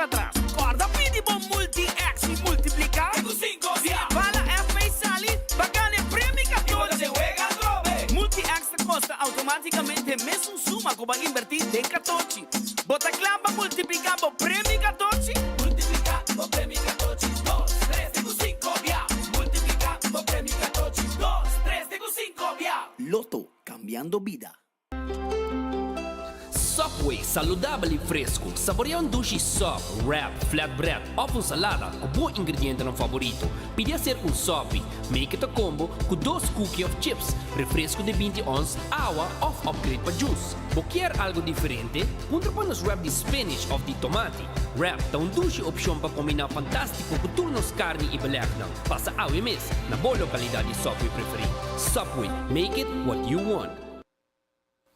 atras. Kòrda pidi bo Multi-X i multipliká. Si e bala FP sali, bo gana e premio katochi. Multi-X ta kosta outomátikamente mesun suma ku bo a inbertí den katochi. Bo ta kla pa multipliká bo premio katochi? Multipliká bo premio katochi dos, tres te ku sinko bia. Multipliká bo premio katochi dos, tres te ku sinko bia. Lotto, kambiando bida. Subway, saludabel y fresco. Saborea un dushi sub, wrap, flatbread of un salada cu bo ingredientenan favorito. Pidi hacer un sopi. Make it a combo cu dos cookie of chips, refresco di binti ons, awa of upgrade pa juice. Bo kier algo diferente? Puntra pa nos wrap di spinach of di tomati. Wrap ta un dushi opcion pa combina fantastico cu tur nos carni y belegnan. Pasa awe mes na bo localidad di Subway preferi. Subway, make it what you want.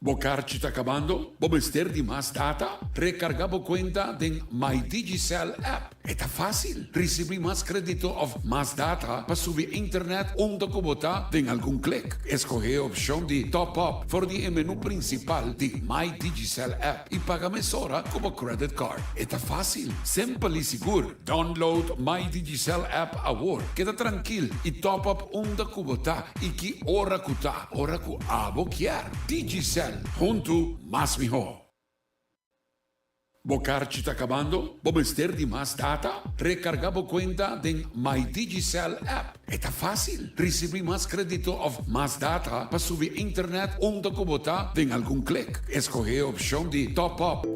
Bo karchi ta kabando? Bo mester di mas data? Rekargá bo kuenta den My Digicel app. E ta fásil! Risibí mas krédito òf mas data pa subi internet unda ku bo ta den algun klik. Eskohé e opshon di Top Up for di e menú prinsipal di My Digicel app i paga mesora ku bo credit card. E ta fásil, simpel i sigur. Download My Digicel app awor. Keda trankil i top up unda ku bo ta i ki ora ku ta, ora ku abo kier. Digicel, huntu mas mihó. Bo karchi ta kabando? Bo mester di mas data? Rekargá bo kuenta den My Digicel app. E ta fásil! Risibí mas krédito òf mas data pa subi internet unda ku bo ta den algun klik. Eskohé e opshon di Top Up.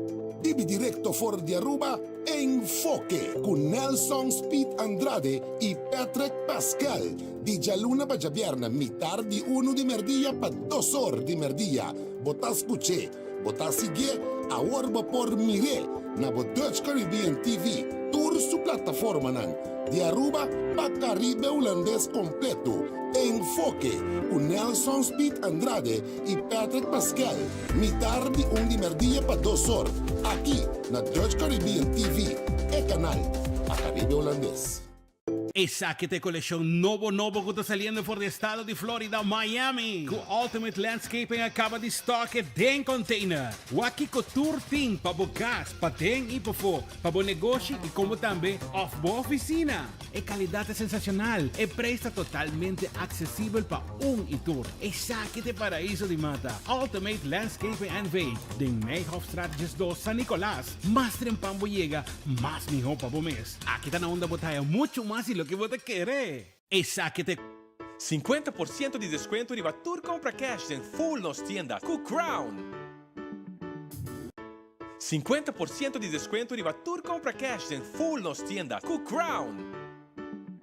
Bibi directo for di Aruba, Enfoke cu Nelson Speed Andrade y Patrick Pascal di djaluna pa djabièrnè mitar di unu di merdia pa dos or di merdia. Bo ta scuch'é, bo ta siguié, awor bo por mir'é na bo Dutch Caribbean TV, tur su plataformanan, di Aruba pa Caribe Hulandes completo. Enfoke cu Nelson Speed Andrade y Patrick Pascal. Mitar di un di merdia pa dos or, aki na Dutch Caribbean TV, e kanal pa Caribe Hulandes. Esaki ta e kolekshon nobo nobo ku ta saliendo for di estado di Florida, Miami, ku Ultimate Landscaping a kaba di stock e den container. Wak kiko tur tin pa bo kas, paden i pafó, pa bo negoshi i komo tambe òf bo ofisina. E kalidat ta sensashonal, e preis ta totalmente aksesibel pa un i tur. Esaki ta e paraiso di mata, Ultimate Landscaping NV, den Meihoffstraat 12, San Nicolas. Mas trempan bo yega, mas mihó pa bo mes. Aki ta na unda bo ta haya muchu mas di loke bo ta kere. Esaki ta e. 50 por ciento di descuento riba tur compra cash den full nos tienda cu Crown! 50 por ciento di descuento riba tur compra cash den full nos tienda cu Crown!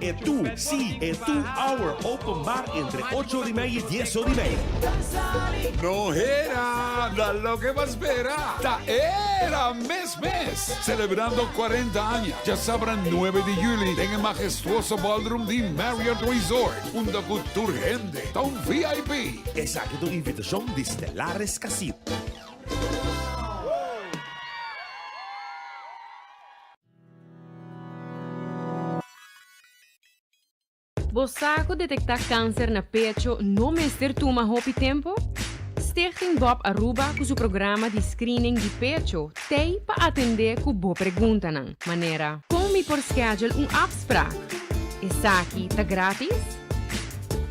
E tu, sí, e tu hour open bar entre ocho or y mei y dies or y mei. No hera, ta loke bo a spera, ta era mes mes! Celebrando 40 aña, djasabra nuebe di juli den e mahestuoso ballroom di Marriott Resort, unda cu tur hende ta un VIP. Esaki ta un invitacion di Stellaris Casino. Bo sa ku detektá kanser na pecho no mester tuma hopi tempu? Stichting Bob Aruba ku su programa di screening di pecho t'ei pa atendé ku bo preguntanan, manera. Kon mi por schedule un afspraak? Esaki ta gratis?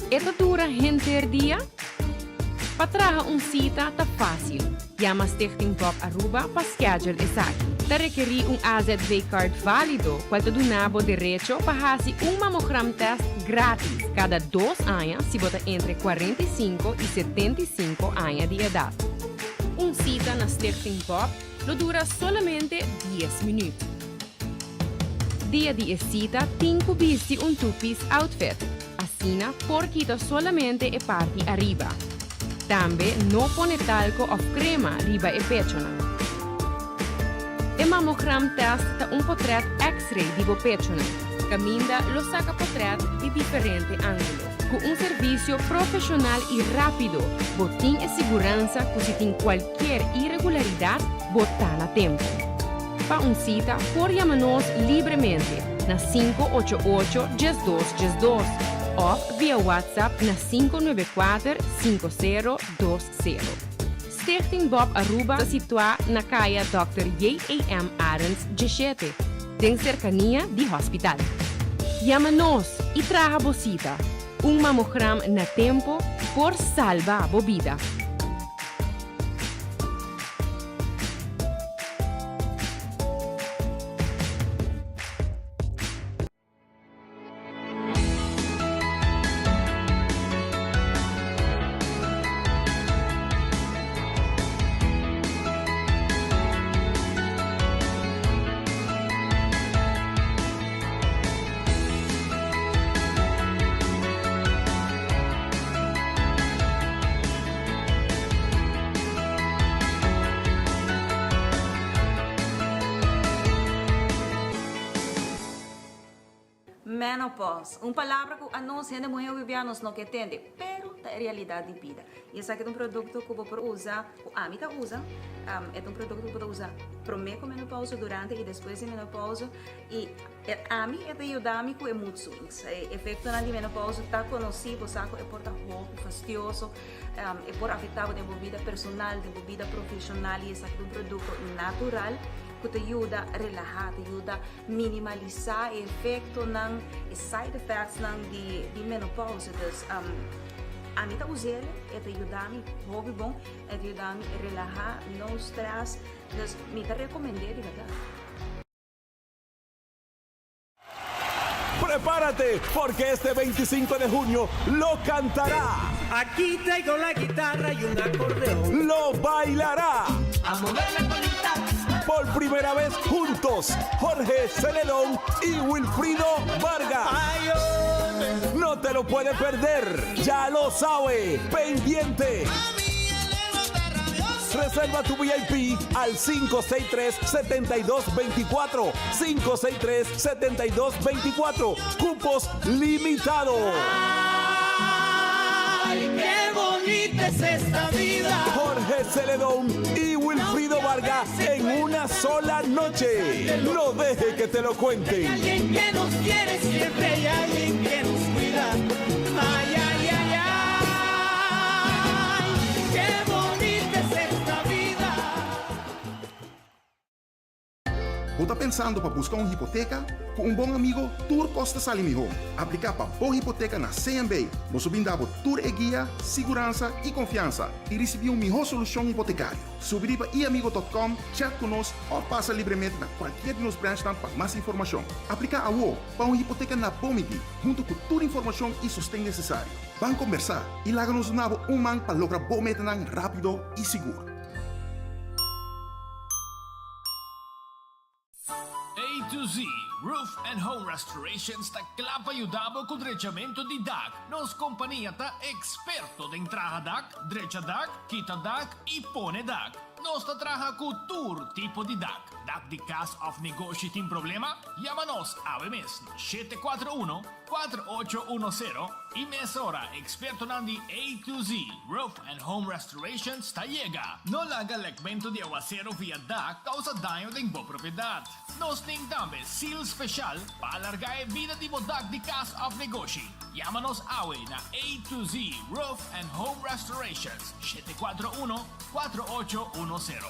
E ta dura henter dia? Pa traha un sita ta fásil. Yama Stichting Bob Aruba pa schedule esaki. Ta rekerí un AZV card válido cual ta duna bo derecho pa hasi un mamogram test gratis cada dos aña si bo ta entre 45 y 75 aña di edad. Un cita na Stichting Bob lo dura solamente dies minuut. Dia di e cita tin cu bisti un two-piece outfit. Asina por kita solamente e parti ariba. Tambe no pone talco of crema riba e pechonan. E mammogram test ta un potret x-ray di bo pechonan, caminda lo saca potret di diferente angulo. Cu un servicio profesional y rapido, bo tin e siguransa cu si tin cualkier irregularidad, bo ta na tempo. Pa un cita por yama nos libremente na 588 1212 of via WhatsApp na 594 5020. Stichting Bob Aruba ta situa na Caya Dòkter J.A.M. Arends 17. den serkania di hospital. Yama nos i traha bo sita. Un mamogram na tempo por salba bo bida. Menopause, un palabra ku anos hende muhé hopi bia nos no ke tende, pero ta e realidat di bida. I esaki ta un produkto ku bo por usa, ku ami ta usa, e ta un produkto ku bo ta usa promé ku menopause, durante i despues di menopause. I ami e ta yuda mi ku e mood swings. E efektonan di menopause ta konosí, bo sa ku e por ta hopi fastioso, e por afektá bo den bo bida personal, den bo bida profeshonal i esaki ta un produkto natural ku ta yuda relahá, ta yuda minimalisá e efektonan, e side effectsnan di di menopause. Dus ami ta us'el, e ta yuda mi hopi bon, e ta yuda mi relahá, no stress, dus mi ta rekomend'é di bèrdat. Prepárate porque este 25 de junio lo cantará. Aquí traigo la guitarra y un acordeón. Lo bailará. A mover la colita. Por primera vez juntos, Jorge Celedón y Wilfrido Vargas. No te lo puede perder. Ya lo sabe. Pendiente. Reserva tu VIP al 563-7224. 563-7224. Cupos limitados. Ay, qué bonita es esta vida. Jorge Celedón y Wilfrido Vargas en una sola noche. No deje que te lo cuenten. Alguien que nos quiere, siempre hay alguien que nos cuida. Ay, ay, ay, ay, qué bonita es esta vida. Bo ta pensando pa busca un hipoteca? Cu un bon amigo, tur cos ta sali miho. Aplica pa bo hipoteca na CMB. Nos lo brinda bo tur e guia, siguransa y confiansa y ricibi un miho solucion hipotecario. Subi riba iamigo dot com, chat cu nos of pasa libremente na cualkier di nos branchnan pa mas informacion. Aplica awo pa un hipoteca na bo midi, hunto cu tur informacion y sosten necesario. Ban combersa y laga nos duna bo un man pa logra bo metanan rapido y sigur. A to Z Roof and Home Restorations ta kla pa yuda bo ku drechamentu di dak. Nos kompania ta eksperto den traha dak, drecha dak, kita dak i pone dak. Nos ta traha ku tur tipo di dak. Dak di kas òf negoshi tin problema? Yama nos awe mes na 741 4810 i mesora ekspertonan di A to Z Roof and Home Restorations ta yega. No laga lekmentu di awasero via dak kousa daño den bo propiedat. Nos tin tambe seal speshal pa alargá e bida di bo dak di kas òf negoshi. Yama nos awe na A to Z Roof and Home Restorations, 741 4810.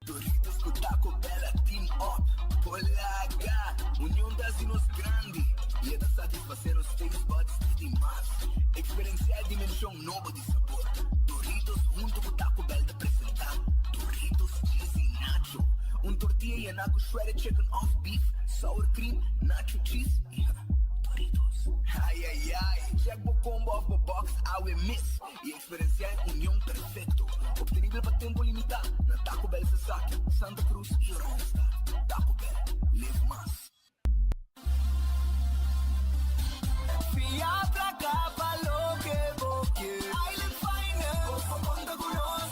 Doritos cu Taco Bell a team up. Polaga! Union ta haci nos grandi y e ta satisface nos taste buds di di mas. Experiencia e dimension nobo di sabor. Doritos hunto cu Taco Bell ta presenta Doritos Cheesy Nacho, un tortilla yena cu shredded chicken of beef, sour cream, nacho cheese y Doritos. Ay ay ay! Check bo combo of bo box awe mes y Experiencia e union perfecto, obtenibel pa tempo limita na Taco Bell Sasaki, Santa Cruz y Oranjestad. Taco Bell, live mas. Fia placa pa loke bo kier. Island Finance. Bo por conta cu nos.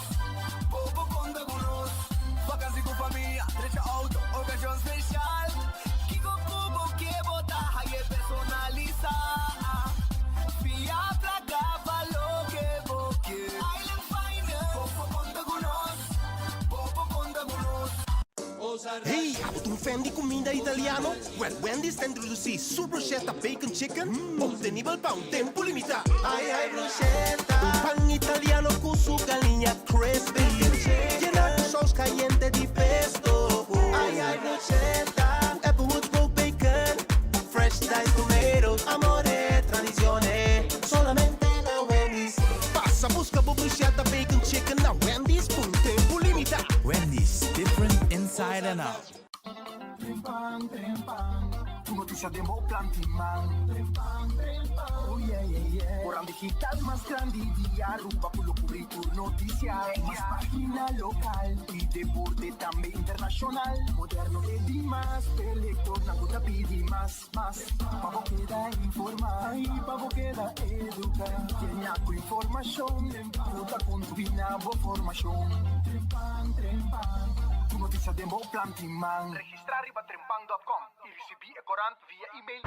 Bo por conta cu nos. Vakantie cu famia, drecha auto, ocasion special. Kico cu bo kier bo ta haye personalisa. Fia placa pa loke bo kier. Island Finance. Bo por conta cu nos. Bo por conta cu nos. Hey, abo ta un fan di cuminda italiano? Well, Wendy's ta introduci su bruschetta bacon chicken, obtenibel pa un tempo limita. Ay, ay, bruschetta! Un pan italiano cu su galiña crispy. Yena cu. saus cayente di pesto. Ay ay bruschetta, Applewood smoked bacon, fresh diced tomatoes, amore, tradizione, solamente na Wendy's. Pasa busca bo bruschetta bacon chicken na Wendy's pa un tempo limita. Wendy's, different inside and out. Trempan, trempan, tur noticia den bo planti man. Trempan, trempan, oh yeah, yeah, yeah. Corant digital mas grandi di Aruba cu lo cubri tur noticia. Mas pagina local y deporte tambe internacional. Moderno e di mas, p'e lectornan cu ta pidi mas, mas. Pa bo keda informa y pa bo keda educa. Yena cu informacion cu ta contribui na bo formacion. Trempan, trempan, tur noticia den bo planti man. Registra riba trempan dot com y ricibi e corant via email.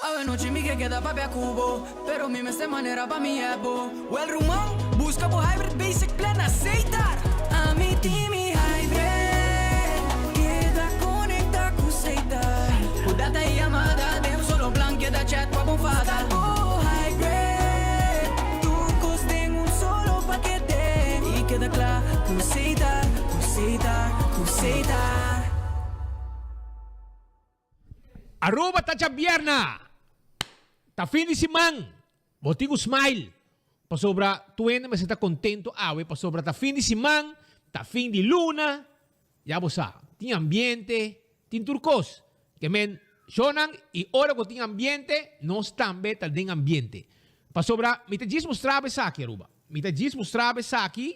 Awe nochi mi ke keda papia ku bo, pero mi mester manera pa mi ebo. Well ruman, buska bo Hybrid Basic Plan na Setar! Ami tin mi Hybrid, keda konekta ku Setar. Ku data i yamada den un solo plan, keda chat pa bo fada. Buska bo Hybrid, tur kos den un solo pakete. I keda kla ku Setar, ku Setar, ku Setar. Aruba ta djabierna! Ta fin di siman! Bo tin ku smile pasobra tur hende mester ta contento awe pasobra ta fin di siman, ta fin di luna, ya bo sa, tin ambiente, tin tur kos. Ke men shownan y ora ku tin ambiente nos tambe ta den ambiente. Pasobra mi ta djis mustra bo esaki Aruba, mi ta djis mustra bo esaki,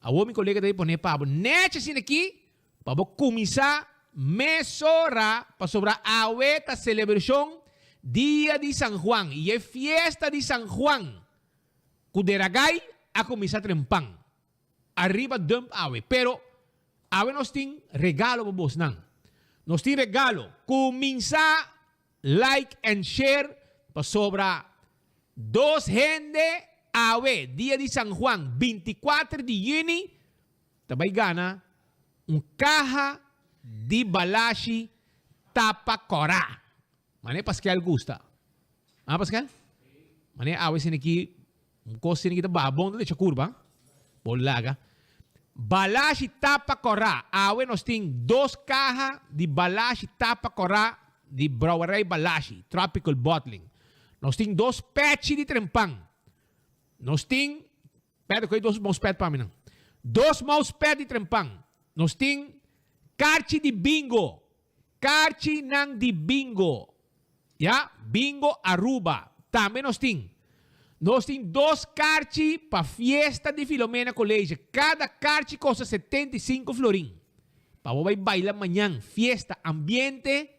awor mi kolega ta bin pone pa bo nechi asina aki Pa bo kuminsá mesora pasobra awe ta selebrashon Dia di San Juan i e fiesta di San Juan ku Deragai a kuminsá trempan ariba dump awe. Pero awe nos tin regalo pa bosnan. Nos tin regalo. Kuminsá like and share pasobra dos hende awe Dia di San Juan 24 di yüni Ta bai gana un kaha di balashi tapa kòrá. Mane Paskel gusta. Ah Paskel? Mane awe sini ki un kos sini ki ta baha bon ta decha kurba. Bo laga. Balashi tapa kòrá. Awe nos tin dos kaha di balashi tapa kòrá di Brouwerij Balashi, Tropical Bottling. Nos tin dos pèchi di trempan. Nos tin Pèt koe dos mousepad pa mi nan. Dos mousepad di trempan. Nos tin karchi di bingo. Karchinan di bingo. Ya, Bingo Aruba. Tambe nos tin. Nos tin dos karchi pa fiesta di Filomena College. Kada karchi kosta 75 florin. Pa bo bai baila mañan. Fiesta, ambiente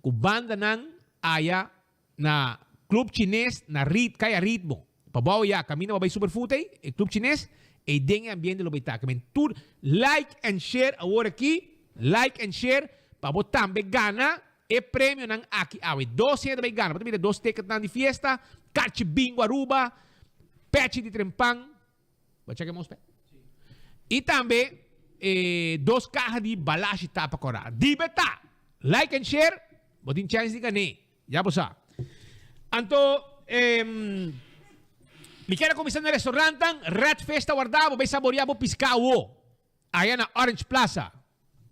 ku bandanan aya Na Club Chines na Rit Kaya Ritmo. Pa bou ya caminda pa bay Superfood ey, e Club Chines, ey den e ambiente lo bay ta. Kimen tur like and share awor aki, like and share pa bo tambe gana e premionan aki awe. Dos hende ta bay gana. Bo ta mira dos ticketnan di fiesta, Carchi Bingo Aruba, Pechi di Trempan. Bo a check e mousepad? Y tambe e dos caha di Balashi Tapa Cora. Dibe ta! Like and share, bo tin chance di gané. Ya bo sa. Anto, mi kier a kuminsá na restaurantnan, Red Fish ta warda bo, bai saboreá bo piská awo, aya na Orange Plaza.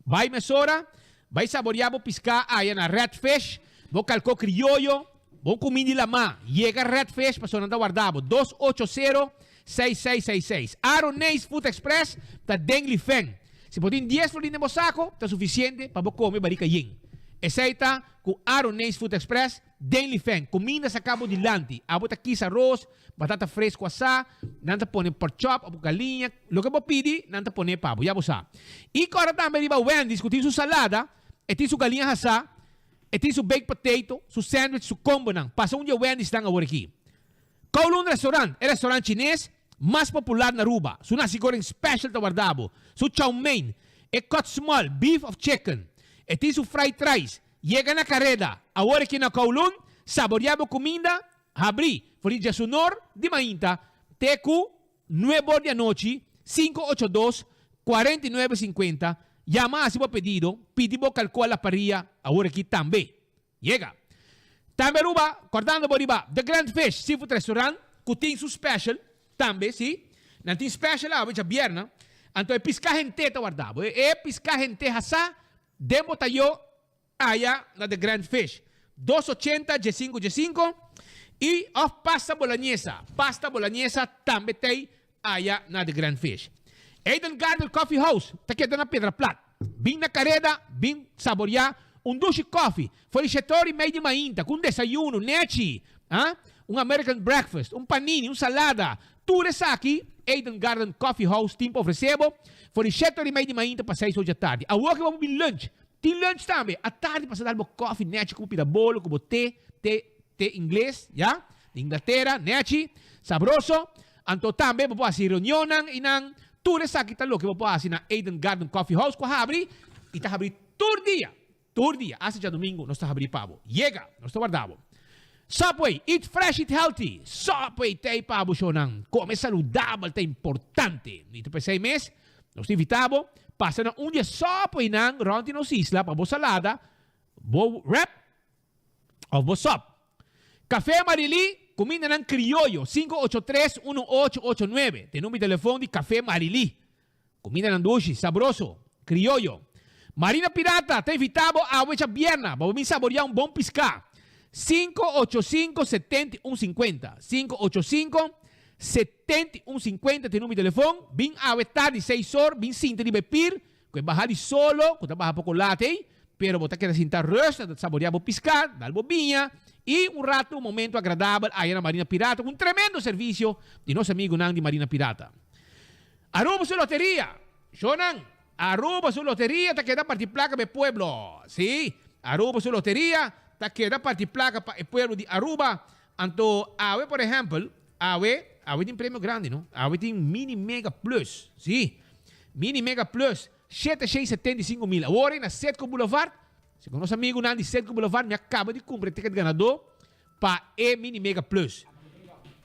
Bai mesora, bai saboreá bo piská aya na Red Fish, bo kalkó krioyo, bo kumí di lamá. Yega Red Fish pasobra nan ta warda bo. 280 6666. Aroneis Food Express ta den Lifen. Si bo tin dies florin den bo sako, ta sufisiente pa bo kome barika yen. Esei ta ku Aroneis Food Express den Lifen. Kuminda saká bo dilanti. Abo ta kis aros, batata fresku asá, nan ta pone pork chop òf galiña, loke bo pidi, nan ta pone pa bo. Ya bo sa. I kòrda tambe riba Wendy's ku tin su salada, e tin su galiña hasá, e tin su baked potato, su sandwich, su kombonan. Pasa un di e Wendy'snan awor aki. Kowloon Restaurant, e restaurant chines mas popular na Aruba. Su nasi goreng special ta warda bo. Su chow mein, e cut small, beef of chicken. E tin su fried rice. Yega na kareda, awor aki na Kowloon, saborea bo kuminda, habri for di djesunor di mainta te ku nuebor di anochi, 582, 49 50, Yama hasi bo pedido, pidi bo kalkó a la parilla awor aki tambe. Yega. Tambe Aruba, kordando bo riba The Grand Fish Seafood Restaurant ku tin su special tambe, si. Nan tin special awe djabièrnè. Anto e piská hent'é ta warda bo. E piská hent'é hasá den bo tayó aya na The Grand Fish. Dos ochenta djesinku djesinku i òf pasta boloñesa. Pasta boloñesa tambe t'ei aya na The Grand Fish. Eden Garden Coffee House ta keda na Piedra Plat. Bin na kareda, bin saboriá un dushi kòfi for di shetor i mei di mainta ku un desayuno nechi, ah, un American breakfast, un panini, un salada. Tur esaki Eden Garden Coffee House tin pa ofresé bo for di shetor i mei di mainta pa seis or dja tardi. Awor ke bo por bin lunch. Tin lunch tambe. Atardi pasa dal bo kòfi nechi ku bo pida bolo, ku bo te, te, te ingles, ya, di Inglatera, nechi, sabroso. Anto tambe bo por hasi reunionnan i nan. Tur esaki ta loke bo por hasi na Eden Garden Coffee House ku a habri i ta habri tur dia, tur dia, asta djadumingu nos ta habri pa bo. Yega, nos ta warda bo. Subway, eat fresh, eat healthy. Subway ta ei pa bo shownan. Kome saludabel ta importante. I ta p'esei mes nos ta invita bo pasa na un di e Subwaynan rònt di nos isla pa bo salada, bo wrap òf bo sòp. Café Marilí, kumindanan krioyo, 583 1889 ta e number di telefon di Café Marilí. Kumindanan dushi, sabroso, krioyo. Marina Pirata ta invitá bo awe djabierna pa bo bin saboriá un bon piská. 585 7150, 585 7150 ta e number di telefon. Bin awe tardi seis or, bin sinta riba e pir Ku e baha di solo, ku ta baha poko lat ei, pero bo ta keda sinta rust, ta saborea bo piská, dal bo biña, i un ratu, un momento agradabel aya na Marina Pirata ku un tremendo servisio di nos amigunan di Marina Pirata. Aruba su loteria! Shownan, Aruba su loteria ta keda parti plaka pa e pueblo. Sí, Aruba su loteria ta keda parti plaka pa e pueblo di Aruba. Anto awe por ehempel, awe, awe tin premio grandi no, awe tin Mini Mega Plus, sí, Mini Mega Plus, 775 mil. Awor ei na Setco Boulevard, segun nos amigunan di Setco Boulevard, mi a kaba di kumpra e ticket ganadó pa e Mini Mega Plus.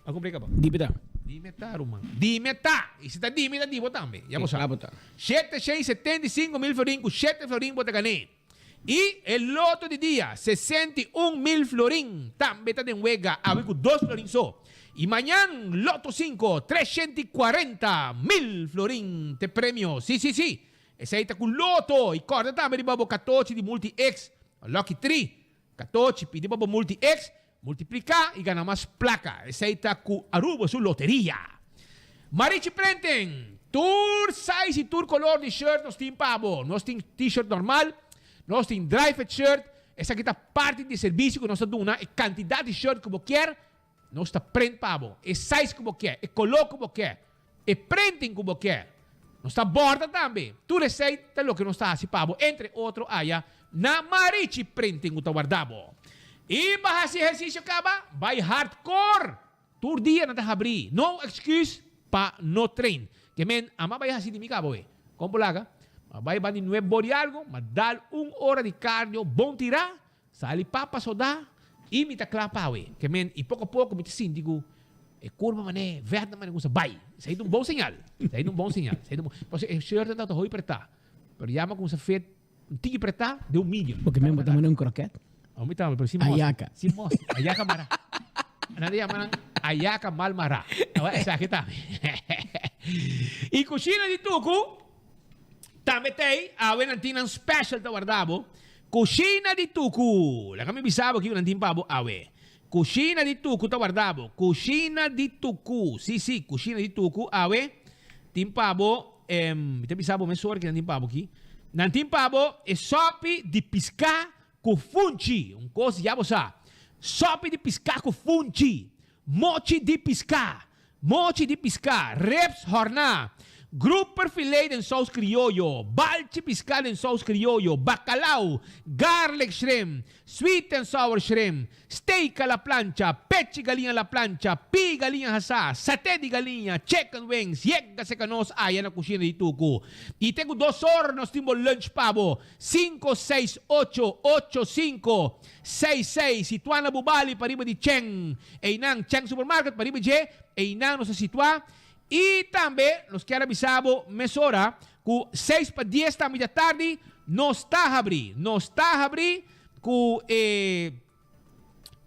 A kumpra e kaba? Di mi ta. Di mi ta, ruman. Di mi ta. I si ta di mi, ta di bo tambe. Ya bo sa. Klaar bo ta. 775 mil florin ku shete florin bo ta gané. I e loto di dia, 61 mil florin, tambe ta den wega, awe ku dos florin so. I mañan, Loto sinku, 340 mil florin te premio. Sí, sí, sí. Esei ta ku loto. I kòrda tambe riba bo katochi di Multi X, Lucky Tri. Katochi, pidi pa bo Multi X, multipliká i gana mas plaka. Esei ta ku Aruba su loteria. Marichi Printing, tur size i tur kolor di shirt nos tin pa bo. Nos tin t-shirt normal, nos tin dry fit shirt. Esaki ta parti di e servisio ku nos ta duna. E kantidat di shirt ku bo kier, nos ta print pa bo. E size ku bo kier, e kolor ku bo kier, e printing ku bo kier. Nos ta borda tambe. Tur esei ta loke nos ta hasi pa bo, entre otro aya na Marichi Printing ku ta warda bo. I pa hasi ehersisio kaba, bai hardcore! Tur dia nan ta habrí. No excuse pa no train. Ke men ama bai hasi di mi kaba we. Kon por laga? Ma bai bandi nueb bor di algo, ma dal un ora di cardio bon tirá, sali papa sodá i mi ta kla pa we. Ke men i poko a poko mi ta sinti ku e kurpa man'é vèt nan man'é kusa bai. Esei ta un bon señal. Esei ta un bon señal. Esei ta un bon. Pasobra e shirt nan tabata hopi pretá. Pero ya mi a kuminsá fit un tiki pretá den un medium. Porque men bo ta manda un kroket. Oh, mi tambe, pero sin mos. Ayaka. Sin mos. Ayaka mará. Nan ta yama nan ayaka mal mará. Awa, esaki tambe. I kushina di Tuku, tambe t'ei, awe nan tin nan special ta warda bo. Kushina di Tuku. Laga mi bisa bo kiko nan tin pa bo awe. Kushina di Tuku ta warda bo. Kushina di Tuku. Si, si, kushina di Tuku awe tin pa bo, mi ta bisa bo mesora ki nan tin pa bo aki. Nan tin pa bo e sopi di piská ku funchi. Un kos ya bo sa. Sopi di piská ku funchi. Mochi di piská. Mochi di piská. Ribs hòrná. Grouper filet den sous krioyo. Balchi piská den sous krioyo. Bakalau. Garlic shrimp. Sweet and sour shrimp. Steak a la plancha. Pechi galiña a la plancha. Pi galiña hasá. Saté di galiña. Chicken wings. Yega seka nos aya na kushina di Tuku. I te ku dos or nos tin bo lunch pa bo. Sinku, seis, ocho, ocho, sinku, seis, seis, Situá na Bubali pariba di Cheng. Einan, Cheng Supermarket pariba dje, einan nos ta situá. I tambe nos kier a bisa bo mesora ku seis pa dies tambe dja tardi nos ta habrí. Nos ta habrí ku e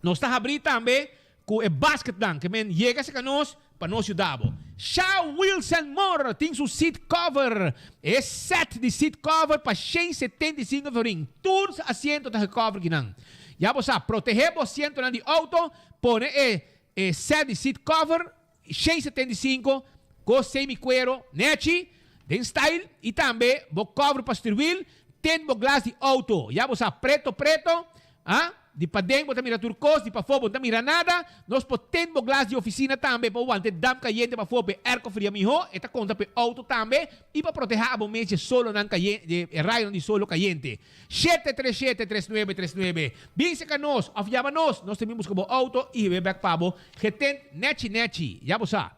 nos ta habrí tambe ku e basketnan ke men yega serka nos pa nos yuda bo. Sha Wilson Moore tin su seat cover. E set di seat cover pa 175 florin. Tur asiento ta gecover kinan. Ya bo sa, protege bo asientonan di auto, pone e e set di seat cover 175 ko semi cuero nechi den style y tambe bo cover pa stuurwiel ten bo glas di auto. Ya bo sa, preto preto, ah, di paden bo ta mira tur cos, di pafó bo no ta mira nada. Nos por ten bo glas di oficina tambe pa bo wante damp cayente pafó p'e airco fria mihó. E ta conta p'e auto tambe y pa proteha abo mes dje solonan cayen, dje e rayonan di solo cayente. 737 3939 Bin seca nos of yama nos, nos ta bin busca bo auto y hib'e bek pa bo getent nechi nechi. Ya bo sa.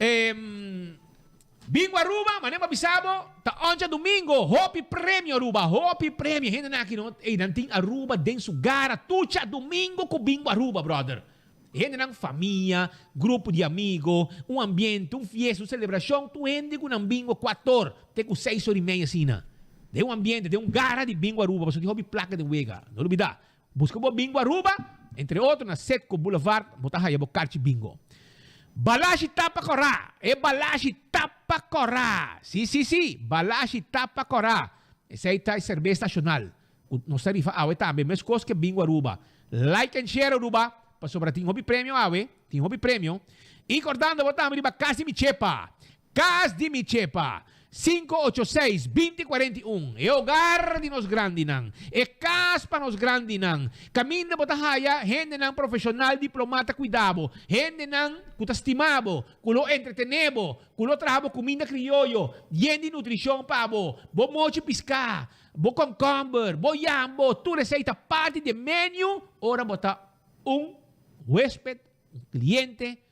Em. Bingo Aruba, manera bo a bisa bo, ta oncha domingo, hopi premio Aruba, hopi premio. Hendenan aki no, ey nan tin Aruba den su gara tucha domingo cu Bingo Aruba, brother. Hendenan famia, grupo di amigo, un ambiente, un fiesta, un celebracion, tur hende cu nan bingo cuator te cu seis ora y media asina. Den un ambiente, den un gara di Bingo Aruba, pasobra tin hopi placa den wega. No lubida, Busca bo bingo Aruba, entre otro na Setco Boulevard bo ta haya bo karchi bingo. Balashi tapa kòrá! E balashi tapa kòrá! Si, si, si! Balashi tapa kòrá! Esei ta e serbes nashonal ku nos ta rifa awe tambe, meskos ke Bingo Aruba. Like and share Aruba, pasobra tin hopi premio awe, tin hopi premio. I kòrdando bo tambe riba Kas di Mi Chepa! Cas di mi chepa, Sinku ocho seis, 20 41, E hogar di nos grandinan, e cas pa nos grandinan, caminda bo ta haya hendenan profesional diploma ta cuida bo, hendenan cu ta stima bo, cu lo entretene bo, cu lo traha bo cuminda crioyo yen di nutricion pa bo, bo mochi pisca, bo concomber, bo yambo, tur esey ta parti di e menu ora bo ta un huesped, un cliente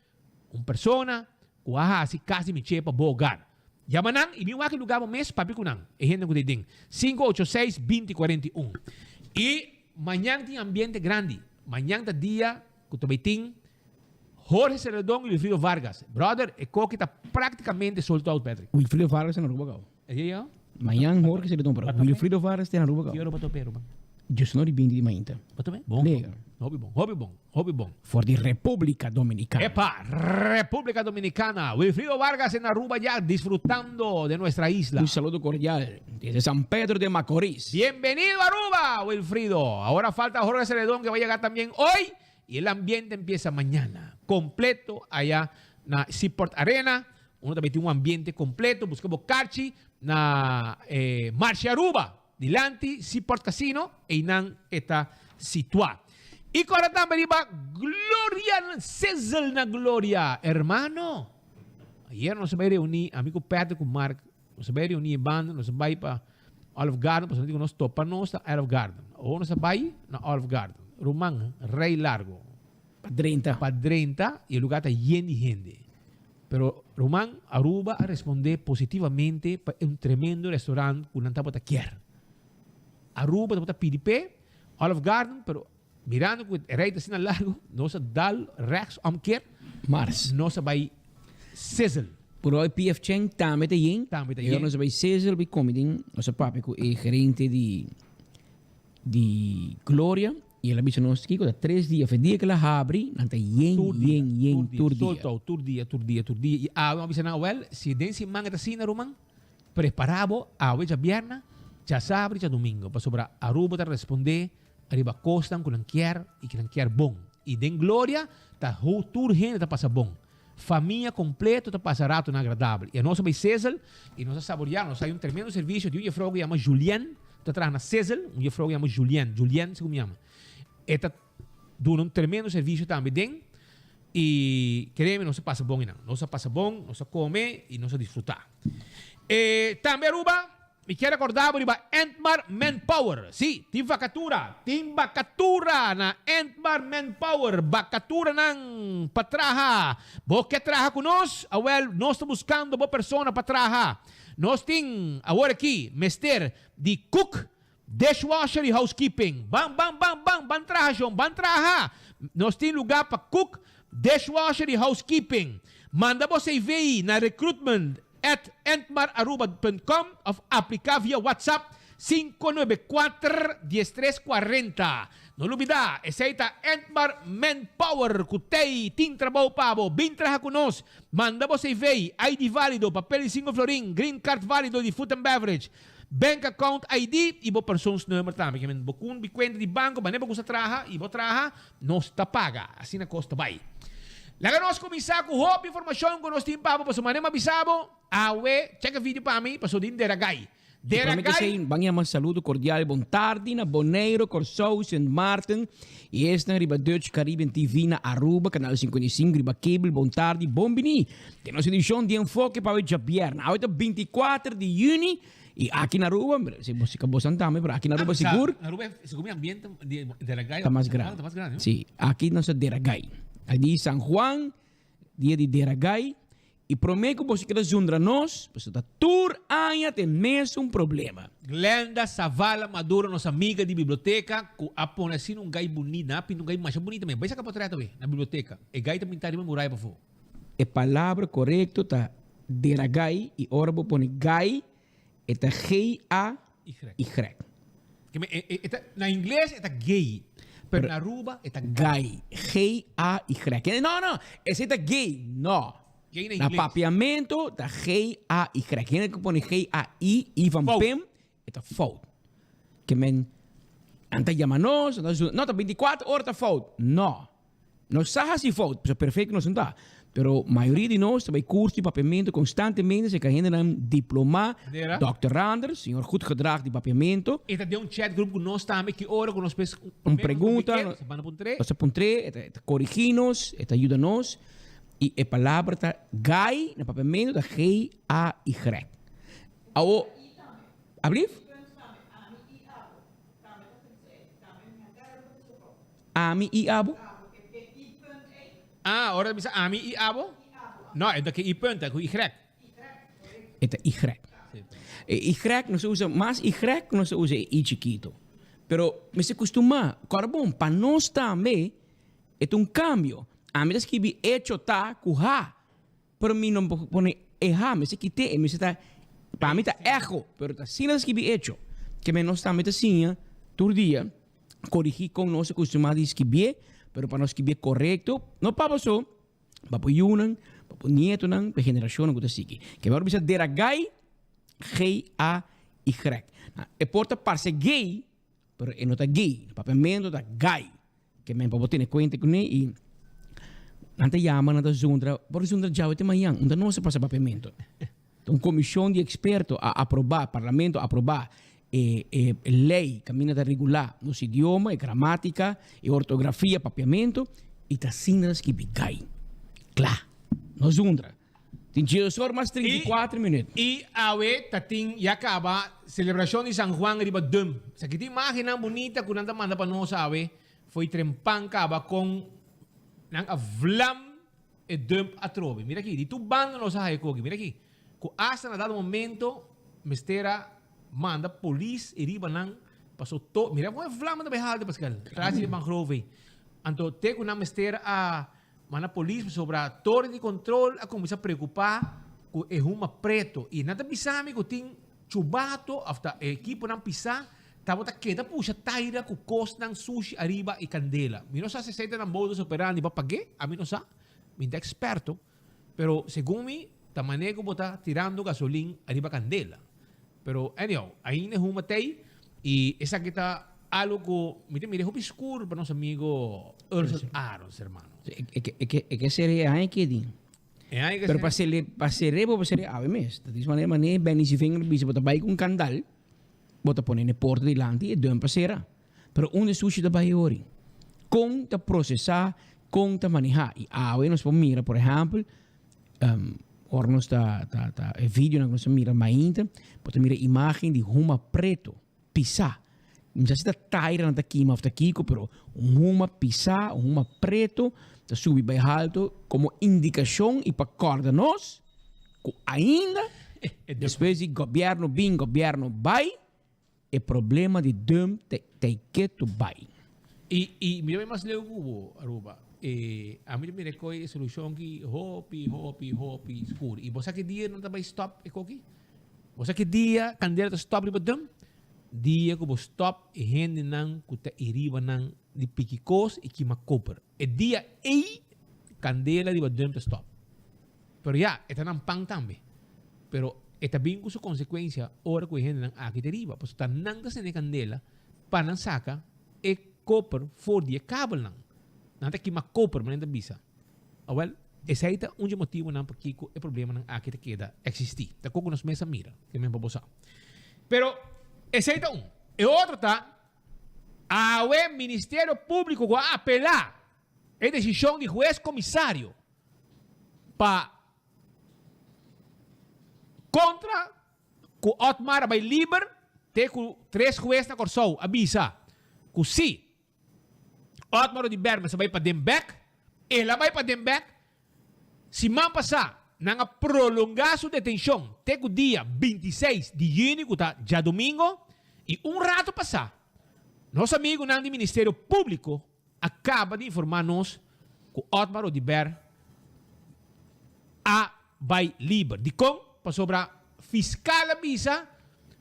Un persona ku a hasi kas di mi che pa bo hogar. Yama nan i bin wak e lugar bo mes papia ku nan, e hende ku ta den. Sinku ocho seis 20 41. I mañan tin ambiente grandi. Mañan ta dia ku ta bai tin Jorge Celedon i Wilfrido Vargas. Brother, e koki ta praktikamente sold out, Patrick. Wilfrido Vargas ta na Aruba gau. E dia ya? Mañan Jorge Celedon pero Wilfrido Vargas ta na Aruba gau. Ki ora bo ta tope Aruba? Djusno di binti di mainta. Bo ta bon? Lega. Hopi bon, hopi bon, hopi bon. For di República Dominicana. Epa, República Dominicana. Wilfrido Vargas en Aruba ya disfrutando de nuestra isla. Un saludo cordial desde San Pedro de Macorís. Bienvenido Aruba, Wilfrido. Ahora falta Jorge Celedón que va a llegar también hoy y el ambiente empieza mañana. Completo allá na Seaport Arena. Uno también tin un ambiente completo. Busca bo karchi na eh, Marche Aruba. Dilanti Seaport Casino, einan e ta situá. I kòrda tambe riba Gloria, Sizzle na Gloria. Hermano, ayer nos a bai reuní, ami ku Patrick ku Mark, nos a bai reuní e banda, nos a bai pa Olive Garden, pasobra nos di ku nos topa nos na Olive Garden. Awor nos a bai na Olive Garden. Ruman, rei largo. Pa drenta. Pa drenta i e lugá ta yen di hende. Pero ruman, Aruba a responde positivamente pa e un tremendo restaurant cu nan tabata kier. Aruba tabata pidi p'e, Olive Garden, pero mirando cu e rij ta asina largo, nos a dal rechts omkeer, Mars. nos a bay Sizzle. Pero hoy PF Chang tambe ta yen. Tambe ta yen. Nos a bay Sizzle bay come den, nos a papia cu e gerente di di Gloria. I el a bisa nos kiko ta tres dia, of e dia ku el a habri, nan ta yen, yen, yen tur dia. Sold out, tur dia, tur dia, tur dia. I awe mi a bisa nan, awel, si den siman e ta asina, ruman, prepara bo awe djabièrnè, djasabra i djadumingu, pasobra Aruba ta respondé riba kosnan ku nan kier i ku nan kier bon. I den Gloria ta hu tur hende ta pasa bon. Famia kompleto ta pasa ratonan agradabel. I anos a bai Sizzle i nos a saboreá, nos a hay un tremendo servisio di un jefrou ku yama Julien, ta traha na Sizzle, un jefrou ku yama Julien, Julien segun mi yama. E ta duna un tremendo servisio tambe den i kereme nos a pasa bon einan. Nos a pasa bon, nos a kome i nos a disfrutá. E tambe Aruba. Mi kier recorda bo riba Entmar Manpower. Sí, tin vacatura. Tin vacatura na Entmar Manpower. Vacaturanan pa traha. Bo ke traha cu nos? Awel, nos ta buscando bo persona pa traha. Nos tin awor aki mester di cook, dishwasher y housekeeping. Ban, ban, ban, ban, ban traha shon, ban traha. Nos tin lugar pa cook, dishwasher y housekeeping. Manda bo CV na recruitment at entmararuba punt com of aplica via WhatsApp. 594 13 40. No lubida, esei ta Entmar Manpower ku tei tin trabou pa bo. Bin traha ku nos. Manda bo CV, ID válido, papel di singo florin, green card válido di food and beverage, bank account ID i bo persoonsnummer tambe. Ke men bo kun bi kuenta di banko, manera bo gusta traha i bo traha, nos ta paga. Asina kos ta bai. Laga nos kuminsá ku hopi informashon ku nos tin pa bo pasobra manera mi a bisa bo, awe, chek e video pa mi, pasobra tin deragai. Dera Gai. Esei ban yama saludo cordial bon tardi na Boneiro, Corsou, Sint Maarten y esnan riba Dutch Caribbean TV na Aruba, Canal 55 riba cable. Bon tardi, bon bini den nos edicion di Enfoke pa awe djabièrnè. Awe ta 24 di juni y aki na Aruba, si bo si ka bosan tambe, pero aki na Aruba sigur. Na Aruba segun mi ambiente di Dera Gai ta mas grandi. Ta mas grandi, no? Si, aki nos ta Dera Gai. Di San Juan, dia di Dera Gai. I promé ku boso keda zundra nos, pasobra ta tur aña ta e mesun problema. Glenda Zavala Maduro, nos amiga di biblioteka, ku a pone asina un gai bunita, nan a pinta un gai masha bunita mes. Bai saka potret awe na biblioteka. E gai ta pinta riba muraya pafó. E palabra korekto ta dera gai i ora bo pone gai e ta G-A-Y. Na ingles e ta gay, pero na Aruba e ta gai. G-A-Y. No, no, esei ta gay. No. Gay na Na ingles. papiamento ta G-A-Y. Hende ku pone G-A-I, I van Fout. Pim, e ta fout. Ke men, nan ta yama nos, nan ta zunda, no, ta 24 ora ta fout. No. Nos sa hasi fout, pasobra perfecto nos no ta. Pero mayoria di nos ta bai curso di papiamento constantemente, cerca hendenan diploma, Manera? doctorander, señor Goedgedrag di papiamento. E ta den un chat group cu nos tambe, ki ora cu nos pes Un pregunta, nos ta puntr'é. Nos ta puntr'é, e ta, e ta corigi nos, e ta yuda nos. Y e palabra ta gai, na papiamento ta G-A-Y. Awo, ablief? Ami i abo? Ah, ora ta bisa ami i abo? No, e ta ke i punt, e ku y. E ta y. E y nos a usa mas y ku nos a usa e i chikito. Pero mester kustumá, kòrda bon, pa nos tambe e ta un kambio. Ami ta skibi echo ta ku ha. Pero mi no por pone e ha, mester kit'é, e mester ta, pa mi ta echo, pero ta asina ta skibi echo. Ke men nos tambe ta siña tur dia korigí kon nos a kustumá di skibié, pero pa nos skibié korekto, no pa bo so, pa bo yunan, pa bo nietonan, pa e generashonnan ku ta sigui. Ke men ora bisa dera gai, G-A-Y. E por ta parse gay, pero e no ta gay. Na papiamentu ta gai. Ke men pa bo tene kuenta kuné i nan ta yama, nan ta zundra, por zundra djawe te mañan, unda nos a pasa papiamentu. Un komishon di eksperto a aprobá, parlamento a aprobá e e lei kaminda ta regulá nos idioma, e gramátika, e ortografia papiamentu i ta asina ta skibi gai. Kla. No zundra. Tin djes or mas 34 minuut. I awe ta tin ya kaba selebrashon di San Juan riba Dum. Esaki tin imagennan bunita ku nan ta manda pa nos awe fo'i trempan kaba kon nan a vlam e dump atrobe. Mira aki, di tur banda nos a haya koki. Mira aki, ku asta na dado momento mester a manda polis e riba nan paso to, mira kon e vlama ta bai haltu Pascal, tras di e mangrove ei. Anto te ku nan mester a Manda polis pasobra torre di control a cuminsa preocupa cu e huma preto y nan ta bisa mi cu tin chubato of ta e equiponan pisa tabata keda pusha taira cu cosnan sushi ariba y candela. Mi no sa si esey ta nan modus operandi pa pague, ami no sa, mi ta experto, pero segun mi ta mane cu bo ta tirando gasolin ariba candela. Pero anyhow, ainda e huma t'ey y esaki ta algo cu mi ta mira e hopi scur pa nos amigo Ursel Arons, hermano. E ke e ke ser e aña ke di. E aña ke Pero pa sele pa sere bo pa sere awe mes. Ta dis manera manera Benny Sivinger bisa bo ta bai ku un kandal, bo ta pone n'e porta dilanti e dump a sera. Pero unda e sushi ta bai ori? Kon ta prosesá, kon ta manehá? I awe nos por mira por ehèmpel Ora nos ta ta ta e videonan ku nos ta mira mainta, bo ta mira imagen di huma preto, pisá. Mi sa si ta taira nan ta kima òf ta kiko, pero un huma pisá, un huma preto ta subi bai halto komo indikashon i pa kòrda nos ku ainda despues di gobièrnu bin, gobièrnu bai, E problema di dump ta ta ketu bai. I i mi ta bai mas leu ku bo, Aruba. E ami ta mira e koi e solushon ki hopi, hopi, hopi skur. I bo sa ki dia nan ta bai stop e koki? Bo sa ki dia kandela ta stop riba dump? Dia ku bo stòp e hendenan ku ta iriba nan di piki kos i kima koper. E dia ei kandela riba dump ta stòp. Pero ya, e ta nan pan tambe. Pero e ta bin ku su konsekuensia ora ku e hendenan aki ta riba. Pasobra ta nan ta sende kandela pa nan saka e koper for di e kabelnan. Nan ta kima koper, manera nan ta bisa. Awel, esei ta un dje motibunan pakiko e problemanan aki ta keda eksistí. Ta koko nos mes a mira, ke men pa bo sa. Pero, esei ta un. E otro ta, awe Ministerio Públiko ku a apelá e desishon di hues komisario pa kontra ku Otmar a bai liber te ku tres hues na Kòrsou a bisa ku sí, Otmar Oduber mester bai paden bek, el a bai paden bek. Siman pasá nan a prolongá su detenshon te ku dia 26 di yüni ku ta djadumingo i un rato pasá nos amigunan di Ministerio Públiko a kaba di informá nos ku Otmar Oduber a bai liber. Dikon? Pasobra fiskal a bisa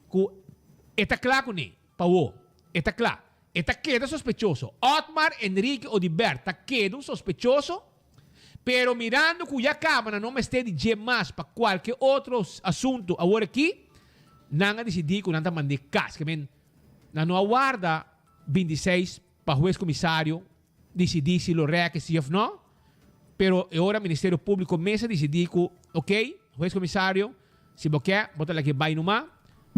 ku e ta kla kuné. Pa wo, e ta kla. E ta keda sospechoso. Otmar Enrique Oduber ta keda un sospechoso, pero mirando ku ya kaba nan no mester di dje mas pa kualke otro asuntu awor aki, nan a disidí ku nan ta mand'é kas. Ke men, nan no a warda 26 pa hues komisario disidí si lo rèk si òf nò, pero e ora Ministerio Públiko mes a disidí ku ok, hues komisario, si bo ke, bo ta lag'é bai numa,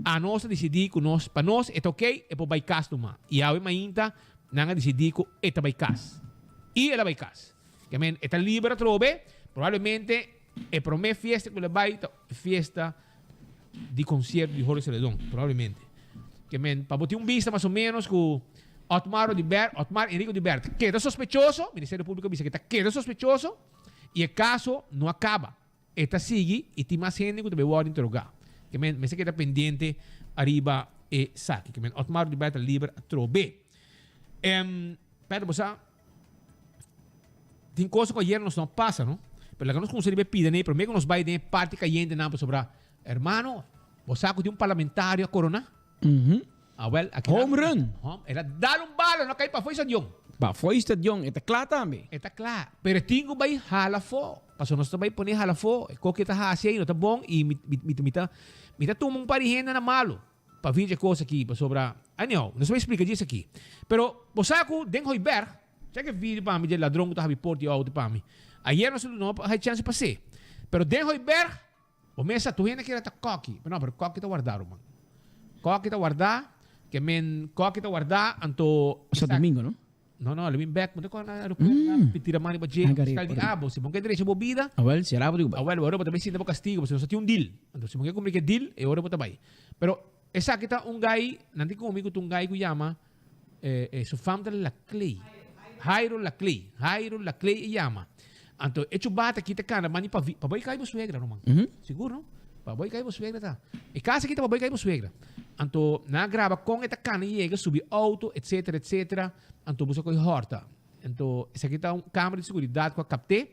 anos a disidí ku nos, pa nos e ta ok, e por bai kas numa. I awe mainta nan a disidí ku e ta bai kas. I el a bai kas. Ke men e ta liber atrobe, probablemente e promé fiesta ku el a bai ta e fiesta di concierto di Jorge Celedon, probablemente. Ke men, pa bo tin un bista mas o menos ku Otmar Oduber, Otmar Enrique Oduber ta keda sospechoso, Ministerio Público a bisa ke ta keda sospechoso i e kaso no a kaba. E ta sigui i tin mas hende ku ta bai wòrdu interogá. Ke men, mester keda pendiente ariba esaki. Ke men, Otmar Oduber ta liber atrobe. Em, Pedro, bo sa, Tin cosa cu ayer nos no pasa, no? Pero laga nos cuminsa riba e pida n'e prome cu nos bay den e parti cayente nan pasobra, hermano, bo sa cu tin un parlamentario a corona? Awel, aki nan. Home run! Home, el a dal un balo, no a cay pafó e stadion. Pafó e stadion, e ta cla tambe. E ta cla, pero e tin cu bay hala afó, pasobra nos ta bay pone hala afó, e co cu e ta haci ey no ta bon y mi, mi, mi ta, mi ta tuma un par di hende na malo. Pa fin dje kos aki, pasobra, anyhow, nos a bai splika djes aki. Pero, bo sa ku den Hooiberg, chek e video pa mi dje ladron ku ta habi porta di outo pa mi. Ayer nos no a hay chance pa se. Pero den Hooiberg, bo mes sa, tur hende kere ta koki. Pero no, pero koki ta wardá, ruman. Koki ta wardá, ke men koki ta wardá, anto. Sa domingo, no? No, no, lo bin bek, bo ta kòrda na aeropuerto na pi tira man riba dje, fiscal di abo, si bo ke drecha bo bida, Awel, sera bo di ku bai. Awel, ora bo ta bai sinta bo kastigo, pasobra nos ta tin un deal. Anto si bo ke kumpli ku e deal, e ora bo ta bai. Pero esaki ta un gai, nan tin komi ku ta un gai ku yama, su fam ta Laclay, Jairo Laclay, Jairo Laclay e yama. Anto e chubata aki ta kanda mandi pa vi, pa bai kai bo suegra, ruman. Sigur no? Pa bai kai bo suegra ta. E kas aki ta pa bai kai bo suegra. Anto nan a graba kon e ta kana yega, subi auto, etcetera, etcetera. Anto bo sa koi horta. Anto esaki ta un camera di seguridad ku a kapte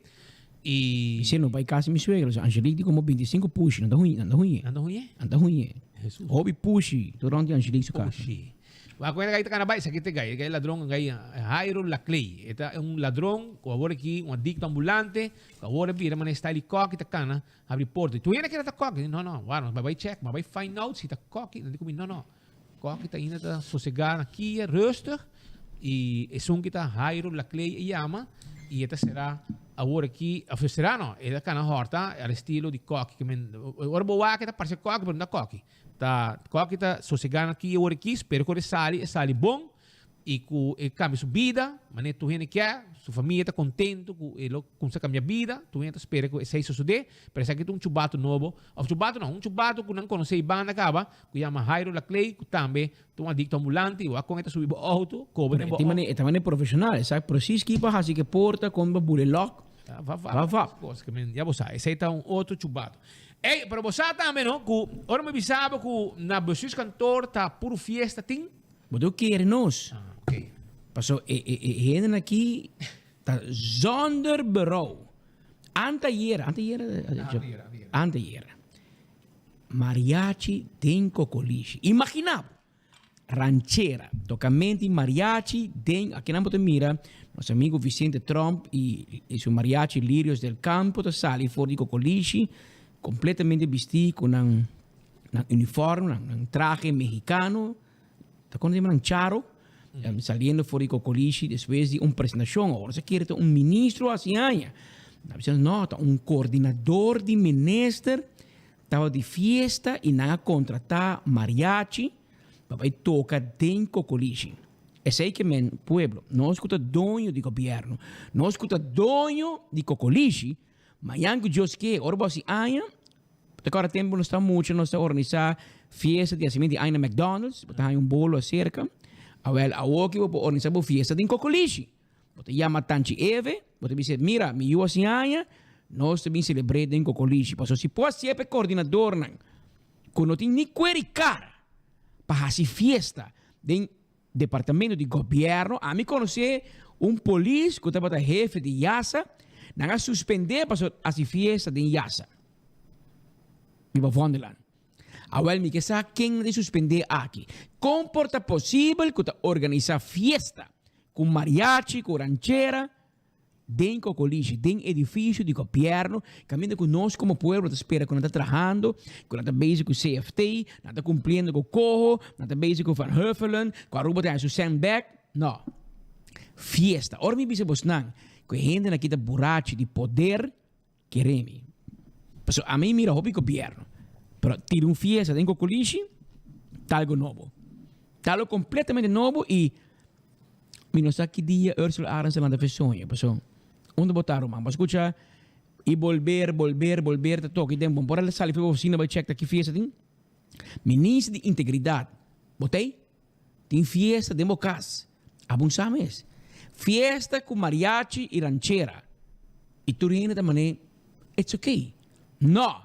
i. Mi sey no bai kas di mi suegra, so Angelique di komo 25 pushi, nan ta huñe, nan ta huñe. Nan ta huñe? Nan ta huñe. Hesus. Hopi pushi, tur rond di Angelique su kas. Pushi. Wak wena gai ta kana bai, esaki ta e gai, e gai ladron, gai Jairo Laclay. E ta un ladron ku awor aki, un adikto ambulante, ku awor a bira manera style di koki ta kana habri porta. Tur hende kere ta koki. No, no, wak nos bai bai check, bai bai find out si ta koki. Nan di ku mi, no, no, koki ta ainda ta sosega na kia, rustig. I esun ki ta Jairo Laclay e yama, i e ta sera awor aki, of sera no, e ta kana horta al estilo di koki. Ke men, ora bo wak e ta parse koki, pero no ta koki. Ta koki ta sosegá na ki ora ki, spera ku e sali, e sali bon i ku e kambia su bida, manera tur hende kier, su famia ta kontentu ku e lo kumsa kambia bida, tur hende ta spera ku esei sosodé, pero esaki ta un chubato nobo, òf chubato no, un chubato ku nan konosé i banda kaba, ku yama Jairo Laclay, ku tambe ta un adikto ambulante i wak kon e ta subi bo outo, koba den bo outo. E ta manera profeshonal, e sa presis ki pa hasi ku e porta, kon pa bula e lòk. Va va. Va va. Ya bo sa, esei ta un otro chubato. Ey, pero bo sa tambe no, ku ora mi bisa bo ku na bestuurskantoor ta puru fiesta tin. Bo debe kere nos. Ah, ok. Paso e e e hendenan aki ta zonder berouw. Anteayera, anteayera, Anteayera, anteayera. anteayera. Mariachi den Cocolishi. Imagina bo! Ranchera, tocamento di mariachi den akinan bo ta mira nos amigo Vicente Tromp y y su mariachi Lirios del Campo ta sali for di Cocolishi completamente bisti cu nan nan uniform, nan nan trahe mexicano, ta con nan charo, saliendo for di Cocolishi despues di un presentacion. Awor nos a kere ta un ministro haci aña. Nan bisa no, ta un coordinador di minister Tabata di fiesta y nan a contrata mariachi pa bay toca den Cocolishi. Esey ke men pueblo, nos cu ta doño di gobierno, nos cu ta doño di Cocolishi, mañan cu Dios ke, ora bo haci aña, ta cora tempo nos ta mucha, nos ta organisa fiesta di hacimento di aña na McDonald's, bo ta haña un bolo acerca, awel awoki bo por organisa bo fiesta den Cocolishi. Bo ta yama Tanchi Eve, bo ta bisa, mira, mi yu hasi aña, nos ta bin selebr'é den Cocolishi. Pasobra si por hasié pa e koordinadornan ku no tin ni kuer i kara pa hasi fiesta den departamento di gobièrnu, ami konosé un polis ku tabata hefe di Yasa, nan a suspendé pasobra hasi fiesta den Yasa. Biba Vondeland. Awel mi ke sa ken nan ta suspendé aki. Kon por ta posibel ku ta organisá fiesta Ku mariachi, ku ranchera, den Cocolishi, den edificio di gobierno, caminda cu nos como pueblo ta spera cu nan ta trahando, cu nan ta bezig cu CFT, nan ta cumpliendo cu coho, nan ta bezig cu Van Huffelen, cu Aruba ta haña su cent bek. No. Fiesta. Ora mi bisa bosnan cu e hendenan aki ta burachi di poder, Kere mi. Pasobra ami mira hopi gobierno, pero tira un fiesta den Cocolishi ta algo nobo. Ta algo completamente nobo y mi no sa ki dia Ursula Arends a lanta fe soño. Pasobra unda bo ta ruman? Bo a scucha y bolber, bolber, bolber ta toki den bo. Por a sali for bo oficina bai check ta ki fiesta tin. Minister di Integridad, bo ta ey? Tin fiesta den bo cas. Abo un sa mes. Fiesta cu mariachi y ranchera. Y tur hende ta mane, It's okay. No!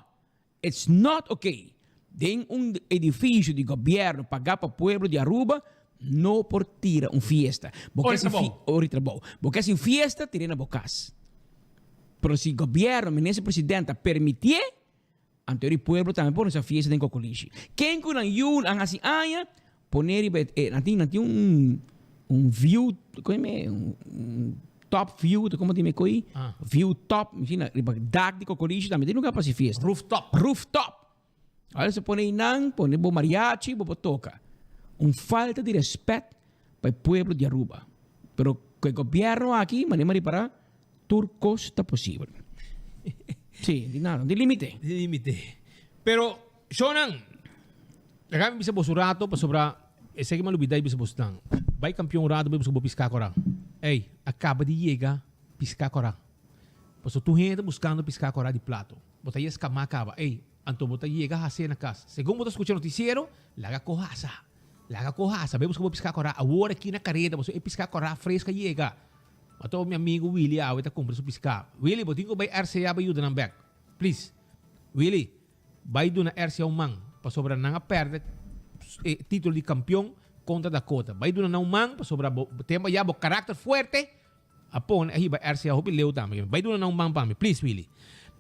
It's not okay. Den un edificio di gobierno paga pa pueblo di Aruba, no por tira un fiesta. Bo Ora ke haci trabou. ora di trabou. Bo ke haci un fiesta, tir'e na bo cas. Pero si gobierno, minister president ta permiti'e, Anto ri pueblo tambe por hasi fiesta den Cocolishi. Ken ku nan yu nan hasi aña, pone riba e, nan tin, nan tin un, un view, kon e un, un top view, ta komo tin me koi? Ah. View top, mishina, riba dak di Cocolishi tambe tin lugar pa hasi fiesta. Rooftop. Rooftop. Ahora se pone einan, pone bo mariachi, bo por toka. Un falta di respet pa e pueblo di Aruba. Pero ku e gobierno aki, manera mi a ripara, Tur kos ta posibel. Sí, di nada, di limite. Di limite. Pero, shownan, laga mi bisa boso un rato pasobra esaki mi a lubida di bisa bosnan. Bai kampion un rato bai buska bo piská kora. Ey, a kaba di yega piská kora. Pasobra tur hende ta buskando piská kora di plato. Bo ta yes kama kaba. Ey, anto bo ta yega hase na kas. Segun bo ta skucha notisiero, laga ko hasa. Laga ko hasa. Bai buska bo piská kora awor aki na kareda pasobra e piská kora freska yega. Anto mi amigo Willy awe ta cumpra su pisca. Willy, bo tin cu bay RCA bay yuda nan bek. Please. Willy, bay duna RCA un man, pasobra nan a perde e titulo di campeon contra Dakota. Bay duna nan un man, pasobra bo tempo aya bo caracter fuerte a pone a hiba RCA hopi leu tambe. Bay duna nan un man pa mi, please Willy.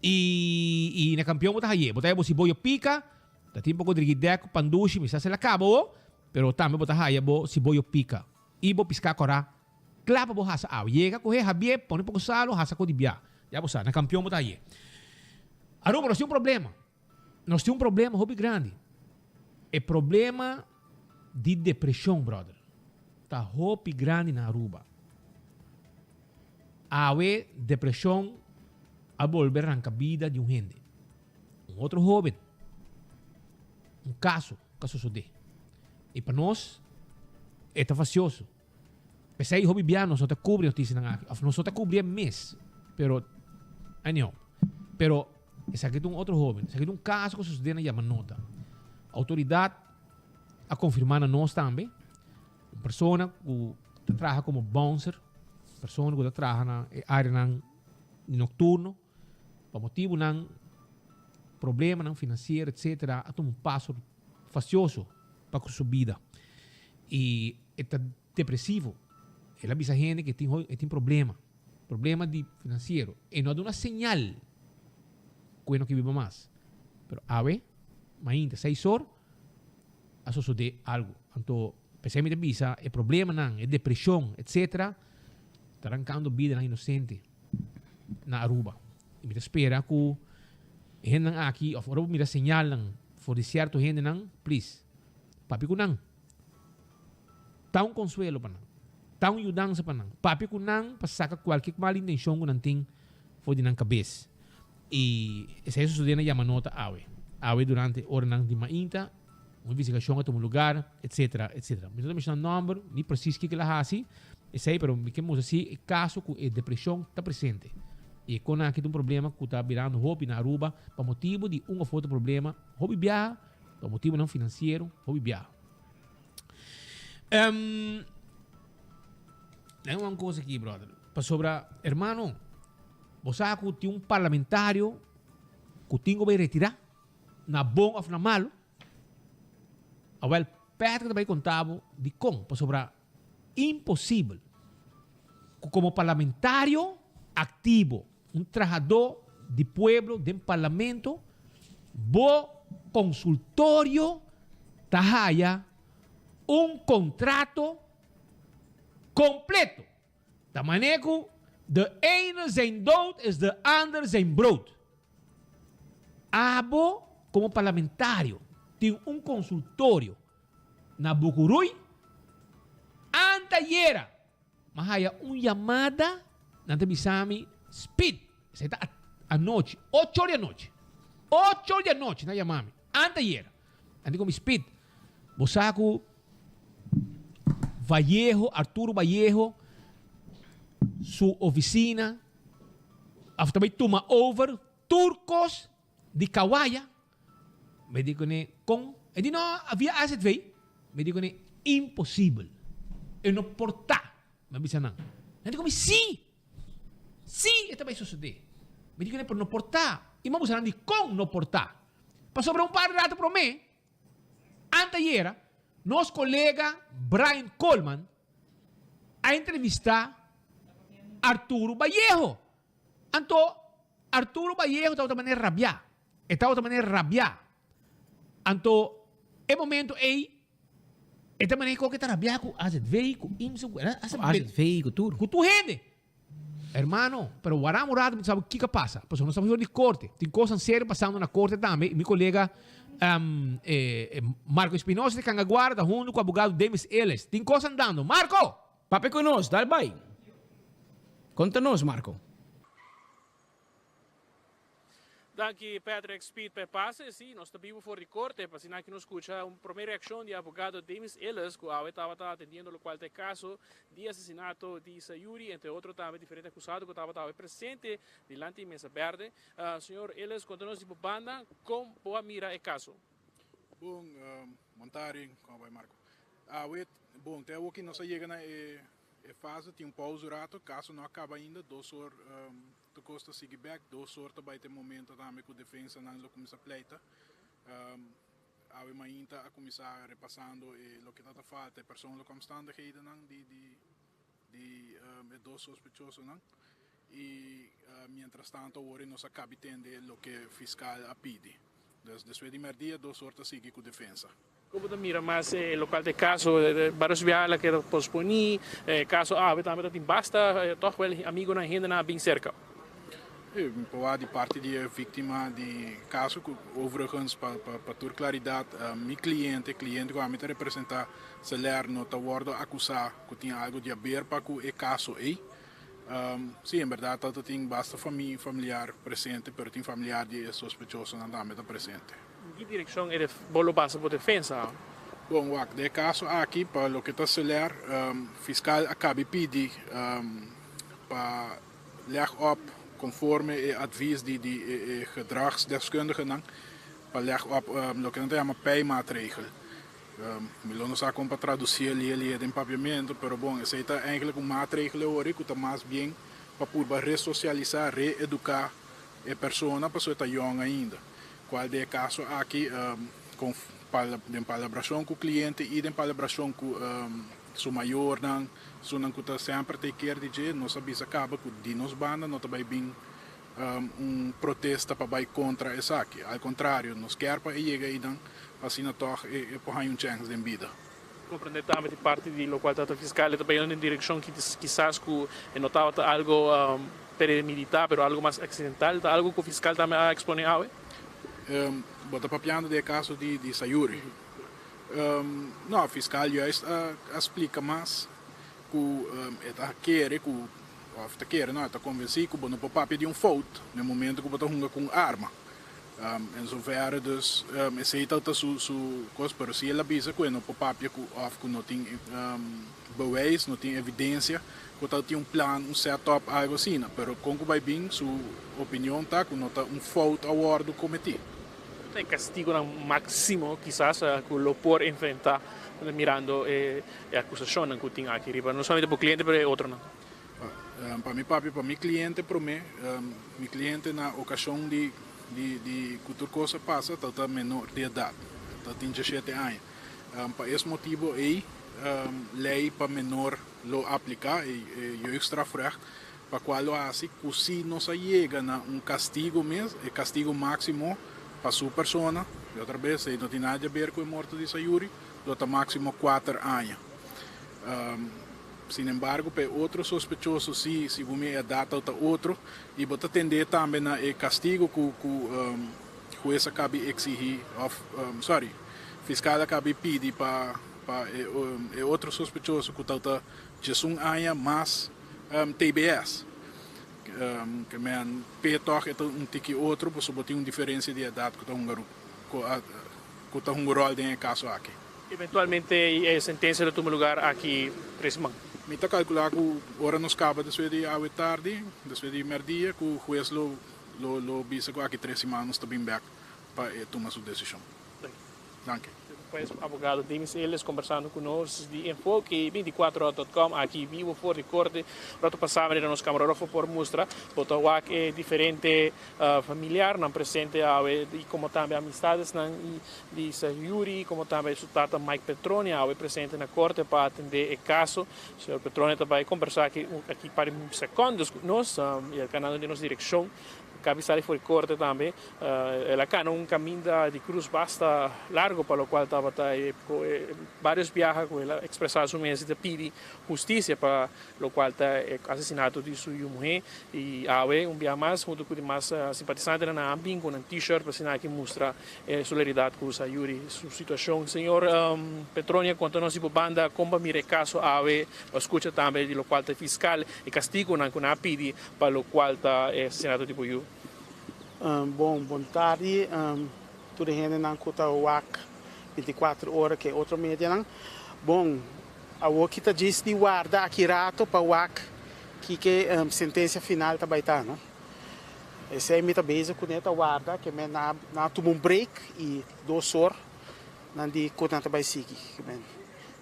Y y na campeon bo ta haye, bo ta haye bo siboyo pica, ta tin poco drigidek cu pandushi, mi sa si el a caba ho, pero tambe bo ta haya bo siboyo pica y bo pisca cora. Kla pa bo hasa awe. Yega kohe habié, pone poko salo, hasa ko di bia. Ya bo sa, na kampion bo ta haye. Aruba, nos tin un problema. Nos tin un problema hopi grandi. E problema di depresion, brother, ta hopi grandi na Aruba. Awe depresion a bolbe ranka bida di un hende. Un otro hoben. Un kaso ka sosode. I pa nos e ta fasioso. P'esei hopi bia nos no ta kubri notisianan aki. Òf nos no ta kubri e mes. Pero, anyhow. Pero, esaki ta un otro hoben. Esaki ta un kaso ku sosodé na Yamanota. Outoridat a konfirmá na nos tambe. Un persona ku ta traha komo bouncer. Persona ku ta traha na e areanan nokturno. Pa motibunan, problemanan finansiero etcetera a tuma un paso fasioso pa ku su bida. I e ta depresivo. El a bisa hende ku e tin e tin problema, problema di finansiero. E no a duna señal ku e no ke biba mas. Pero awe, mainta seis or, a sosode algu. Anto. P'esei mi ta bisa e problemanan, e depresion, etc. Ta rancando bidanan inocente na Aruba. Y mi ta spera cu e hendenan aki, of ora bo mira señalnan for di cierto hendenan, please, papia cu nan. Ta un consuelo pa nan. Ta un yudansa pa nan. Papia cu nan pa saca cualkier mal intencion cu nan tin for di nan cabes. Y esei a sucede na Yamanota awe. Awe durante oranan di mainta, un investigacion a tuma lugar, etcetera, etcetera. Mi no ta menciona nomber, ni precies kico el a haci, esei, pero mi ke mustra si e caso cu e depresion ta presente. Y e con aki ta un problema cu ta birando hopi na Aruba pa motibo di un of otro problema, hopi biaha pa motibonan financiero, hopi biaha. Um, un cosa aki, brother. Pasobra, hermano, Bo sa ku tin un parlamentario ku tin ku bai retirá, na bon òf na malu? Awèl, Patrick ta bai konta bo dikon, pasobra imposibel ku komo parlamentario aktivo, un trahadó di pueblo den parlamento, bo konsultorio ta haya un kontrato kompleto. Ta manera ku de ene zijn dood is de ander zijn brood. Abo komo parlamentario tin un konsultorio na Bucuruy, antayera m'a haya un yamada, nan ta bisa mi, Speed, esei ta anochi, ocho or di anochi, ocho or di anochi nan a yama mi, antayera, nan di ku mi, Speed, bo sa ku Vallejo, Arturo Vallejo, su oficina of ta bay tuma over tur cos di Kawaya. Mi di cune, con? E di no, via AZV. Mi di cune, imposibel. E no por ta. Mi a bisa nan. Nan di cumi, si! Si e ta bay sosode. Mi di cune, pero no por ta. Y mi a bisa nan di con no por ta. Pasobra un par di rato prome, Antayera, nos kolega Brian Coleman a entrevistá Arturo Vallejo. Anto, Arturo Vallejo tabata manera rabiá. E tabata manera rabiá. Anto, e momento ei, e ta manera ku ta rabiá ku AZV, ku IMSA, ku AZV, ku tur. Ku tur hende. Hermano, pero wara un rato mi sabi kiko a pasa. Pasobra nos ta for di korte. Tin kosnan serio pasando na korte tambe. I mi kolega Marco Espinosa di Cangaguara ta huntu ku abogado Demis Ellis. Tin kos andando. Marco! Papia ku nos, dal bai. Konta nos, Marco. Danki Patrick Speed pa e pase. Sí, nos ta bibu for di korte pa asina aki nos skucha un prome reakshon di abogado Demis Ellis ku awe tabata atendiendo lokual ta e kaso di asesinato di Sayuri, entre otro tambe diferente akusado ku tabata awe presente dilanti mesa berde. Señor Ellis, konta nos di bo banda kon bo a mira e kaso. Bon, Montari, kon a bai Marco? Awe, bon, te awoki nos a yega na e fase, tin un pauze un rato, kaso no a kaba ainda, dos or Tur kos ta sigui bek, dos or ta bai ta e momento tambe ku defensanan lo kuminsá pleita. Awe mainta a kuminsá repasando e loke ta ta falta, e persoonlijke omstandighedennan di di di e dos sospechosonan i mientras tanto awor nos a kabi tende loke fiskal a pidi. Dus despues di mèrdia dos or ta sigui ku defensa. Kon bo ta mira mas e lokual ta e kaso? Varios biaha el a keda posponí, e kaso awe tambe ta tin basta tòg wèl amigonan, hendenan a bin serka. E mi por wak di parti di e víktima di kaso ku overigens pa pa tur klaridat mi kliente, kliente ku ami ta representá, Seler no ta wòrdu akusá ku tin algu di haber pa ku e kaso ei. Sí, en berdad ta tin basta familiar presente, pero tin familiar di e sospechosonan tambe ta presente. En ki direccion e bo lo basa bo defensa? Bon, wak, den e caso aki, pa loke ta Soler, fiscal a cabi pidi pa leg op conforme e advies di di e gedragsdeskundigenan, pa leg op loke nan ta yama pijmaatregel. Mi lo no sa kon pa tradusié lie lie den papiamentu, pero bon, esei ta eigenlijk un maatregel ori ku ta mas bien pa purba resosialisá, reeduká e persona pasobra e ta yòn ainda. Kual den e kaso aki kon den palabrashon ku kliente i den palabrashon ku su mayornan, esunnan ku ta semper take care di dje, nos a bisa kaba ku di nos banda no ta bai bin un protesta pa bai kontra esaki. Al kontrario, nos kier pa e yega einan pa asina tòg e por haña un chèns den bida. Comprende tambe di parti di locual ta fiscal e ta bayendo den direccion kisas cu e no tabata algo premedita pero algo mas accidental. Ta algo cu fiscal tambe a expone awe? Bo ta papiando di e caso di Sayuri. No, fiscal juist a splica mas cu e ta kere cu, of ta kere no, e ta convenci cu bo no por papia di un fout na e momento cu bo ta hunga cu un arma. En zoverre dus esey ta ta su su cos, pero si el a bisa cu e no por papia cu of cu no tin bewijs, no tin evidencia cu ta tin un plan, un set up, algo asina. Pero con cu bay bin su opinion ta cu no ta un fout a wordo cometi. Ta e castigonan maximo kisas cu lo por enfrenta mirando e acusacionnan cu tin aki riba no solamente bo cliente pero e otronan. Pa mi papia pa mi cliente prome, mi cliente na ocasion di di cu tur cos a pasa ta ta menor di edad, ta tin diesshete aña. Pa es motibo ey ley pa menor lo aplica, e jeugdstrafrecht, pa cual lo haci cu si nos a yega na un castigo mes, e castigo maximo pa su persona, y otra bes ey no tin nada di haber cu e morto di Sayuri, lo ta maximo cuater aña. Sin embargo, pa e otro sospechoso si, segun mi e edat ta otro, i bo ta tendé tambe na e kastigo ku ku hues a kabi eksihí òf, sorry, fiskal a kabi pidi pa pa e e otro sospechoso ku ta ta diesun aña mas tbs. Ke men p'e tòg e ta un tiki otro pasobra bo tin un diferensia di edat ku ta hunga ku ta hunga ròl den e kaso aki. Eventualmente e sentencia lo tuma lugar aki tres siman. Mi ta calcula cu ora nos caba despues di awe tardi, despues di merdia, cu huez lo lo bisa cu aki tres siman nos ta bin bek pa e tuma su decision. Danki. Pues abogado Demis Ellis conversando cu nos di Enfoke 24 dot com aki vivo for di corte. Rato pasa manera nos camarógrafo por mustra bo ta wak e diferente familiarnan presente awe y como tambe amistadesnan y Di Sayuri, como tambe su tata Mike Petroni awe presente na corte pa atende e caso. Señor Petroni ta bay conversa aki aki par di secondos cu nos y el canando den nos direccion. Cabi sali for di corte tambe. El a cana un caminda di cruz basta largo pa locual tabata e varios biaha cu el a expresa su mes y ta pidi husticia pa locual ta e asesinato di su yu muhe y awe un bia mas hunto cu dimas simpatisantenan nan a bin cu nan t-shirt pa asina aki mustra e solidaridad cu Sayuri su situacion. Señor Petronia conta nos di bo banda con pa mira e caso awe, bo a scucha tambe di locual ta e fiscal e castigonan cu nan a pidi pa locual ta e asesinato di bo yu. Bon bon tardi tur e hendenan cu ta wak 24 ora cu e otro medianan. Bon Awor ki ta djis di warda aki rato pa wak kiko e sentencia final ta bay ta no. Esey mi ta bezig cune ta warda ke men nan a tuma un break y dos or nan di cu nan ta bay sigui ke men.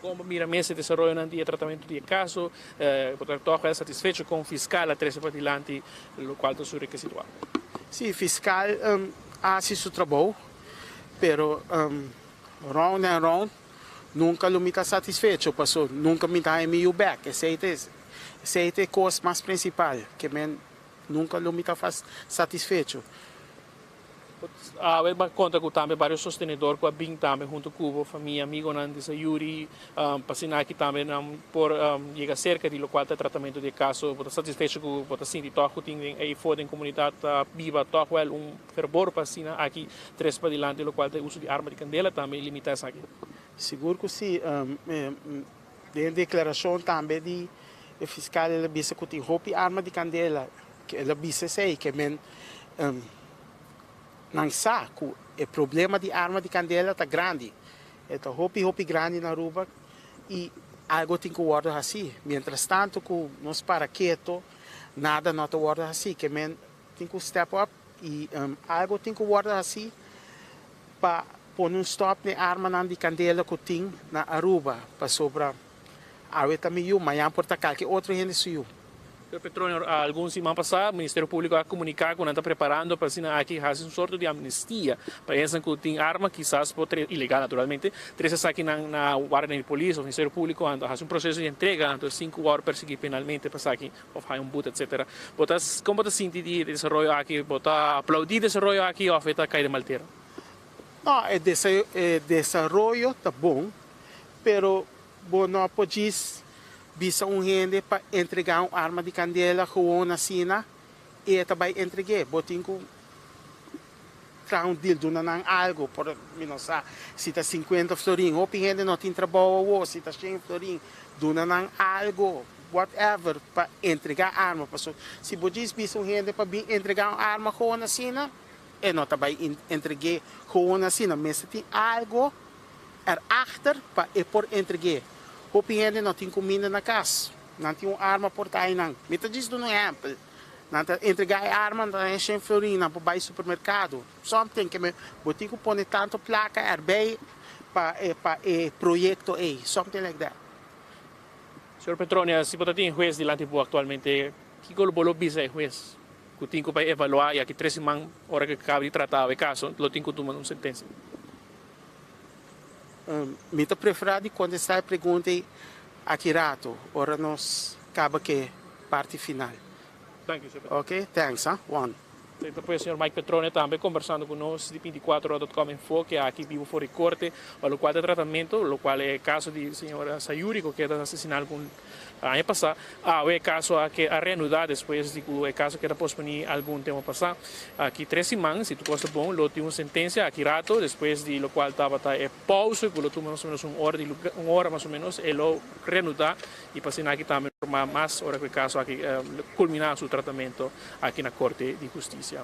Con bo mira mes e desaroyonan di e tratamento di e caso? Bo ta toch wel satisfecho con fiscal a trece padilanti locual ta su requisito awe? Si, fiscal a haci su trabou pero round and round Nunca lo mi ta satisfecho paso nunca mi ta haña mi yu bek. Esey ta esey ta e cos mas principal ke men nunca lo mi ta satisfecho. Awe bo a conta cu tambe varios sostenedor cu a bin tambe hunto cu bo, famia, amigonan di Sayuri, pa asina aki tambe nan por yega cerca di locual ta e tratamento di e caso. Bo ta satisfecho cu bo ta sinti toch cu tin den eyfo den comunidad ta biba toch wel un Fervor pa asina aki tres padilanti locual ta e uso di arma di candela tambe limita esaki. Sigur cu si. Den e declaracion tambe di e fiscal el a bisa cu tin hopi arma di candela. El a bisa esey ke men nan sa cu e problema di arma di candela ta grandi. E ta hopi hopi grandi na Aruba y algo tin cu wordo haci. Mientras tanto cu nos para keto nada no ta wordo haci. Ke men Tin ku step up y algo tin ku wordo haci pa pone un stop n'e armanan di candela ku tin na Aruba pasobra awe ta mi yu, mañan por ta kalke otro hende su yu. Señor Petronio, algun siman pasá Ministerio Públiko a komuniká ku nan ta preparando pa asina aki hasi un sorto di amnistia pa esnan ku tin arma, kisas por trese, ilegal naturalmente, trese esakinan na warda di polis òf Ministerio Públiko anto hasi un proseso di entrega anto sin ku wòrdu persiguí penalmente pa esaki. Of hay un but etcetera. Bo ta kon bo ta sinti di e desaroyo aki? Bo ta aplaudí desaroyo aki of e ta kai den mal tera? No, e desaroyo ta bon, pero Bo no por djis bisa un hende pa entregá un arma di kandela gewoon asina i e ta bai entreg'é. Bo tin ku traha un deal, duna nan algu, por mi no sa si ta sinkuenta florin, hopi hende no tin trabou awor, si ta shen florin, duna nan algu, whatever, pa entregá arma. Pasobra si bo djis bisa un hende pa bin entregá un arma gewoon asina, e no ta bai entreg'é gewoon asina. Mester tin algu er achter pa e por entreg'é. Hopi hende no tin kuminda na kas. Nan tin un arma por ta einan. Mi ta djis duna un ehèmpel. Nan ta entregá e arma, nan ta haña shen florin, nan por bai supermerkado. Something ke me bo tin ku pone tantu plaka erbij pa e pa e proyekto ei. Something like that. Señor Petronia, si bo ta tin hues dilanti bo aktualmente, kiko lo bo lo bisa e hues ku tin ku bai evaluá i aki tres siman ora ku kaba di trata e kaso lo tin ku tuma un sentensia? Mi ta preferá di kontestá e pregunta ei aki rato, ora nos kaba ku e parti final. Thank you, señor Petrone. Ok, thanks, ha. One. Ta pues señor Mike Petrone tambe kombersando ku nos di binticuatrohora.com Enfoke aki bibo for di korte pa lokual ta tratamentu, lokual e kaso di señora Sayuri ku keda asesiná algun Aña pasá, awe e kaso a ke a reanudá despues di ku e kaso keda posponí algun tempu pasá. Aki tres siman, si tur kos ta bon, lo tin un sentensia aki rato, despues di lokual tabata e pousa ku lo tuma mas o ménos un ora di luga, un ora mas o ménos, e lo reanudá i pa asina aki tambe informá mas ora ku e kaso aki kulminá su tratamentu aki na Korte di Hustisia.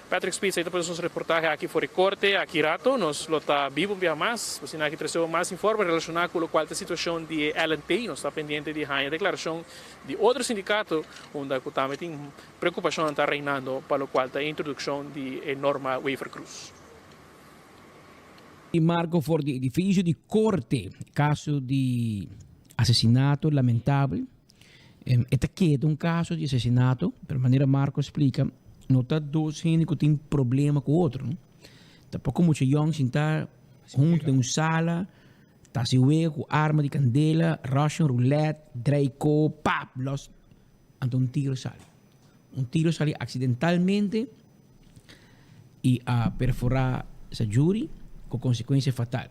Patrick Spitz, ei ta pone nos reportahe aki for e korte. Aki rato nos lo ta bibo un biaha mas. Asina aki trese mas informe relashoná ku lokual ta situashon di e LNT. Nos ta pendiente di haña deklarashon di otro sindikato unda ku tambe tin preokupashonnan ta reinando pa lokual ta e introdukshon di e norma Wever-Croes. Di Marco for di edifisio di korte, kaso di asesinato lamentabel. E ta keda un kaso di asesinato, pero manera Marco a splika, no ta dos hende ku tin problema ku otro, no. Tampoko mucha yòn sinta huntu den un sala, ta hasi wega ku arma di kandela, Russian roulette, draiko, pap, los. Anto un tiro sali. Un tiro sali aksidentalmente i a perforá Sayuri ku konsekuensia fatal.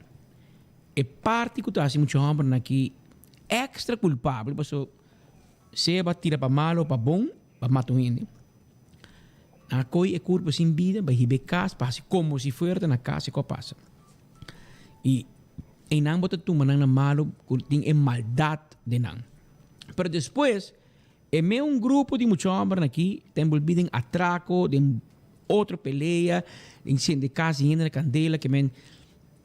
E parti ku ta hasi mucha hòmbernan aki èkstra kulpabel paso sea bo a tira pa malo o pa bon bo a mata un hende. Nan a kohe e kurpo sin bida bai hiba e kas pa hasi komo si fuera ta na kas e ku a pasa. I einan bo ta tuma nan na malo ku tin e maldat den nan. Pero despues e me un grupo di mucha hòmbernan aki ta enbolbí den atrako, den otro pelea, den sende kas di hende na kandela ke men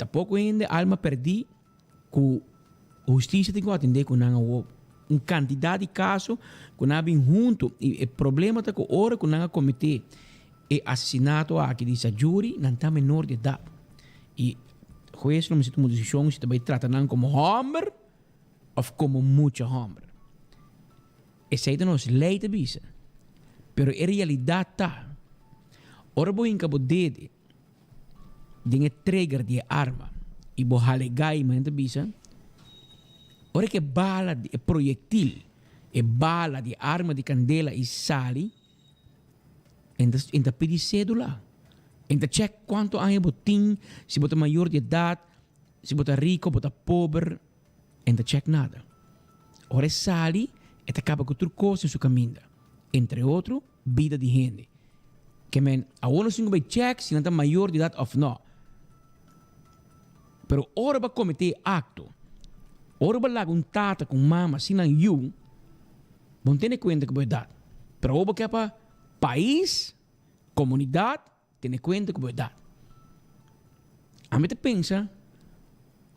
Ta poko hende alma perdí ku hustisia tin ku atendé ku nan awor. Un kantidat di kaso ku nan a bin huntu i e problema ta ku ora ku nan a kometé e asesinato aki di Sayuri nan ta menor di edat. I hues lo mester tuma un desishon si ta bai trata nan komo hòmber òf komo mucha hòmber. Esei ta nos lei ta bisa. Pero e realidat ta ora bo hinka bo dede den e trigger di e arma y bo hala e gai men ta bisa ora ke bala di e proyectil e bala di arma di candela y sali en ta en ta pidi cedula en ta check cuanto aña bo tin si bo ta mayor di edad si bo ta rico bo ta pober en ta check nada ora e sali e ta caba cu tur cos den su caminda entre otro bida di hende. Ke men, awor nos tin ku bai check si nan ta mayor di edat òf nò. Pero ora bo a kometé e akto, ora bo a laga un tata ku un mama sin nan yu, bo no tene kuenta ku bo edat. Pero awor bo ke pa pais, komunidat tene kuenta ku bo edat. Ami ta pensa,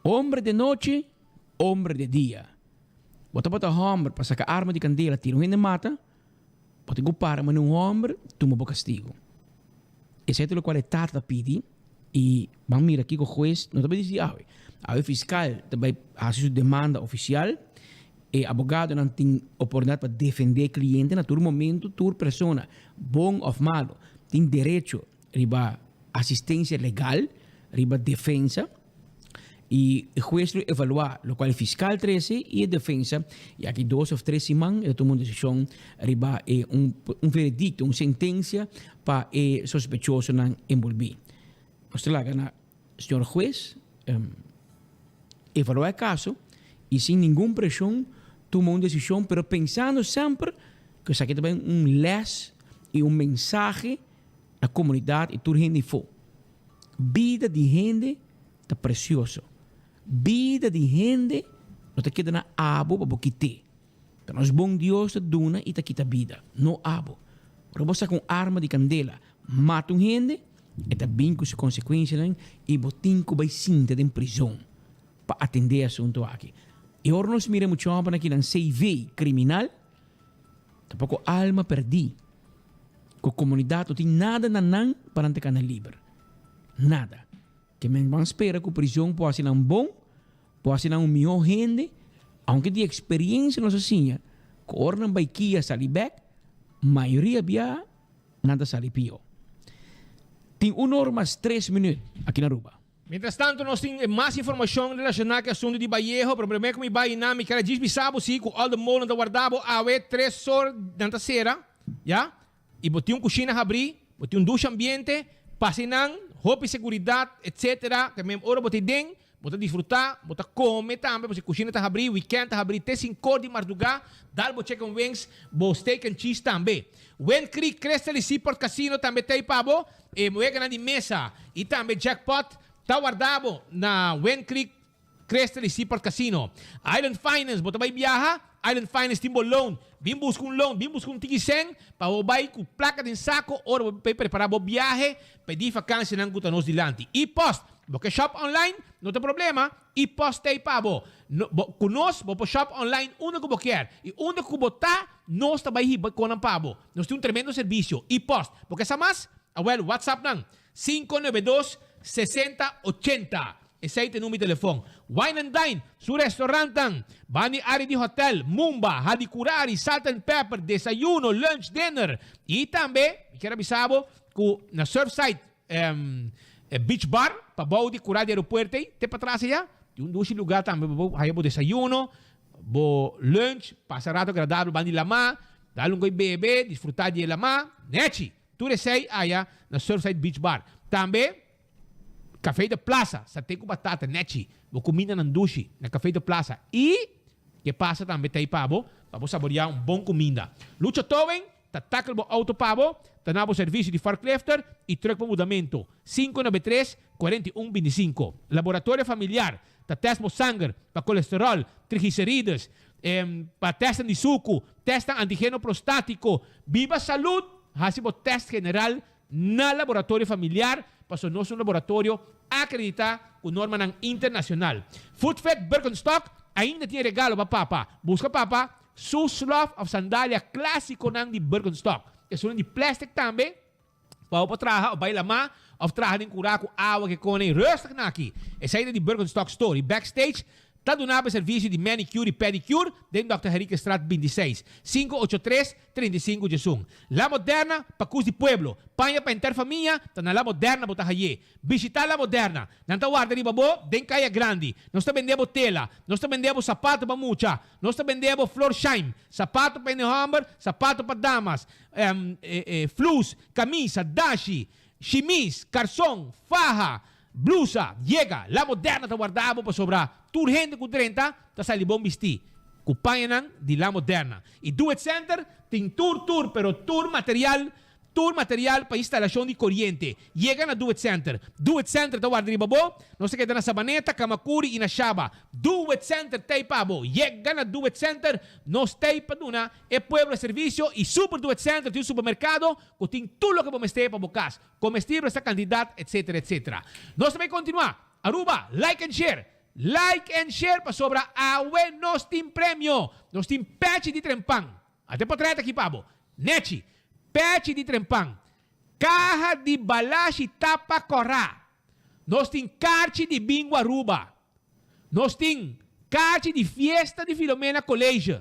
hombre de noche, hombre de dia. Bo tabata hòmber pa saka arma di kandela tira un hende mata, Bo tin ku para manera un hòmber tuma bo kastigu. Esei ta lokual e tata ta pidi i ban mira kiko hues no ta bai disidí awe. Awe fiskal ta bai hasi su demanda ofisial, e abogadonan tin oportunidat pa defendé e kliente na tur momentu, tur persona, bon òf malu, tin derecho riba asistensia legal, riba defensa. Y e hues lo evalua locual e fiscal trece y e defensa y aki dos of tres siman e ta tuma un decision riba e un un veredicto, un sentencia pa e sospechosonan envolvi. Nos ta laga na señor hues evalua e caso. Y sin ningun presion tuma un decision pero pensando semper cu esaki ta bay un les y un mensahe na comunidad y tur hende ifo. Bida di hende ta precioso. Bida di hende no ta keda na abo pa bo kit'é. Ta nos bon Dios ta duna i ta kita bida, no abo. Ora bo saka un arma di kandela mata un hende, e ta bin ku su konsekuensianan i bo tin ku bai sinta den prizon pa atendé e asuntu aki. I ora nos mira e mucha hòmbernan aki nan CV kriminal, tampoko alma pèrdí ku komunidat no tin nada na nan pa nan ta kana liber. Nada. Ke men ban spera ku prizon por hasi nan bon, por hasi nan un mihó hende, aunke di eksperiencia nos a siña ku ora nan bai kia sali bèk, mayoria bia nan ta sali pió. Tin un or mas tres minüt aki na Aruba. Mientras tanto nos tin mas informacion relaciona cu e asunto di Vallejo, pero prome cu mi bay nan mi kier a djis bisa bo si cu all the mall nan ta warda bo awe tres or nan ta cera, ya. Y bo tin un cushina habri, bo tin un dushi ambiente, pasa nan, hopi seguridad, etc. Te mem ora bo ta den, bo ta disfruta, bo ta come tambe, pasobra cushina ta habri, weekend ta habri te cincor di marduga, dal bo chicken wings, bo steak and cheese tambe. Wind Creek, Crystal y Seaport Casino tambe ta ey pa bo, e weganan di mesa y tambe jackpot ta warda bo na Wind Creek, Crystal y Seaport Casino. Island Finance, bo ta bay biaha? Island Finance tin bo loan. Bin busca un loan, bin busca un tiki cen pa bo bay cu placa den saco ora bo bay prepara bo biahe pa e di vacancianan cu ta nos dilanti. E-post, bo ke shop online? No ta problema, e-post ta ey pa bo. No, bo, cu nos bo por shop online unda cu bo kier y unda cu bo ta, nos ta bay hiba conan pa bo. Nos tin un tremendo servicio. E-post, bo ke sa mas? Awel, WhatsApp nan, 592 60 80. Esei ta e number di telefon. Wine and Dine, su restaurantnan, banda di área di hotel, Mumba, Hadicurari, Salt and Pepper, desayuno, lunch, dinner. I tambe mi kier a bisa bo ku na Surfside Beach Bar, pabou di kura di aeropuerto ei, te patras aya, tin un dushi lugá tambe pa bo haya bo desayuno, bo lunch, pasa rato agradabel banda di lamá, dal un koi bebe, disfrutá di e lamá. Nechi! Tur esei aya na Surfside Beach Bar. Tambe. Café de Plaza, saté cu batata nechi, bo cumindanan dushi na Café de Plaza y ke pasa tambe ta ey pa bo, pa bo saborea un bon cuminda. Lucho Towing ta tackle bo auto pa bo, ta na bo servicio di forklifter y truck pa mudamento, 593, 41 25. Laboratorio Familiar ta test bo sanger pa colesterol, triglicerides, pa testnan di sucu, testnan antigeno prostatico. Biba Salud haci bo test general Na laboratorio familiar, paso nos un laboratorio acredita cu normanan internacional. Footfit Birkenstock ainda tin e regalo pa papa. Busca papa su slof of sandalia clasiconan di Birkenstock. Esunnan di plastic tambe pa bo por traha of bay lama of traha den cura cu awa ke cone rustig naki. Esey ta di Birkenstock Store y Backstage Ta duna bo e servisio di manicure y pedicure den Dòkter Henriquezstraat 26, 583, 35 diesun. La Moderna pa cus di pueblo. Paña pa henter famia ta na La Moderna bo ta haye. Bishita La Moderna. Nan ta warda riba bo den Caya Grandi. Nos ta bende bo tela. Nos ta bende bo sapato pa mucha. Nos ta bende bo Florsheim, sapato pa hende homber, sapato pa damas, flus, camisa, dashi, shimis, carson, faha, Blusa, yega, La Moderna ta warda bo pasobra tur hende ku drenta ta sali bon bistí ku pañanan di La Moderna. I Do It Center tin tur tur pero tur material tur material pa instalashon di koriente. Yega na Do It Center. Do It Center ta warda riba bo. Nos ta keda na Sabaneta, Kamakuri i na Shaba. Do It Center t'ei pa bo. Yega na Do It Center. Nos t'ei pa duna e pueblo e servisio i Super Do It Center tin un supermerkado ku tin tur loke bo mester pa bo kas. Comestible esta cantidad etc etc. Nos ta bay continua. Aruba, like and share. Like and share pasobra awe nos tin premio. Nos tin pechi di trempan. Ate potret aki pa bo. Nechi. Pechi di trempan. Caha di balashi tapa cora. Nos tin karchi di bingo Aruba. Nos tin karchi di fiesta di Filomena College.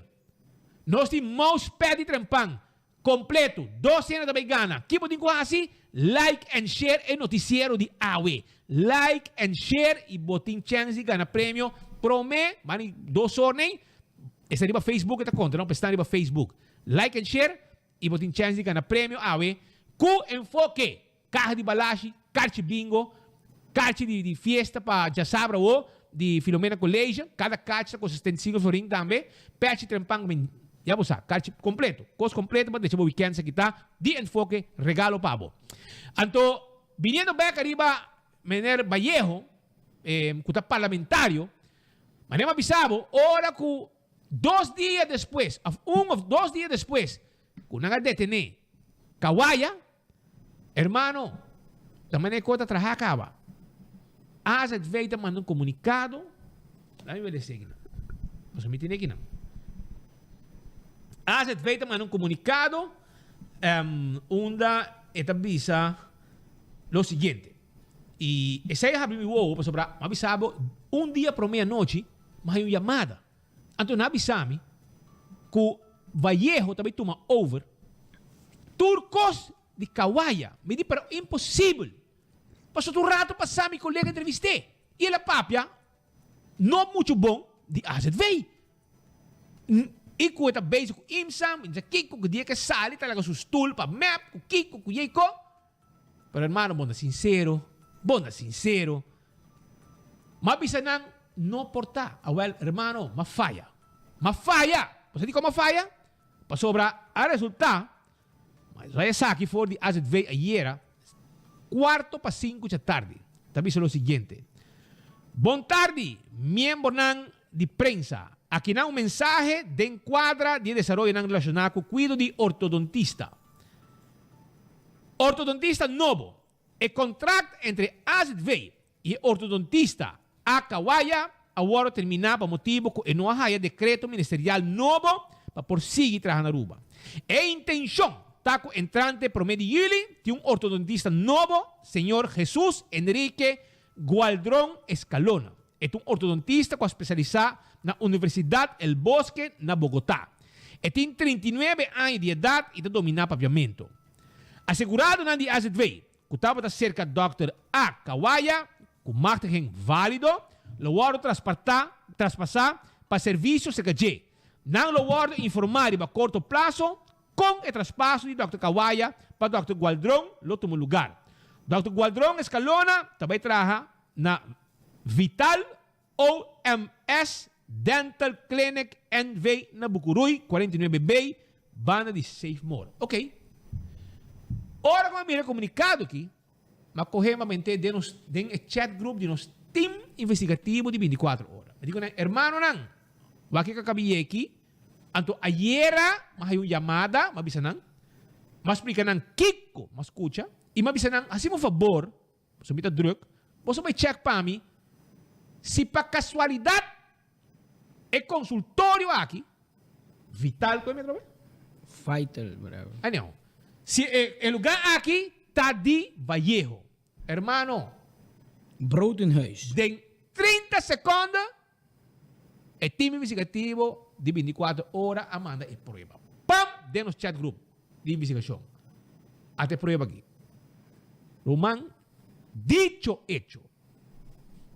Nos tin mousepad di trempan. Completo, dos hende ta bay gana. Ki bo tin cu haci? Like and share e noticiero di awe. Like and share y bo tin chance di gana premio. Prome, mani dos or ney, esta riba Facebook e ta conta no, p'esnan riba Facebook. Like and share y bo tin chance di gana premio awe cu enfoke. Caha di balashi, karchi bingo, karchi di fiesta pa djasabra awo. di Filomena College, kada karchi ta kosta 75 florin tambe. Pèchi trempan men, ya bo sa, karchi kompleto. Kos kompleto pa drecha bo wikènt sa kita di Enfoke regalo pa bo. Anto, biniendo bèk ariba Meneer Vallejo, ku ta parlamentario, manera mi a bisa bo, ora ku dos dia despues, òf un òf dos dia despues ku nan a detené Kawaya, hermano, ta manera e kos ta traha kaba. AZV ta manda un komunikado, laat mi wele esei kinan, pasobra mi tene kinan. AZV ta manda un komunikado unda e ta bisa lo siguiente. I esei a habri mi wowo pasobra mi a bisa bo un dia promé anochi mi a haña un yamada. Anto nan a bisa mi ku Vallejo ta bai tuma over tur kos di Kawaya. Mi di pero imposibel. Pasobra tur rato pasá mi kolega entrevist'é i el a papia no muchu bon di AZV. I ku e ta bezig ku IMSA, mi no sa kiko, ku dia ke sali ta laga su stul pa mep, ku kiko, ku yei-ko. Pero hermano, bo ta sincero, bo ta sincero. M'a bisa nan, no por ta. Awel, hermano, m'a faya. M'a faya! Bo sa dikon m'a faya? Pasobra a resulta, ma esaki for di AZV ayera, cuarto pa cinco dja tardi. Ta bisa lo siguiente, Bon tardi, miembronan di prensa. Akinan un mensahe den cuadra di e desaroyonan relaciona cu cuido di ortodontista. Ortodontista nobo. E contract entre AZV y e ortodontista A. Kawaya a wordo termina pa motibo cu e no a haya decreto ministerial nobo pa por sigui traha na Aruba. E intencion ta cu entrante prome di juli tin un ortodontista nobo, señor Jesus Enrique Gualdron Escalona. E ta un ortodontista cu a specialisa na Universidad El Bosque na Bogota. E tin 39 aña di edad y ta domina papiamento. Aseguradonan di AZV cu tabata cerca Dòkter A. Kawaya cu machtiging valido lo wordo trasparta traspasa pa servicio cerca dje. Nan lo wordo informa riba corto plazo con e traspaso di Dòkter Kawaya pa Dòkter Gualdron lo tuma lugar. Dòkter Gualdron Escalona ta bay traha na Vital OMS Dental Clinic NV na Bucuruy, 49 B, banda di Safe More. Ok. Ora ku mi a mira e komunikado aki, mi a kohe mi a mente den nos den e chat group di nos team investigativo di 24 ora. Mi di ku nan, Hermanonan, wak ke kakabi yeki, anto ayera mi a haña un yamada, mi a bisa nan, mi a splika nan kiko mi a skucha, i mi a bisa nan, hasi mi un fabor, Pasobra mi ta druk. Boso bai check pa mi si pa casualidad e consultorio aki, Vital cu e mi atrobe? Vital, whatever. Anyhow, si e e lugar aki ta di Vallejo. Hermano. Brood in huis. Den 30 seconde e team investigativo di 24 ora a manda e prueba. Pam! Den nos chat group. di investigacion. Ata e prueba aki. Ruman, dicho hecho.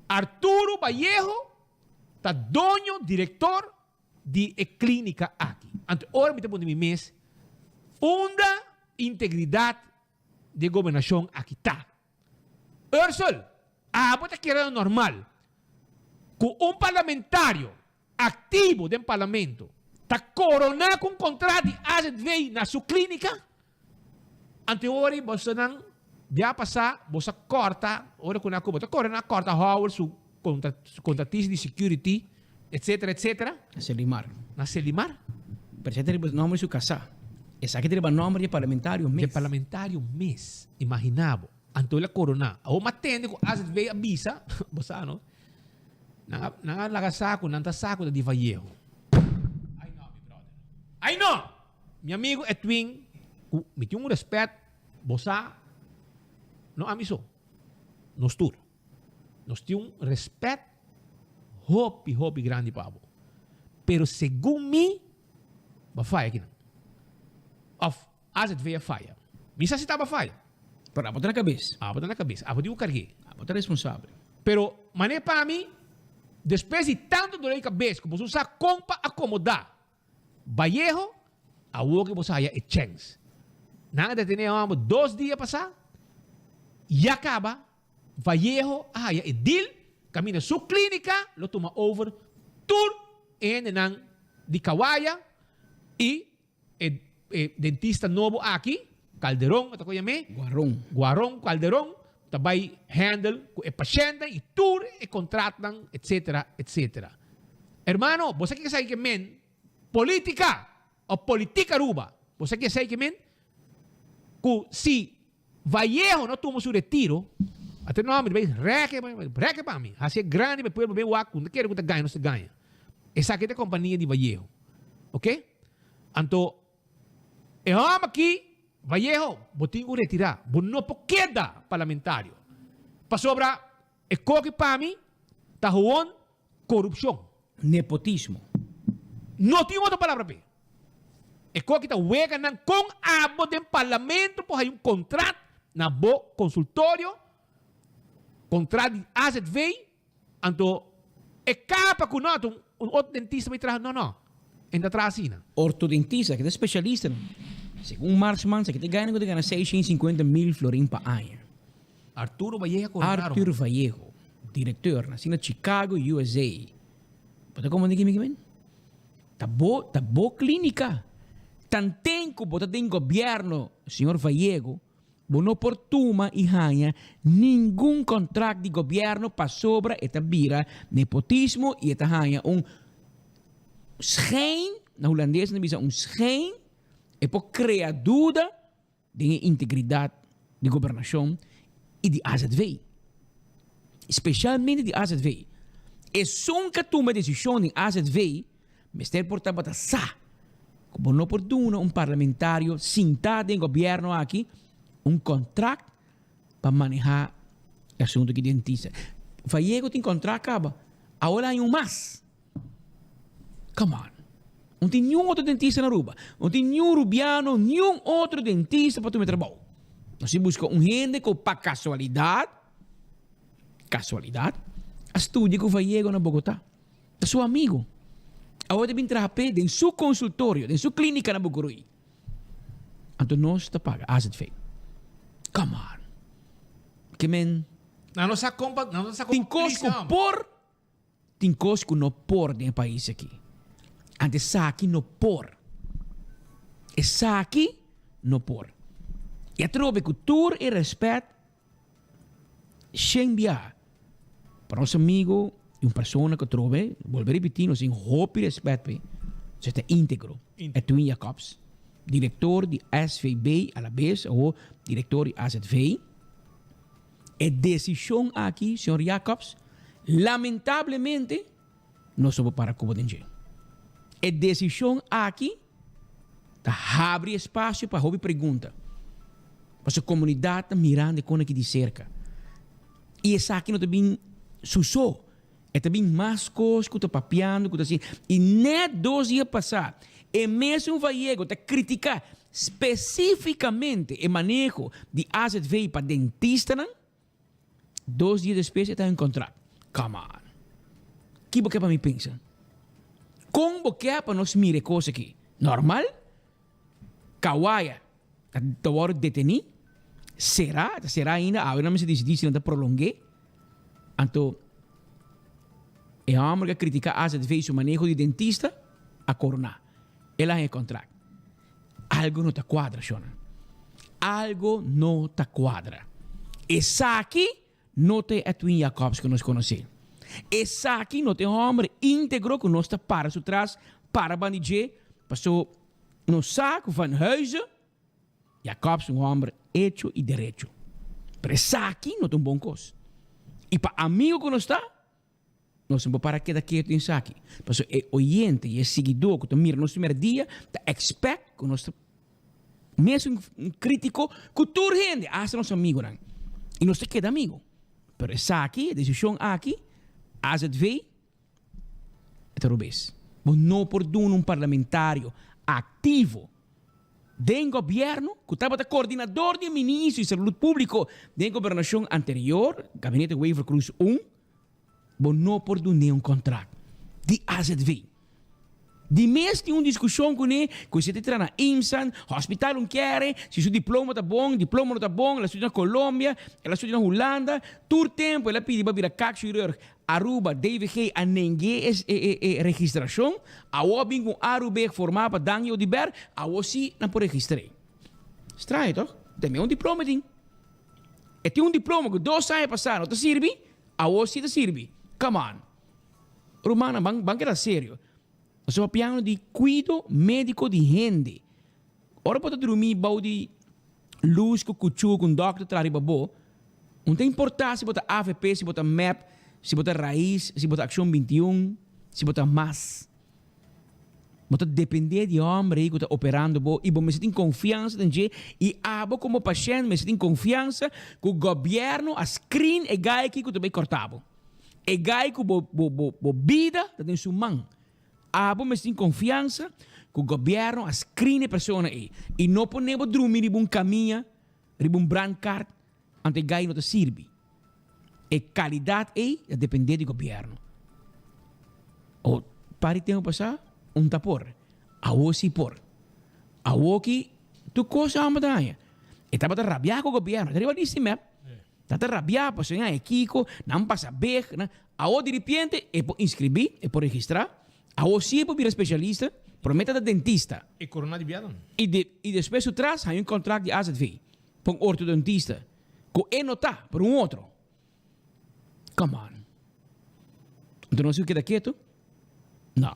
Arturo Vallejo ta doño, director di e clinica aki. Anto ora mi ta pone mi mes, unda integridad di e gobernacion aki ta? Ursel, abo ta kere normal cu un parlamentario activo den parlamento ta corona cu un contrat di AZV na su clinica? Anteori bosonan bia pasa boso a corta, ora cu nan a cuba ta corona a corta Howell su contratista di security etcetera etcetera. Na Selimar. Na Selimar. Pero esaki ta riba nomber di su casa. Esaki ta riba nomber di e parlamentario mes. Di e parlamentario mes. Imagina bo. Anto el a corona. Awor mi a tende cu AZV a bisa, bo sa no, nan a, nan a laga sa cu nan ta sa cu ta di Vallejo. Ay no, mi brother. Ay no! Mi amigo Edwin, cu mi tin un respet, bo sa, no ami so, nos tur. Nos tin un respet hopi, hopi grandi pa bo. Pero segun mi, bo a faya kinan. Of AZV a faya. Mi sa si ta bo a faya. Pero abo ta na kabes. Abo ta na kabes. Abo tin ku karg'é. Abo ta responsabel. Pero manera pa mi, despues di tantu dolor di kabes ku boso sa kon pa akomodá Vallejo, awor ke boso haya e chèns. Nan a detené e hòmber dos dia pasá, ya kaba Vallejo a haya e deal. Kaminda su klínika lo tuma over tur e hendenan di Kawaya i e e dentista nobo aki, Calderon e ta ku yam'é? Guaron. Guaron Calderon ta bai handle ku e pashèntnan i tur e kontratnan etsetera etsetera. Hermano, bo sa kiko esaki ke men politika òf politik Aruba? Bo sa kiko esaki ke men? Ku si Vallejo no tuma su retiro, ate no mi ta bay reke, reke pa mi, hacié grandi pa e pueblo bay wak cu no ta kere cu ta gaña nos ta gaña. Esaki ta e compania di Vallejo. Ok? Anto e homber aki, Vallejo, bo tin cu retira, bo no por keda parlamentario. Pasobra e koki pa mi ta gewoon corupcion. Nepotismo. No tin otro palabra p'e. E koki ta wega nan kon abo den parlamento por haña un contrat na bo consultorio, contrat di AZV, anto e capa cu no, anto un otro dentista bay traha, no no, e no ta traha asina. Ortodentista, ki ta specialista nan. Segun Marsman, sa ki ta gana ku ta gana 650 mil florin pa aña. Arturo Vallejo Coronado. Arthur Vallejo, directeur, nací na Chicago, USA. Bo ta comprende kico mi men? Ta bo, ta bo clínica. Tanten cu bo ta den gobierno, señor Vallejo, bo no por tuma y haña ningun contract di gobierno pasobra e ta bira nepotismo y e ta haña un schijn, na hulandes nan bisa un schijn, e por crea duda den e integridad di gobernacion y di AZV. Specialmente di AZV. Esun cu a tuma e decision den AZV mester por tabata sa cu bo no por duna un parlamentario sinta den gobierno aki un contract pa maneha e asunto aki di dentista. Vallejo tin contract caba, awor hay un mas. Come on. No tin niun otro dentista na Aruba. No tin niun Rubiano, niun otro dentista pa tuma e trabou. Nos tin busca un hende cu pa casualidad, casualidad, a studia cu Vallego na Bogota. Ta su amigo. Awor ta bin traha p'e den su consultorio, den su clinica na Bucuruy. Anto nos ta paga AZV. Come on. Ke men. Nan no sa con pa, nan no sa con Tin cos cu por. Tin kos ku no por den e pais aki. Anto esaki no por. Esaki no por. I atrobe ku tur e rèspèt shen biaha pa nos amigo i un persona ku atrobe, bolbe ripití, nos tin hopi rèspèt p'e, su ta íntegro, Edwin Jacobs, direktor di SVB alabes awo direktor di AZV. E desishon aki, señor Jacobs, lamentablemente nos no por para ku bo den dje. E desishon aki ta habri espasio pa hopi pregunta, pasobra komunidat ta mirando e kon aki di serka. I esaki no ta bin su so, e ta bin mas kos ku ta papiando, ku ta hasi. I nèt dos dia pasá e mesun Vallego ta kritiká spesífikamente e maneho di AZV pa dentistanan, dos dia despues e ta enkontrá. Come on. Ki bo ke pa mi pensa? Kon bo ke pa nos mira e kos aki? Normal? Kawaya ta wòrdu detení, será, ta será ainda, awe nan mester disidí si nan ta prolong'é. Anto e hòmber ku a kritiká AZV su maneho di dentista a koroná. El a haña e kontrakt. Algo no ta kuadra, shònan. Algo no ta kuadra. Esaki no ta e Edwin Jacobs ku nos konosé. Esaki no ta e hòmber íntegro ku nos ta para su tras, para banda di dje, paso nos sa ku Van Huizen, Jacobs un hòmber hecho i derecho. Pero esaki no ta un bon kos. I pa amigu ku nos ta, nos no por para keda ketu den esaki. Pasobra e oyente i e siguidó ku ta mira nos primer dia ta expect ku nos ta mesun krítiko ku tur hende, asta nos amigunan. I nos ta keda amigu. Pero esaki, e desishon aki, azv, e ta robes. Bo no por duna un parlamentario aktivo den gobièrnu ku tabata koordinador di e ministro di Salud Públiko den e gobernashon anterior, Gabinete Wever-Croes un, bo no por dun'é un kontrakt di azv. Di mes tin un diskushon kuné ku si e ta traha na IMSAN, hospital un kere, si su diploma ta bon, diploma no ta bon, el a studia na Colombia, el a studia na Hulanda, tur tempu el a pidi pa bira kakchirurg. Aruba, DVG a neng'é es e e registrashon, awor a bin ku un Arubeg formá pa Dangui Oduber, awor sí nan por registr'é. Straño tòg? Tambe un diploma e tin. E tin un diploma ku dos aña pasá no ta sirbi, awor sí ta sirbi. Come on. Rumannan, ban ban keda serio. Nos ta papiando di kuido médiko di hende. Ora bo ta drumí bou di lus ku kuchú ku un dòkter traha riba bo, no ta importá si bo ta avp, si bo ta mep, si bo ta rais, si bo ta Akshon 21, si bo ta mas. Bo ta dependé di e hòmber ei ku ta operando bo i bo mester tin konfiansa den dje i abo komo pashènt mester tin konfiansa ku gobièrnu a screen e gai aki ku ta bai kòrta bo. E gai ku bo bo bo bo bida ta den su man. Abo mester tin konfiansa ku gobièrnu a screen e persona ei i no pone bo drumi riba un kamiña, riba un brandkart, anto e gai no ta sirbi. E kalidat ei ta dependé di gobièrnu. O par di tempu pasá un ta por, awor si por. Awoki tur kos a hòmber ta haña. E tabata rabiá ku gobièrnu, ta riba lista di mep. Ta ta rabiá pasobra nan haña kiko, nan pasa beg, nan. Awor diripiente e por inskribí, e por registrá, awor si e por bira spesialista, promé ta ta dentista. E korona di bianan. I de i despues su tras haña un kontrakt di AZV pa un ortodontista. Ku e no ta, pero un otro. Come on. Anto nos keda ketu? No.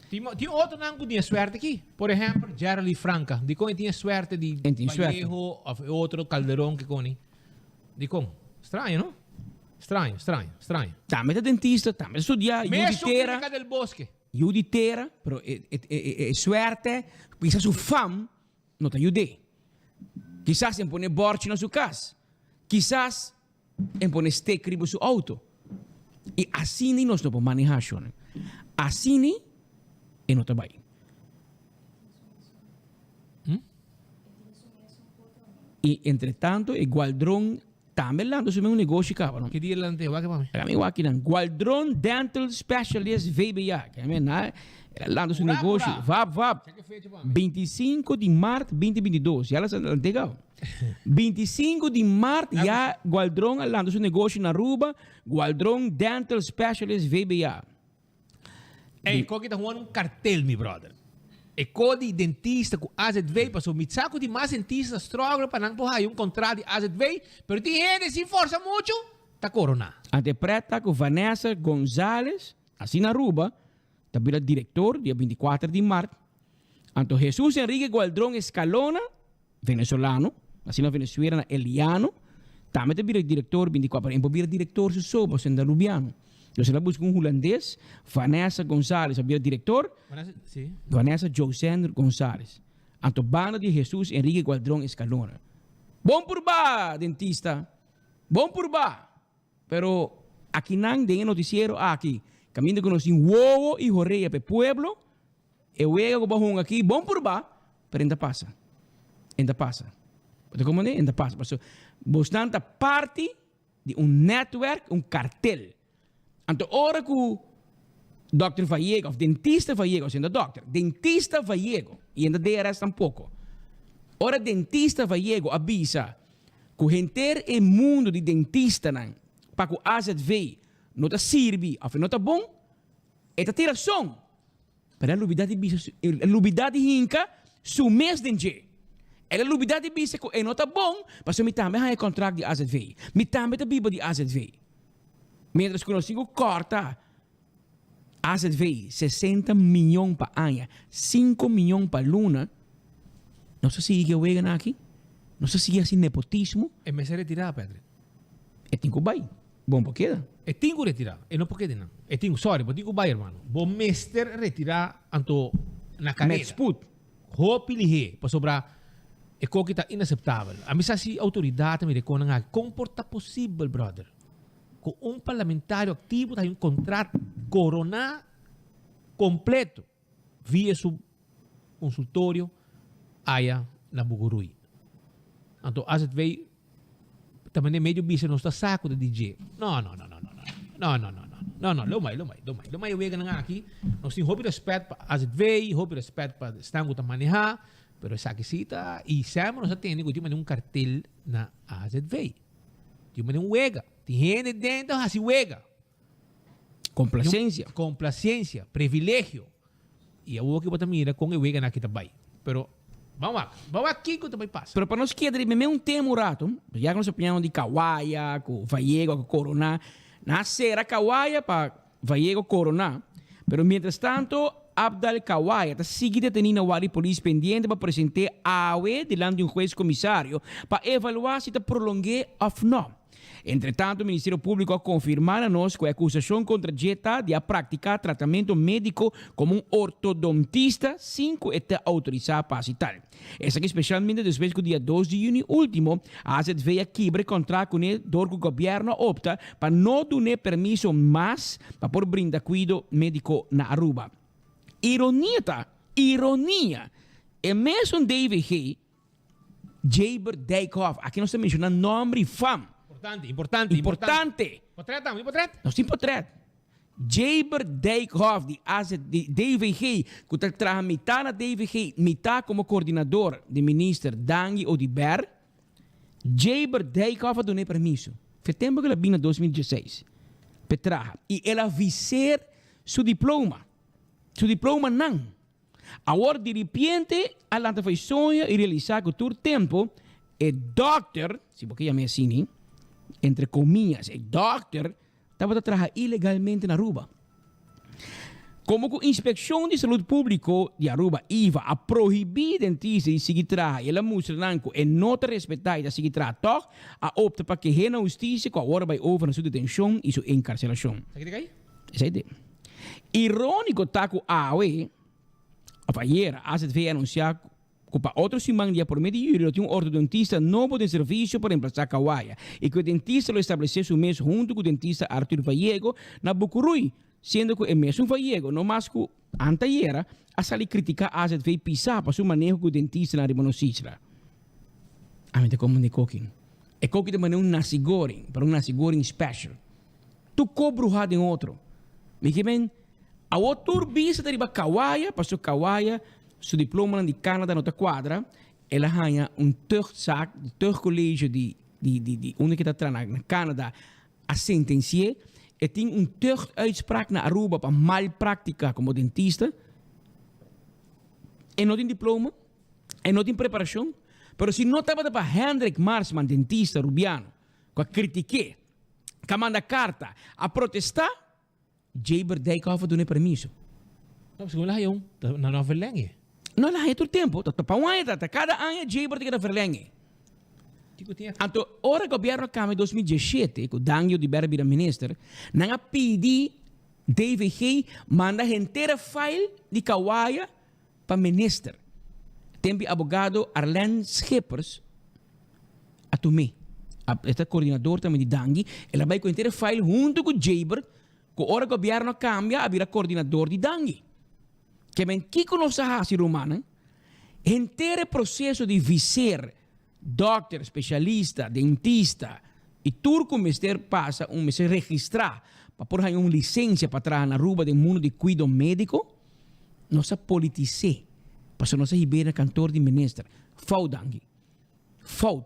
Tin tin otronan ku tin e suerte aki. Por ehèmpel, Geraldine Franca. Dikon e tin e suerte di E tin suerte. Vallejo òf e otro Calderón ke koni? Dikon? Straño, no? Straño, straño, straño. Tambe ta dentista, tambe ta studia, yu di Mesun tera. Clínica del Bosque. Yu di tera, pero e e e e suerte, kisas su fam no ta yud'é. Kisas en pone bòrchi na su kas. Kisas en pone stek riba su outo. I asina nos no por manehá shonnan. Asina e no ta bai. I entretanto e gualdron Tambe lanta su mes un negoshi caba no. Ki dia lanta e wak pa mi? Laga mi wak kinan. Gualdron Dental Specialist VBA. Ke men na el a lanta su negoshi. Vap vap. 25 di maart 2022. Ya la sa lant'e caba. 25 di maart ya Gualdron a lanta su negoshi na Aruba. Gualdron Dental Specialist VBA. Ey, koki ta huan un kartel, mi brother. E ko di dentista ku AZV, paso mi sa ku tin mas dentista ta struggle pa nan por haya un kontrat di AZV, pero tin hende sin forsa muchu ta korona. Ante preta ku Vanessa Gonzalez, nasi na Aruba, ta bira direktor dia 24 di mart. Anto Jesus Enrique Gualdron Escalona, Venezolano, nasi na Venezuela na El Llano, tambe ta bira director 24, pero e por bira director su so pasobra e ta Rubiano. Entonces el a busca un hulandes, Vanessa Gonzalez a bira director, Vanessa, si. Vanessa Josen Gonzalez. Anto banda di Jesus Enrique Gualdron Escalona. Bon purba, dentista! Bon purba! Pero akinan den e noticiero aki, caminda cu nos tin wowo y horea pa e pueblo, E wega ku bo a hunga aki, bon purba, pero e no ta pasa. E no ta pasa. Bo ta komprende? E no ta pasa. Pasobra bosnan ta parti di un netwerk, un kartel. Anto ora ku dòkter Vallego òf dentista Vallego, si e no ta dòkter, dentista Vallego, i e no ta DRS tampoko. Ora dentista Vallego a bisa ku henter e mundu di dentistanan pa ku AZV no ta sirbi òf e no ta bon, e ta tira son. Pero el a lubidá di bisa, el a lubidá di hinka su mes den dje. El a lubidá di bisa ku e no ta bon, pasobra mi tambe haña kontrakt di AZV. Mi tambe ta biba di AZV. Miéntras ku nos tin ku kòrta AZV 60 mion pa aña, sinku mion pa luna, nos ta sigui ku e weganan aki? Nos ta sigui hasi nepotismo? E mester retirá, Patrick. E tin ku bai. Bon por keda. E tin ku retirá. E no por keda nan. E tin ku, sorry, bo tin ku bai hermano. Bo mester retirá anto na kareda. Met spoed. Hopi lihé, pasobra e koki ta inaseptabel. Ami sa si outoridat ta mira e konan aki. Kon por ta posibel, brother, ku un parlamentario aktivo ta haña un kontrat koroná kompleto via su konsultorio aya na Bugurui? Anto azv ta manda e medio bisa nos ta sa ku ta di dje. No, no, no, no, no, no. No, no, no, no. No, no, lo mai, lo mai, lo mai. Lo mai e weganan aki. Nos tin hopi respet pa AZV, hopi respet pa esnan ku ta maneha, pero esaki si ta, y semper nos a tende ku tin mane un kartel na AZV. Tin mane un wega. Tin hende den ta hasi wega. Complacencia. Complacencia, privilegio. Y awor ki bo ta mira con e weganan aki ta bay. Pero, ban wak. Ban wak kico ta bay pasa. Pero pa nos keda riba meun tema un rato, ya cu nos a piña di Kawaya, cu Vallego cu Corona, nan a cera Kawaya pa Vallego corona, pero mientras tanto Abdal Kawaya ta sigui deteni na warda di polis pendiente pa presente awe dilanti un hues comisario pa evalua si ta prolongue of no. Entretanto Ministerio Públiko a konfirmá na nos ku e akusashon kontra dje ta di a praktiká tratamentu médiko komo un ortodontista sin ku e ta outorisá pa hasi tal. Esaki spesialmente despues ku dia dos di yüni último AZV a kibra e kontrakt kuné dor ku gobièrnu a opta pa no dun'é permiso mas pa por brinda kuido médiko na Aruba. Ironia ta, ironia, e mesun DVG, Jaber Dijkhoff, aki nos ta menciona nomber y fam. Importante, importante, importante. Potret tambe, potret. Nos tin potret. Jaber Dijkhoff di AZ, di DVG, cu ta traha mitad na DVG, mitad como coordinador di minister Dangui Oduber. Jaber Dijkhoff a duna e permiso. Fe tempo cu el a bin na 2016 p'e traha y el a viseer su diploma, su diplomanan. Awor diripiente a lanta fo'i soño i realisá ku tur tempu e dòkter, si bo ke yam'é asini, entre komias, e dòkter tabata traha ilegalmente na Aruba. Komo ku Inspekshon di Salud Públiko di Aruba, IVA, a prohibí dentista di sigui traha i el a mustra nan ku e no ta respetá i ta sigui traha tòg, a opta pa keh'é na hustisia ku awor a bai over na su detenshon i su enkarselashon. Esaki ta kai? Esei te. Iróniko ta ku awe, òf ayera, AZV a anunsiá ku pa otro siman dia promé di yüli lo tin un ortodontista nobo den servisio pa remplasá Kawaya i ku e dentista lo establesé su mes huntu ku dentista Arthur Vallego na Bucurui, siendo ku e mesun Vallego no mas ku antayera a sali kritiká AZV pisá pa su maneho ku dentistanan riba nos isla. Ami ta komo di koki. E koki ta manera un nasi goreng, pero un nasi goreng special. Tur ko bruhá den otro. Mi ke men, awor tur bisa ta riba Kawaya, pasobra Kawaya su diplomanan di Canada no ta kuadra, el a haña un tuchtzaak, di tuchtcollege di di di di unda ke ta traha na Canada a sentensi'é, e tin un tuchtuitspraak na Aruba pa mal práktika komo dentista, e no tin diploma, e no tin preparashon, pero si no tabata pa Hendrik Marsman, dentista Rubiano, ku a kritik'é, ka manda karta a protestá, Jaber Dijkhoff a duna e permiso. No, segun el a haya un, ta na no verleng'e. No, el a haya tur tempu, ta pa un aña ta, kada aña Jaber ta keda verleng'e. Kiko tin Anto, ora gobièrnu a kambia 2017, ku Dangio di Berra bira minister, nan a pidi DVG manda henter e file di Kawaya pa minister. Tempi abogado Arlene Schippers a tum'é. E ta coordinador tambe di Dangui. El a bai cu henter e file hunto cu Jaber, cu ora gobierno a cambia a bira coordinador di Dangui. Ke men kico nos a haci rumannan? Henter e proceso di viser, dokter, specialista, dentista y tur cu mester pasa un mester registra pa por haña un licencia pa traha na Aruba den mundo di cuido medico, Nos a politis'é, pasobra nos a hib'é na kantor di minister. Fout, Dangui. Fout.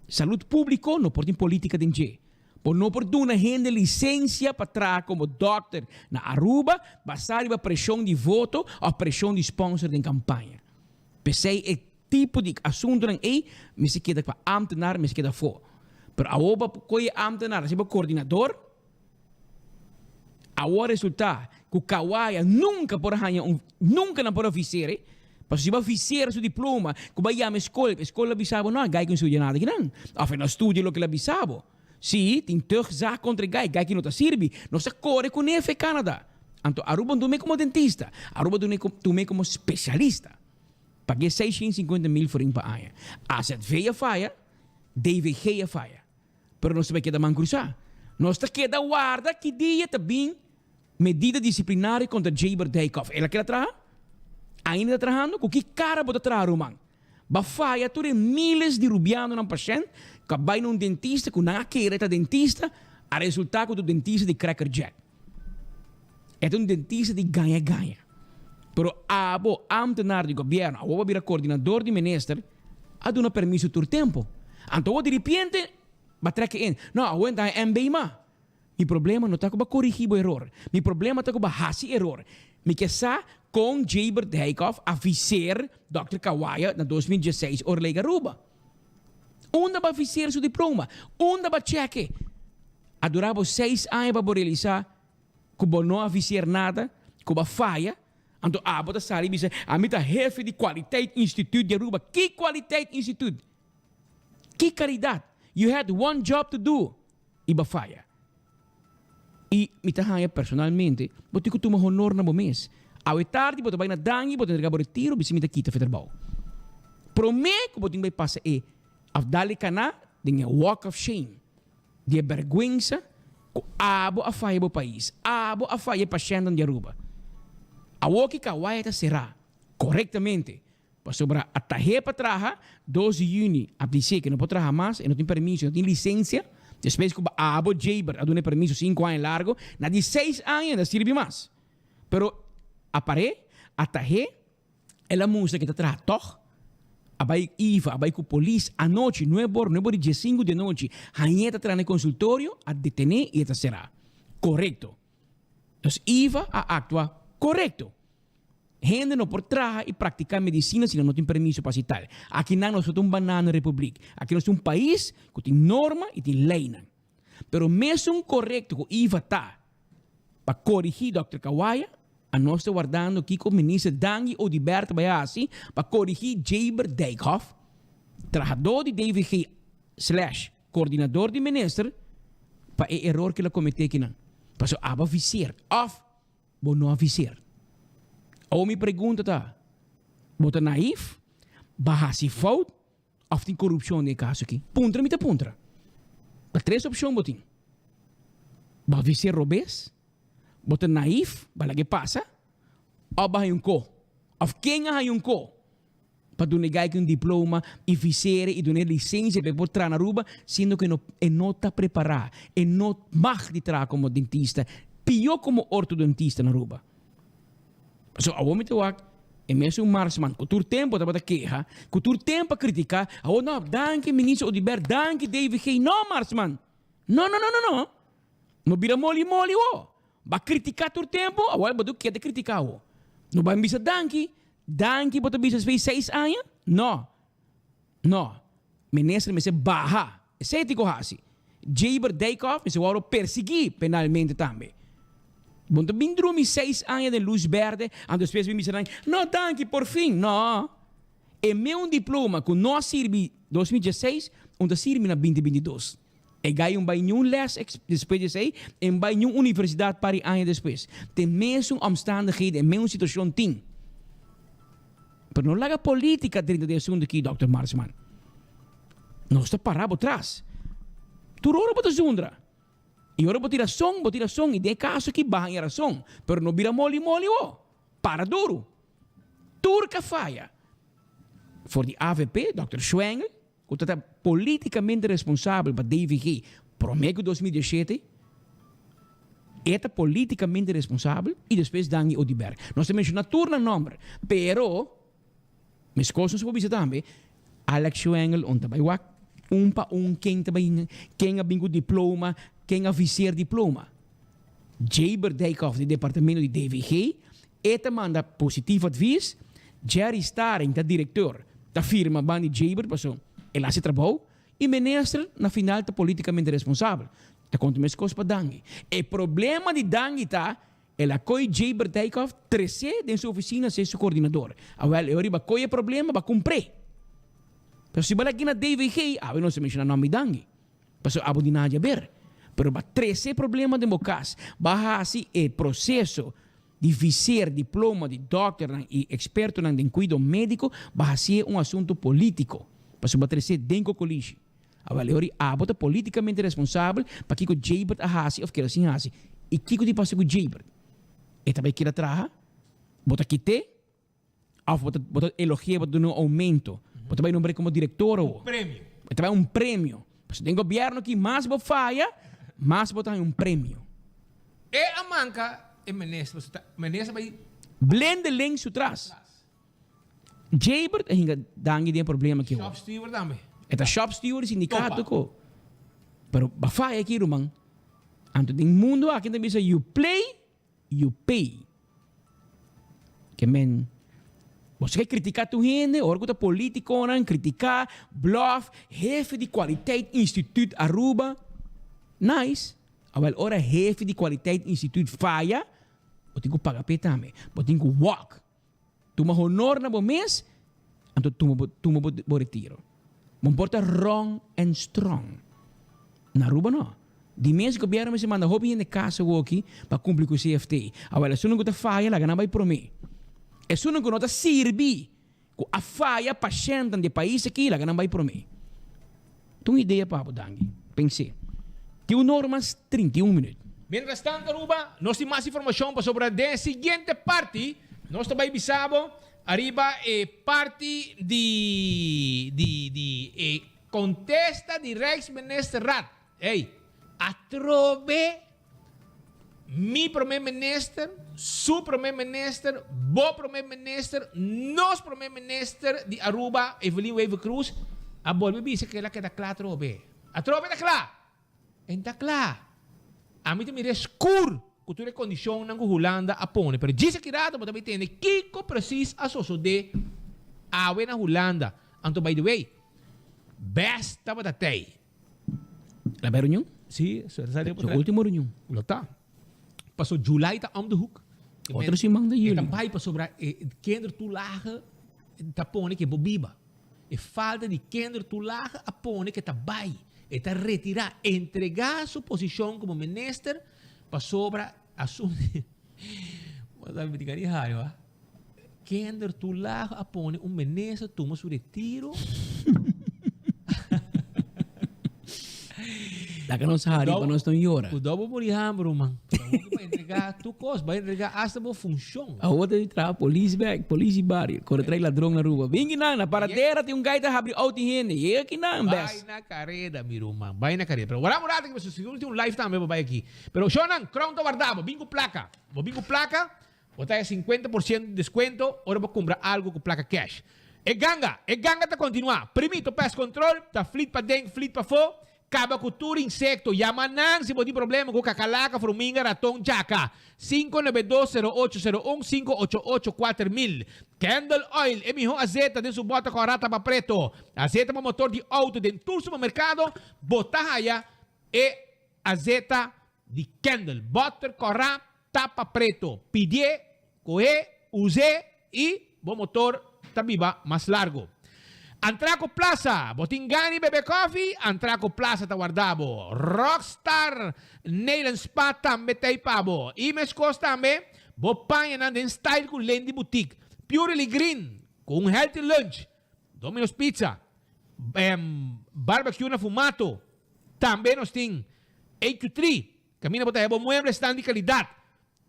Salud públiko no por tin polítika den dje. Bo no por duna hende lisensia pa traha komo dòkter na Aruba basá riba preshon di voto òf preshon di spònser den kampaña. P'esei e tipo di asuntunan ei mester keda pa ámtenar, mester keda afó. Pero awor bo a kohe e ámtenar hasi bo koordinador, Awor resulta cu Kawaya nunca por a haña un, nunca nan por a visere, pasobra si bo a visera su diploma, cu bo a yama e scol, e scol a bisa bo, no, e guy cu no studia nada akinan, of e no a studia loke el a bisa bo. Si, tin tuchtzaak contra e guy, guy ki no ta sirbi. Nos a core cu nefe Canada. Anto Aruba no tum'e como dentista, Aruba tum'e como specialista. Pag'e 650 mil florin pa aña. AZV a faya, DVG a faya. Pero nos ta bai keda man krusá. Nos ta keda warda ki dia ta bin medida disiplinario kontra Jaber Dijkhoff. El a keda traha? Ainda ta trahando? Ku ki kara bo ta traha ruman? Ba faya tur e miles di rubianonan pashènt ku a bai na un dentista ku nan a kere ta dentista. A resultá ku ta un dentista di Cracker Jack. E ta un dentista di gaña gaña. Pero abo, ámtenar di gobièrnu, awor bo a bira koordinador di minister, a duna permiso tur tempu. Anto awor diripiente bo a trek e in. No, awor e ta haña MB mas. Mi problema no ta ku bo a korigí bo eror. Mi problema ta ku bo a hasi eror. Mi ke sa kon Jabert Dijkhoff a viseer Dòkter Kawaya na 2016 ora lei Aruba. Unda bo a viseer su diploma? Unda bo a chèk'e? A dura bo seis aña pa bo realisá ku bo no a viseer nada, ku bo a faya. Anto abo ta sali i bisa, Ami ta hefe di Kwaliteit Instituut di Aruba. Ki Kwaliteit Instituut? Ki kalidat? You had one job to do i bo a faya. I mi ta haña personalmente, bo tin ku tuma honor na bo mes. Awe tardi bo ta bai na Dangui, bo ta entrega bo retiro, bisa mi ta kita fe trabou. Promé ku bo tin bai pasa e afdal e kaná den e walk of shame di e bèrgwensa ku abo a faya bo pais, abo a faya e pashèntnan di Aruba. Awoki Kawaya ta será korektamente. Pasobra a tah'é pa traha, dos di yüni a bis'é ke no por traha mas, e no tin permiso, no tin lisensia. Despues ku abo Jaber a duna e permiso sinku aña largo, na di seis aña e ta sirbi mas. Pero a par'é, a tah'é, el a mustra ke ta traha tòg, a bai iva, a bai ku polis anochi, nuebe or, nuebe or di diesinku di anochi, hañ'é ta traha na e konsultorio, a detené i e ta será. Korekto. Dus iva a aktua korekto. Hende no por traha i praktiká medisina si nan no tin permiso pa hasi tal. Akinan nos no ta un banana republik. Aki nos ta un pais ku tin norma i tin leinan. Pero mesun korekto ku iva ta pa korigí Dòkter Kawaya, anos ta wardando kiko Minister Dangui Oduber ta bai hasi pa korigí Jaber Dijkhoff, trahadó di DVG slash koordinador di minister, pa e eror ku el a kometé akinan. Pasobra abo a viseer òf Bo no a viser. Awor mi pregunta ta, bo ta naif, ba hasi fout of tin korupshon den e kaso aki? Puntra mi ta puntra. Ta tres opshon bo tin. Bo a viser robes, bo ta naif, ba laga e pasa, of bo a haña un ko. Of ken a haña un ko? Pa duna e guy ki un diploma y visere y duna e licencia pa e por traha na Aruba, siendo cu e no ta prepara, e no mag di traha como dentista, pio como ortodontista na Aruba. Pasobra awor mi ta wak e mesun Marsman cu tur tempo tabata keha, cu tur tempo a critica, awor no, danki Minister Oduber, danki DVG, no Marsman, no no no no no, no bira moli moli awor. Ba critica tur tempo, awor bo ta keda critica awor. No ban bisa danki, danki bo ta bisa despues di seis aña? No, no, minister mester baha, esey tin cu haci. Jaber Dijkhoff mester worde persigui penalmente tambe. Bo no ta bin drumi seis aña den luz berde, anto despues bin bisa nan, no danki, por fin, no. E meun diploma cu no a sirbi 2016, un ta sirbi na 2022. E gai un bai niun les despues di esei, e un bai niun universidad par di aña despues. T'e mesun omstandigheden, e meun situacion tin. Pero no laga politica drenta den e asunto aki, Dòkter Marsman. Nos ta para bo tras. Tur ora bo ta zundra. Y ora bo tin rason, bo tin rason. Y den e caso aki, baha e rason. Pero no bira moli moli wo. Para duro. Tur ka faya. For di avp, Dòkter Schwengel. Ku ta ta politikamente responsabel pa DVG promé ku 2017, e ta politikamente responsabel i despues Dangui Oduber. Nos ta menshoná tur nan nòmber, pero meskos nos por bisa tambe Alex Schwengle on ta bai wak un pa un ken ta bai ken a bin ku diploma, ken a viseer diploma. Jaber Dijkhoff di departamento di DVG, e ta manda positief advies, Jerry Staring ta directeur, ta firma ban di Jaber paso el haci trabou y minister na final ta politicamente responsabel. Ta conta mescos pa Dangui. E problema di Dangui ta el a coy Jaber Dijkhoff trece den su oficina ser su coordinador. Awel e ora riba coy e problema ba cumpr'e. Pero si bala aki na DVG, awe nos ta menciona nomber di Dangui. Pasobra abo di nadie a ber. Pero ba trece problema den bo cas. Ba haci e proceso di viseer diploma di dokternan y expertonan den cuido medico, ba hacié un asunto politico. Pasobra ba trece den cocolishi. Awel e ora abo ta politicamente responsabel pa kico Jabert a haci of keda sin haci. Y kico tin pasa cu Jabert? E ta bay keda traha? Bo ta kite? Of bo ta bo ta elogi'é, bo ta duna un oumento. Bo ta bai nombr'é komo direktor awo. Un premio. Bo ta bai un premio. Pasobra den gobièrnu ki mas bo faya, Mas bo ta haña un premio. E a manka e minister, pasobra ta minister bai. Blendeling su tras. Jabert a hinga dangi den e problema aki Shop steward tambe. E ta shop steward di sindikato ko. Pero ba faya aki ruman. Anto den mundo aki nan ta bisa you play, you pay. Ke men bo sa ke kritika tur hende ora ku ta politikonan kritika, bluff, hefe di kwaliteit instituut Aruba. Nice. Awel ora hefe di kwaliteit instituut faya, bo tin ku paga p'e tambe. Bo tin ku walk. Tuma honor na bo mes, anto tuma bo tuma bo bo retiro. Bo por ta rong en strong. Na Aruba no. Di mes gobierno mester manda hopi hende cas awoki pa cumpli cu CFT. Awel esunnan cu ta faya laga nan bay prome. Esunnan cu no ta sirbi cu a faya pashentan di e pais aki laga nan bay prome. Ta un idea pa bo danki. Pens'e. Tin un ora mas 31 minuut. Mientras tanto Aruba, nos tin mas informacion pasobra den e siguiente parti nos ta bay bisa bo ariba e parti di di di e contesta di Rijksministerraad. Ey, atrobe mi prome minister, su prome minister, bo prome minister, nos prome minister di Aruba, Evelyn Wever-Croes, a bolbe bisa cu el a keda cla atrobe. Atrobe ta cla! En ta cla. Ami ta mira scur cu tur e condicionnan cu Hulanda a pone. Pero djis aki rato bo ta bay tende kico precies a sosode awe na Hulanda. Anto by the way, best tabata tey. La bay reunion? Si, su ta sali Su ultimo reunion. Lo ta. Paso July ta om de hoek. Otro siman ta E juli. ta bay pasobra e kindertoelage ta pone ke bo biba. E falta di kindertoelage a pone ke ta bay. E ta retira, entrega su posicion como minister pasobra asunto Bo sa mi tin di hayo ah. Kindertoelage a pone un minister tuma su retiro. Laga nos hari pa nos no yora. Cuidao bo muri hamber man. Bo ba entrega tur cos, ba entrega hasta bo funcion. Awor ta di traha polis bek, polis di bario, kore trae ladron na Aruba. Bin kinan, na paradera tin un guy ta habri auto di hende. Yega kinan, bes. Bai na careda mi ruman, bai na careda. Pero wara un rato ki sigur tin un live tambe bo bai aki. Pero shownan, Crown ta warda bo, bin cu placa. Bo bin cu placa, Bo ta haña sinkuenta por siento di deskuento ora bo kumpra algu ku plaka cash. E ganga! E ganga ta kontinuá! Primito Pest Control ta flit paden, flit pafó, kaba ku tur insekto. Yama nan si bo tin problema ku kakalaka, fruminga, raton, djaka. 592 0801 588 4000 Candle Oil, e mihó azeta den su bòta kòrá tapa preto. Azeta pa motor di outo den tur supermerkado bo ta haya e azeta di Candle. Bòter kòrá Tapa preto, pidié, kohé, us'é i bo motor ta biba mas largo. Antraco Plaza, bo tin gana di bebe kòfi? Antraco Plaza ta warda bo. Rockstar Nail and Spa tambe ta ei pa bo. I meskos tambe, bo pañanan den style ku Lendy Boutique, Purely Green, ku un healthy lunch, Domino's Pizza, Barbecue na Fumato, tambe nos tin AQ3, Kaminda bo ta heba mueblesnan di kalidat.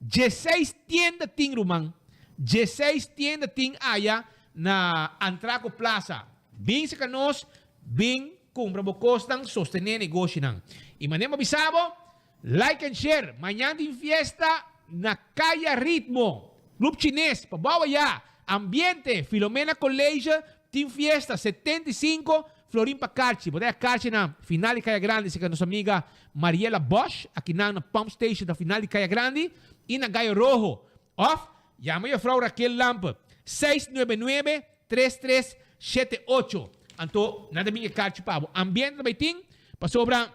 Dieseis tienda tin, ruman. Dieseis tienda tin aya na Antraco Plaza. Bin seka nos, bin kumpra bo kosnan, sostené negoshinan. I manera bo bisa bo, like and share. Mañan tin fiesta na Kaya Ritmo, Club Chines, pa bou aya. Ambiente, Filomena College tin fiesta, 75 florin pa karchi. Bo ta haya karchi na final di Kaya Grandi seka nos amiga Mariela Bosch, akinan na Pump Station ta final di Kaya Grandi y na Gallo Rojo. Of yama juffrouw Raquel Lampe, 699 3378. Anto nan ta bin e karchi pa bo. Ambiente ta bay tin pasobra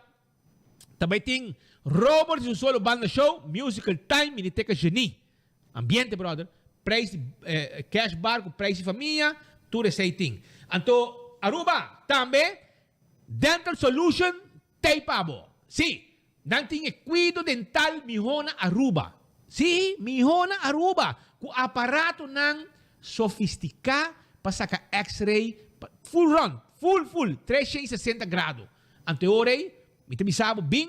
ta bay tin Robert y su solo banda show, musical time, Miniteca Genie. Ambiente brother, prijs di cash bar cu prijs di famia, tur esey tin. Anto Aruba tambe Dental Solution t'ey pa bo. Sí, nan tin e cuido dental miho na Aruba. Sí, miho na Aruba, cu aparatonan sofistica pa saca x-ray, full run, full full, 360 grado. Anto e ora ey, Mi ta bisa bo bin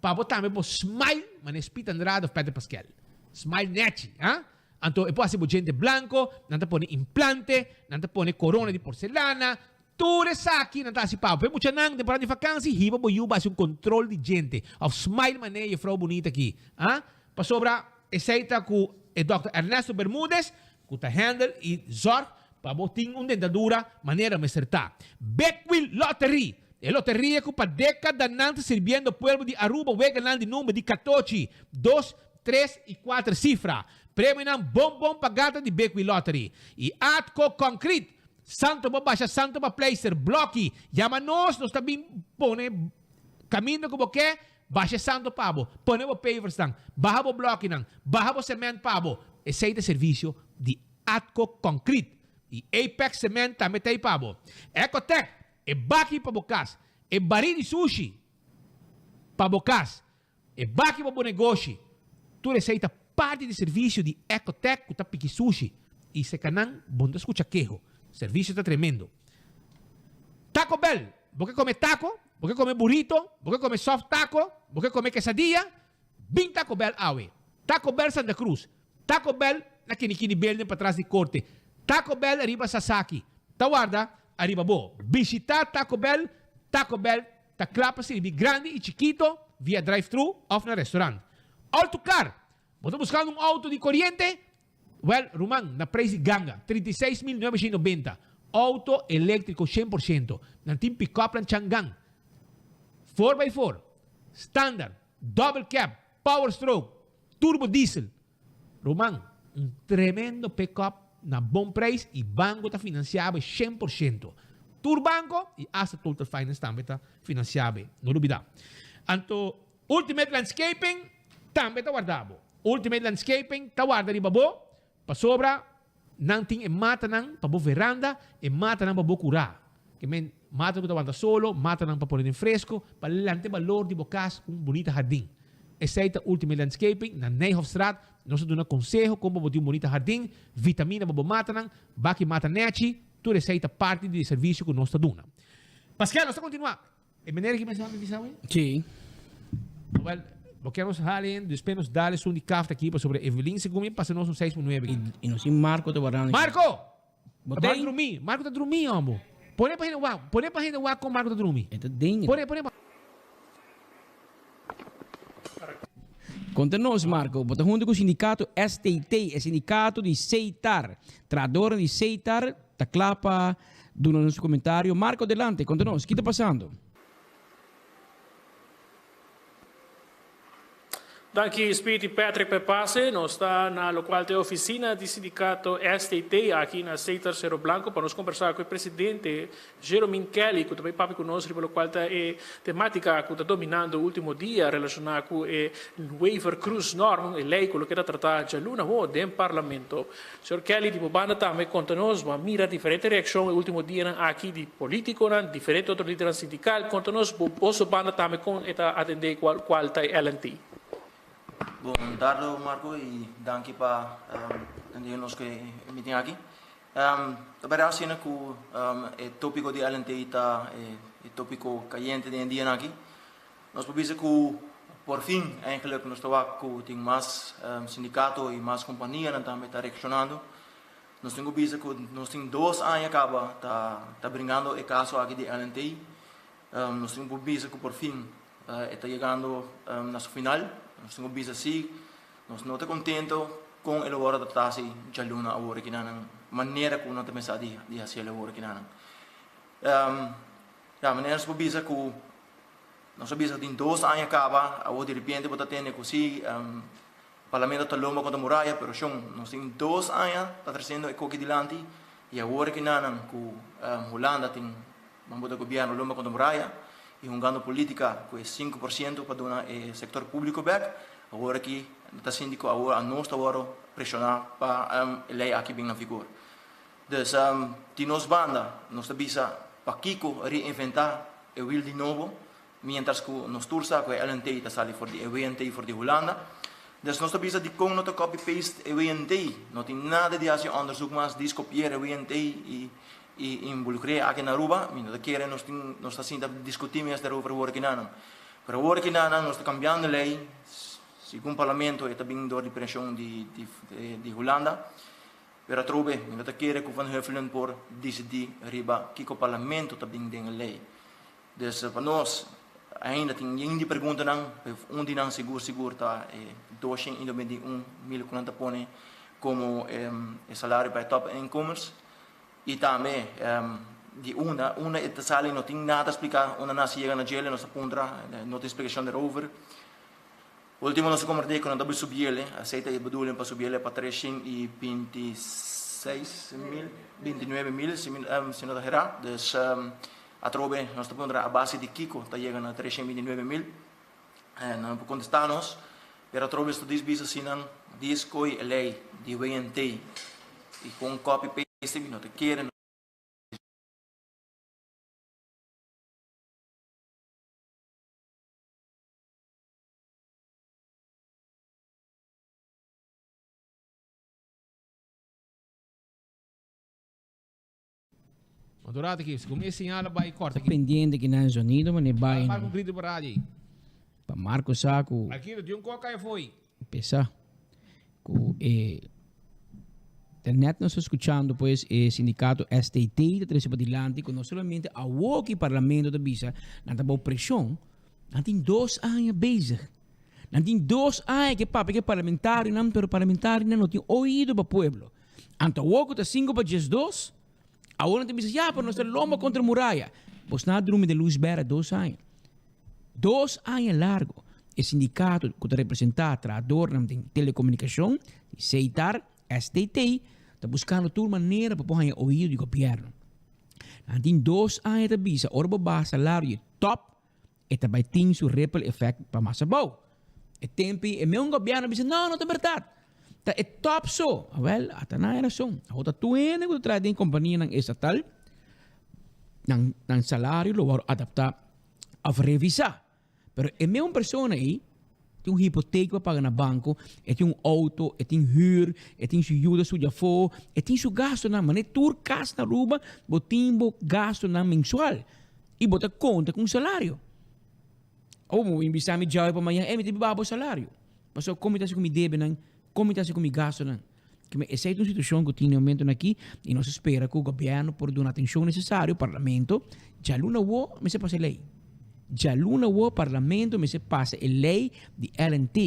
pa bo tambe bo smile manera Speed Andrade of Pedro Pascal. Smile nechi, ha? Anto e por hasi bo djente blanco, nan ta pone implante, nan ta pone corona di porcelana. Tur esaki nan ta hasi pa bo. P'e muchanan temporada di vakansi hiba bo yu basi un control di djente of smile manera juffrouw bunita aki. Ah, pasobra esei ta cu e Dòkter Ernesto Bermudez cu ta handle y zorg pa bo tin un dentadura manera mester ta. Big Wheel Lottery, e loteria cu pa decadanan ta sirbiendo pueblo di Aruba weganan di number di catochi, dos, tres y cuater cifra. Premionan bon bon pa gata di Big Wheel Lottery. Y Atco Concrete, Santo bo basha santo pa pleister, bloki, yama nos, nos ta bin pone kaminda ku bo ke, basha e santo pa bo, pone bo paversnan, baha bo blokinan, baha bo sement pa bo. Esei ta e servisio di Atco Concrete. I Apex Cement tambe ta ei pa bo. Ecotec, e baki pa bo kas, e barí di sushi pa bo kas, E baki pa bo negoshi. Tur esei ta parti di servisio di Ecotec ku ta piki sushi i seka nan bo no ta skucha keho. Servisio ta tremendo. Taco Bell, Bo ke kome taco? Bo ke kome burrito? Bo ke kome soft taco? Bo ke kome quesadilla? Bin Taco Bell awe. Taco Bell Santa Cruz. Taco Bell na Kinikini Building patras di Korte. Taco Bell riba Sasaki. Ta warda ariba bo. Bishita Taco Bell. Taco Bell Ta kla pa sirbi grandi i chikito via drive-thru òf na restaurant. Autocar! Bo ta buskando un outo di koriente? Wèl, ruman, na preis di ganga, 36.990. Outo eléktriko 100%. Nan tin pikòpnan Changan, four by four, standard, double cab, power stroke, turbo diesel. Ruman, un tremendo pick-up na bon prijs y banco ta financiabe 100%. Tur banco y hasta Total Finance tambe ta financiabe, no lubida. Anto Ultimate Landscaping tambe ta warda bo. Ultimate Landscaping ta warda riba bo pasobra nan tin e matanan pa bo veranda, e matanan pa bo cura. Ke men mata ku ta wanta solo, matanan pa pone den fresco, pa lanta e balor di bo kas ku un bunita hardin. Esei ta Ultimate Landscaping na Nijhofstraat. Nos ta duna konseho kon pa bo tin un bunita hardin, vitamina pa bo matanan, baki mata nechi, tur esei ta parti di e servisio ku nos ta duna. Paskel, nos ta kontinuá. E manera ki mester bisa awe? Sí. Wel, bo kier nos hali en, despues nos dal esun di kafta aki pasobra Evelyn segun mi pasa nos un 6.9 aki. I nos tin Marco ta warda. Marco! Bo Marco tin? drumi, Marco ta drumi hombo. Pone pa hende wak, pone pa hende wak kon Marco ta drumi. E ta den. Pone, pone pa. Konta nos, Marco, bo ta huntu ku sindikato STT, e sindikato di Seitar. Trahadornan di Seitar ta kla pa duna nos komentario. Marco, adelante, konta nos, ki ta pasando? Danki Speed y Patrick pa e pase. Nos ta na locual ta e oficina di sindicato STT aki na Setar Cerro Blanco pa nos conversa cu e presidente Jeromin Kelly cu ta bay papia cu nos riba locual ta e tematica cu ta dominando ultimo dia relaciona cu e Wever Croes Norm, e ley cu lo keda trata djaluna awo den Parlamento. Señor Kelly di bo banda tambe conta nos, bo a mira diferente reaccion e ultimo dianan aki di politiconan, diferente otro lidernan sindical, conta nos bo boso banda tambe con e ta atende cual cual ta e LNT. Bon tardo Marco y danki pa atende nos cu e meeting aki. Ta berdad asina cu e topico di LNT ta e topico cayente den e dianan aki. Nos por bisa ku por fin eigenlijk nos ta wak ku tin mas sindikato i mas kompanianan tambe ta reakshonando. Nos tin ku bisa ku nos tin dos aña kaba ta ta bringando e kaso aki di LNT. Nos tin ku bisa ku por fin e ta yegando na su final. Nos tin ku bisa si nos no ta kontento kon e lo wòrdu tratá si djaluna awor kinanan manera ku nan ta pensa di di hasi el awor kinanan. Ya manera nos por bisa ku Nos a bisa tin dos aña caba, awor di repente bo ta tende cu si, Parlamento ta lomba contra muraya, pero shon, nos tin dos aña ta treciendo e coki dilanti y awor aki nanan cu Hulanda tin bambo ta gobierno lomba contra muraya y hungando politica cu e 5% pa duna e sector publico bek, awor aki ta sinti cu awor anos ta worde presiona pa e ley aki bin na vigor. Dus di nos banda nos ta bisa pakico reinventa e wiel di nobo, mientras cu nos tur sa cu e LNT ta sali for di e WNT for di Hulanda. Dus nos ta bisa dicon no ta copy paste e WNT, no tin nada di haci onderzoek mas, dis copier e WNT y y involucre aki na Aruba, mi no ta kere nos tin nos ta sinta discuti mes daarover awor aki nanan. Pero awor aki nanan nos ta cambiando ley, segun parlamento e ta bin door di presion di di di Hulanda. Pero atrobe mi no ta kere ku Van Huffelen por disidí riba kiko parlamento ta bin den e lei. Dus pa nos ainda tin yen di preguntanan, pero un di nan sigur sigur ta e 221 mil ku nan ta pone komo e salario pa e top inkomers. I tambe di unda unda e ta sali no tin nada spliká, unda nan a yega na djele nos ta puntra, no tin splikashon derover. Ultimo nos a komprendé ku nan ta bai subiele, esei ta e bedoeling pa subiele pa 326 mil, 29 mil si mi no ta herá. Dus atrobe nos ta puntra a base di kiko ta yega na 329 mil. Nan no por kontestá nos, pero atrobe nos ta dis bisa si nan dis koe e lei di WNT i kon copy paste mi no ta kere. Otro rato aki, si mi señal a bai corta aki. Pendiente ki nan zonido mane bai. Marco grito pa radio ei. Pa Marco sa ku. Marquito, di un coca e foi. Pesa ku e ta net nos ta skuchando pues e sindikato STT ta trese padilanti ku no solamente awoki parlamento ta bisa nan ta bou preshon, nan tin dos aña bezig. Nan tin dos aña ke papia ke parlamentarionan pero parlamentarionan no tin oido pa pueblo. Anto awor ku ta sinku pa 12, awor nan ta bisa ya pero nos ta lomba kontra muraya. Bos nan a drumi den lus bèrdè dos aña. Dos aña largo e sindikato ku ta representá trahadornan den telekomunikashon, di Seitar, STT, ta buskando tur manera pa por haña oido di gobièrnu. Nan tin dos aña ta bisa ora bo baha salario di tòp e ta bai tin su ripple effect pa mas abou. E tempi e meun gobièrnu a bisa no, no ta bèrdat. Ta e tòp so. Awèl, ata nan e rason. Awor ta tur hende ku ta traha den kompanianan estatal, nan nan salario lo wòrdu adaptá òf revisá. Pero e meun persona ei tin un hipotek pa paga na banko, e tin un outo, e tin hür, e tin su yu ta studia afó, e tin su gastunan. Manera tur kas na Aruba bo tin bo gastunan mensual. I bo ta konta ku un salario. Awor bo bin bisa mi djawe pa mañan, ey mi ta biba bo salario. Pasobra kon mi ta hasi ku mi debenan, kon mi ta hasi ku mi gastunan. Keme esei ta un situashon ku tin na e momentonan aki i nos ta spera ku gobièrnu por duna atenshon nesesario, parlamento. Djaluna awor mester pasa e lei. Djaluna awor parlamento mester pasa e lei di LNT.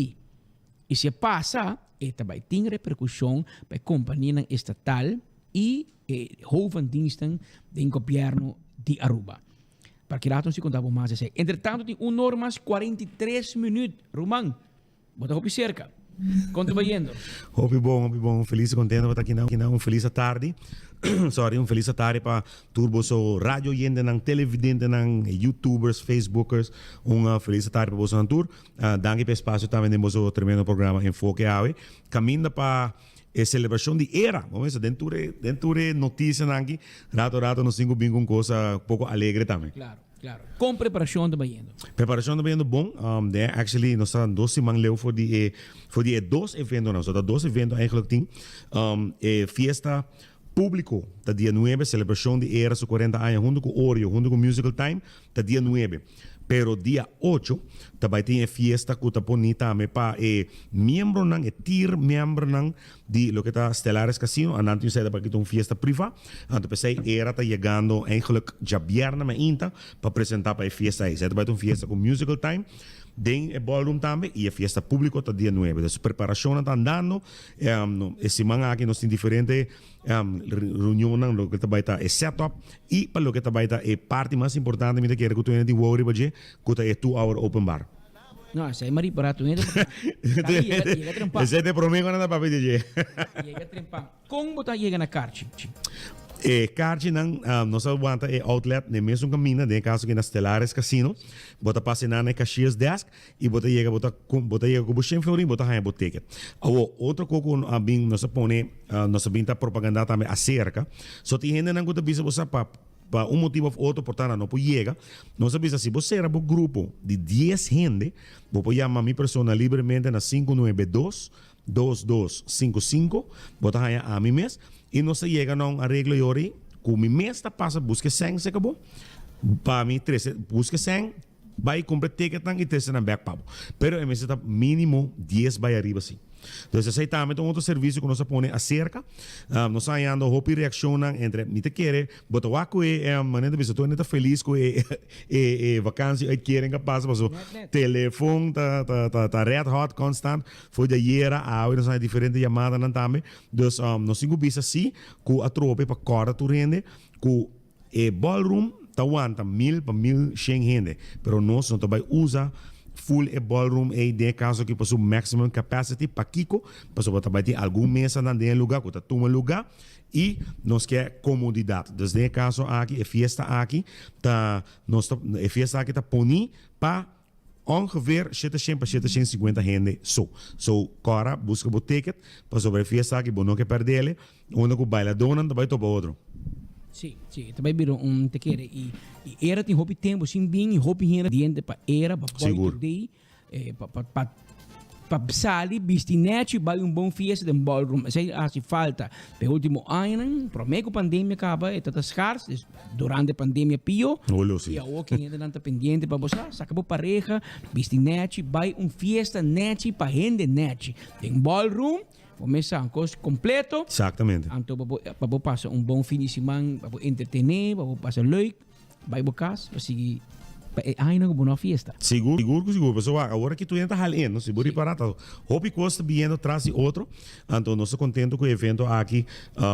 I si e pasa, e ta bai tin reperkushon pa e kompanianan estatal i e hoofddiensten den gobièrnu di Aruba. Pa ki rato nos tin konta bo mas esei. Entretanto tin un or mas 43 minüt. Ruman, bo ta hopi serka. Kon ta bayendo? Hopi bon, hopi bon. Felis i kontento pa ta aki nan. Un felis atardi. Sorry, un felis atardi pa tur boso radio oyentenan, televidentenan, youtubers, facebookers. Un felis atardi pa bosonan tur. Danki pa e espasio tambe den boso tremendo programa Enfoke awe. Kaminda pa E celebracion di era, bo mester den tur e den tur e noticianan aki, rato rato nos tin cu bin cu un cosa poco alegre tambe. Claro, claro. Con preparacion ta bayendo? Preparacion ta bayendo bon. Den actually nos ta dos siman leu for di e for di e dos eventonan. So ta dos evento eigenlijk tin. E fiesta publico ta dia nuebe, celebracion di era su cuarenta aña hunto cu Oreo, hunto cu Musical Time ta dia nuebe. Pero dia ocho ta bai tin e fiesta cu ta poni tambe pa e miembronan, e tier membernan di loke ta Stellaris Casino. Anan tin sede pa kita un fiesta priva. Anto p'esey era ta yegando eigenlijk djabièrnè mainta pa presenta pa e fiesta ey. Esey ta bai ta un fiesta cu musical time den e ballroom tambe y e fiesta publico ta dia nuebe. Dus preparacionnan ta andando. E siman aki nos tin diferente Reunionnan loke ta bai ta e setup y pa loke ta bai ta e parti mas importante mi ta kere cu tur hende tin wou riba dje cu ta e two hour open bar. No, esey mari para tur hende pa yega yega trempan. Esey ta e prome cu nan ta papia di dje. Yega trempan. Con bo ta yega na karchi? E karchinan nos a wanta e outlet na e mesun caminda den e caso aki na Stellaris Casino. Bo ta pasa enan na e cashier's desk. I bo ta yega bo ta bo ta yega ku bo shen florin bo ta haña bo ticket. Awor otro ko ku a bin nos a pone nos a bin ta propaganda tambe aserka so tin hendenan ku ta bisa bo sa pa pa un motibu of otro por ta nan no por yega nos a bisa si bo sera bo grupo di dies hende bo por yama mi persona libremente na sinku nuebe dos dos dos sinku sinku bo ta haña ami mes i nos ta yega na un areglo yori ku mi mes ta pasa buska e sèn seka bo pa mi trese buska e sèn Bai kumpra ticketnan i trese nan bek pa bo. Pero e mester ta minimo dies bai ariba si. Dus esei tambe ta un otro servisio ku nos a pone aserka. Nos a hañando hopi reakshonnan entre mi ta kere bo ta wak ku e manera ta bisa tur hende ta felis ku e e vakantie uitkering a pasa paso telefon ta ta ta red hot konstant for di ayera awe nos a haña diferente yamadanan tambe. Dus nos tin ku bisa si ku atrobe pa kòrda tur hende ku E ballroom ta wanta mil pa 1100 hende, pero nos no ta bai usa full e ballroom ei den e caso aki pa su maximum capacity. Pakico? Pasobra ta bai tin algun mesanan den e luga cu ta tuma luga y nos ke comodidad. Dus den e caso aki e fiesta aki ta nos ta e fiesta aki ta poni pa Ongeveer 700 pa 750 hende so. So, kòra, buska bo ticket, pasobra e fiesta aki bo no ke pèrdele, unda ku bailadónan ta bai topa otro. Sí, sí, e ta bai bira un te kere. I i era tin hopi tempu sin bin i hopi hende diente pa era, pa boy Sigur. today, eh, pa pa pa pa sali bisti nechi bai un bon fiesta den ballroom. Esei a hasi falta. P'e ultimo añanan, promé ku pandemia kaba, e ta ta skars, dus durante pandemia pio. Olo si. I awor ki hendenan ta pendiente pa bo sa, saka bo pareha, bisti nechi, bai un fiesta nechi pa hende nechi. Den ballroom, bo mesa un kos kompleto. Exactamente. Anto pa bo pa bo pasa un bon fin di siman, pa bo entretené, pa bo pasa leuk. Bai bo kas pa sigui pa e añanan ku bo no a fiesta. Sigur, sigur ku sigur. Pasobra wak, awor aki tur hende ta hal in, no? Si bo ripara ta hopi kos ta biniendo tras di otro. Anto nos ta kontento ku e evento aki,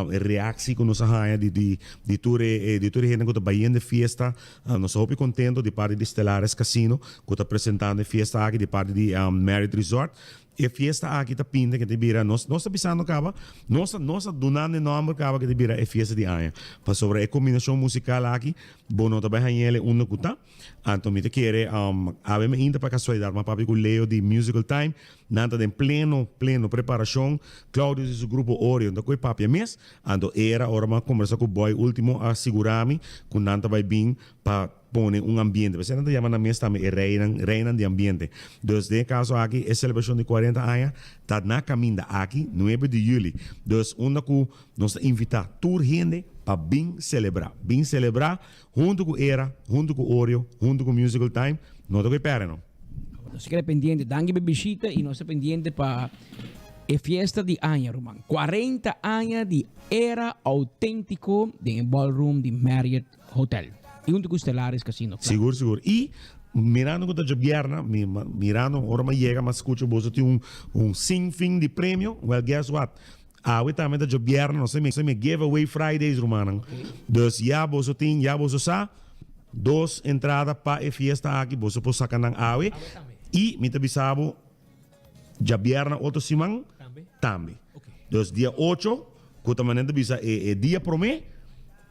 e reaksi ku nos a haña di di di tur e di tur e hende ku ta bayendo e fiesta. Nos ta hopi kontento di parti di Stellares Casino ku ta presentando e fiesta aki, di parti di Marriott Resort. E fiesta aki ta pinta ke ta bira, nos nos ta bisando kaba, nos ta nos ta dunando e nòmber kaba ke ta bira e fiesta di aña. Pasobra e kombinashon musikal aki bo no ta bai hañ'el e unda ku ta. Anto mi ta kere awe mi inta pa kasualidat m'a papia ku Leo di Musical Time, nan ta den pleno pleno preparashon, Claudius i su grupo Orion ta koe papia mes, anto era ora m'a kombersa ku Boy ultimo a sigura mi ku nan ta bai bin pa pone un ambiente. P'esei nan ta yama nan mes tambe e reinan, reinan di ambiente. Dus den e kaso aki e selebrashon di kuarenta aña ta na kaminda aki, nuebe di yüli. Dus unda ku nos ta invitá tur hende pa bin selebrá. Bin selebrá huntu ku Era, huntu ku Oreo, huntu ku Musical Time. No ta ku e pèrdè no. Nos ta keda pendiente. Danki pa e bishita i nos ta pendiente pa e fiesta di aña ruman. Kuarenta aña di Era Auténtiko den e ballroom di Marriott Hotel. Y hunto cu Stellaris Casino, claro. Sigur, sigur. Y mirando cu ta djobierna, mi mirando ora mi a yega mi a scucha boso tin un un sin fin di premio. Well, guess what? Awe tambe ta djobierna, nos ta mi give away Fridays, rumannan. Dus ya boso tin, ya boso sa, dos entrada pa e fiesta aki, boso por saca nan awe. Y mi ta bisa bo, Djabierna otro siman tambe. Dus dia ocho, ku ta manera ta bisa e e dia promé,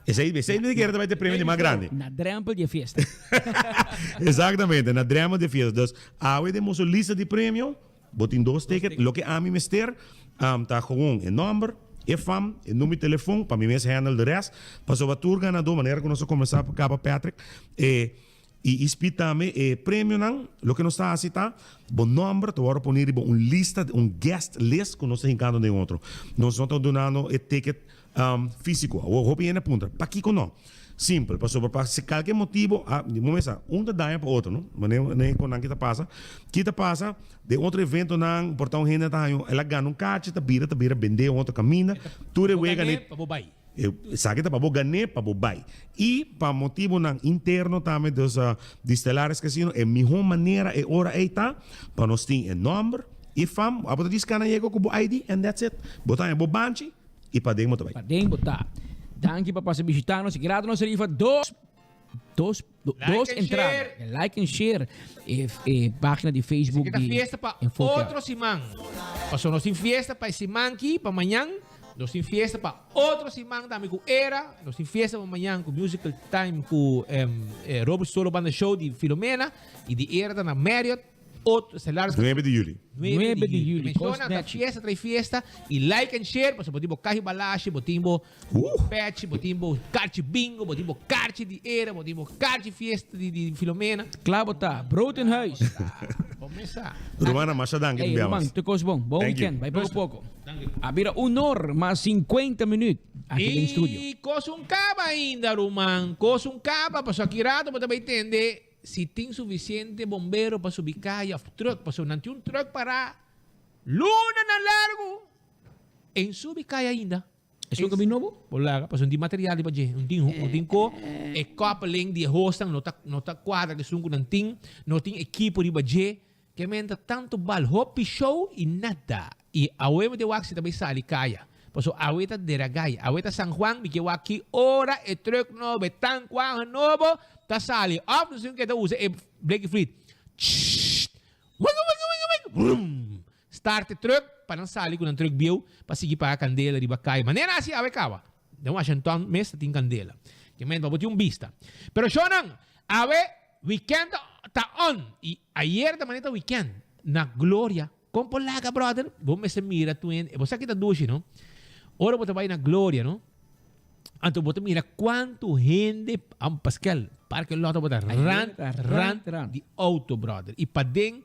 esei esei mi ta kere ta bai ta e premio di mas grandi. Na drempel di e fiesta. Exactamente, na drempel di e fiesta. Dus awe den boso lista di premio, bo tin dos ticket. Loke ami mester ta gewoon e nòmber, e fam, e number di telefon, pa mi mes handle de rest. Pasobra tur ganadó, manera ku nos a komensá kaba Patrick, e. I i tambe e premionan, loke nos ta hasi ta, bo nòmber ta wòrdu pone riba un lista, un guest list ku nos ta hinkando den otro. Nos no ta dunando e ticket físiko. Awor hopi hende a puntra, pakiko no? Simpel, pasobra pa si kalke motibo, a, bo mester sa, un ta daña pa otro, no? Manera manera ku nan ki ta pasa. Ki ta pasa den otro eventonan, por ta un hende ta haña, el a gana un kachi, ta bira, ta bira bendé un otro kaminda, tur e Bo wega gan'é ne. pa bo bai. Esaki ta pa bo gané pa bo bai. I pa motibunan interno tambe dus di Stellaris Casino e mihó manera e ora ei ta pa nos tin e nòmber i fam. Abo ta djis kana yega ku bo ID and that's it. Bo ta haña bo banchi i paden bo ta bai. Paden bo ta. Danki pa pasa bishita nos. Grato nos rifa dos dos dos and entrada. share. Like and share e e pagina di Facebook Esaki ta di fiesta pa Enfoke. otro siman. Pasobra nos tin fiesta pa e siman aki, pa mañan. Nos tin fiesta pa otro siman tambe ku Era. Nos tin fiesta pa mañan ku Musical Time ku Robert Solo Banda Show di Filomena. I di Era ta na Marriott. Otro Stellaris. 9 di juli. 9 di juli. Kos Menciona ta nechi. fiesta trae fiesta. I like and share pasobra bo tin bo kashi balashi, bo tin bo pechi, bo tin bo karchi bingo, bo tin bo karchi di Era, bo tin bo karchi fiesta di di Filomena. Kla bo ta. Brood in huis. Bo mesa. Rumannan, masha danki Ey, di Ruman, biamas. tur kos bon. Bon Thank you. weekend. Bai poko poko. A bira un or mas 50 minuut aki den studio. I kos un kaba ainda, ruman. Kos un kaba, pasobra aki rato bo ta bai tende si tin sufisiente bombero pa subi kaya of truck, pasobra nan tin un truck pará. Lunanan largu e no subi kai ainda. Esun ka bin nobo? Bo laga, pasobra no tin material riba dje. No tin, no tin ko. E koppeling di e hosnan no ta, no ta kuadra ku esun ku nan tin. No tin ekipo riba dje. Ke menta tantu bal, hopi show i nada. I awe mi ta wak si ta bai sali kaya. Pasobra awe ta Deragay, awe ta San Juan, mi ke wak ki ora e truck nobo, e tankwagen nobo ta sali. Of nos tin ku keda usa e brake fluid. Tssst! Wiki wiki wiki wiki! Vroom! Start e truck pa nan sali ku nan truck bieu pa sigui paga kandela riba kaya. Manera asi awe kaba. Den Washington mes ta tin kandela. Ke menta pa bo tin un bista. Pero shownan, awe weekend ta on y ayer ta manera ta weekend na Gloria. Kon por laga brother? Bo mester mira tu hende. Bo sa ki ta dushi no? Ora bo ta bai na Gloria no? Anto bo ta mira kuantu hende am Pascal parke lot bo ta rand rand di auto brother. Y paden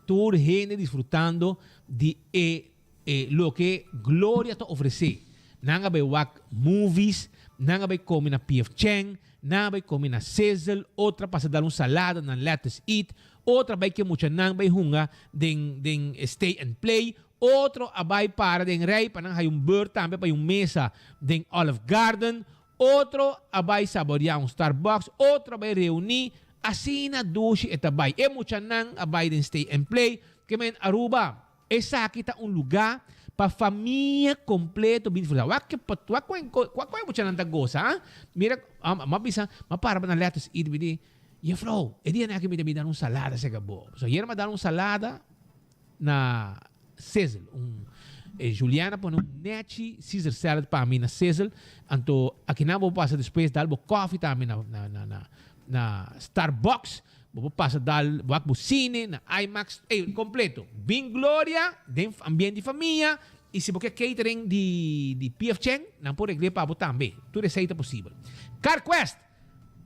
Tur hende disfrutando di e e loke Gloria ta ofresé. Nan a bai wak movies, nan a bai kome na PF Chang, nan a bai kome na Sizzle, otro a pasa dal un salada na Lettuce Eat, otro a bai ke muchanan bai hunga den den Stay and Play, otro a bai para den rij pa nan haya un beurt tambe pa un mesa den Olive Garden, Otro a bai saboreá un Starbucks, otro a bai reuní, asina dushi e ta bai. E muchanan a bai den Stay and Play, ke men Aruba, esaki ta un lugá pa famia kompleto bin disfrutá. Wak ke wak kon wak kon e muchanan ta gosa, ha? Mira, m'a bisa, m'a para na Lettuce Eat, mi di, Jefrouw, e dianan aki mi ta bin dal un salada serka bo. Pasobra ayer m'a dal un salada na Sizzle. Un e Juliana pone un nechi Caesar salad pa mi na Sizzle. Anto akinan bo por pasa despues dal bo koffie tambe na na na na na Starbucks. Bo por pasa dal wak bo cine na IMAX. Ey, completo. Bin Gloria den ambiente di famia. Y si bo ke catering di di PF Chang, nan por regle pa bo tambe. Tur esey ta posibel. CarQuest!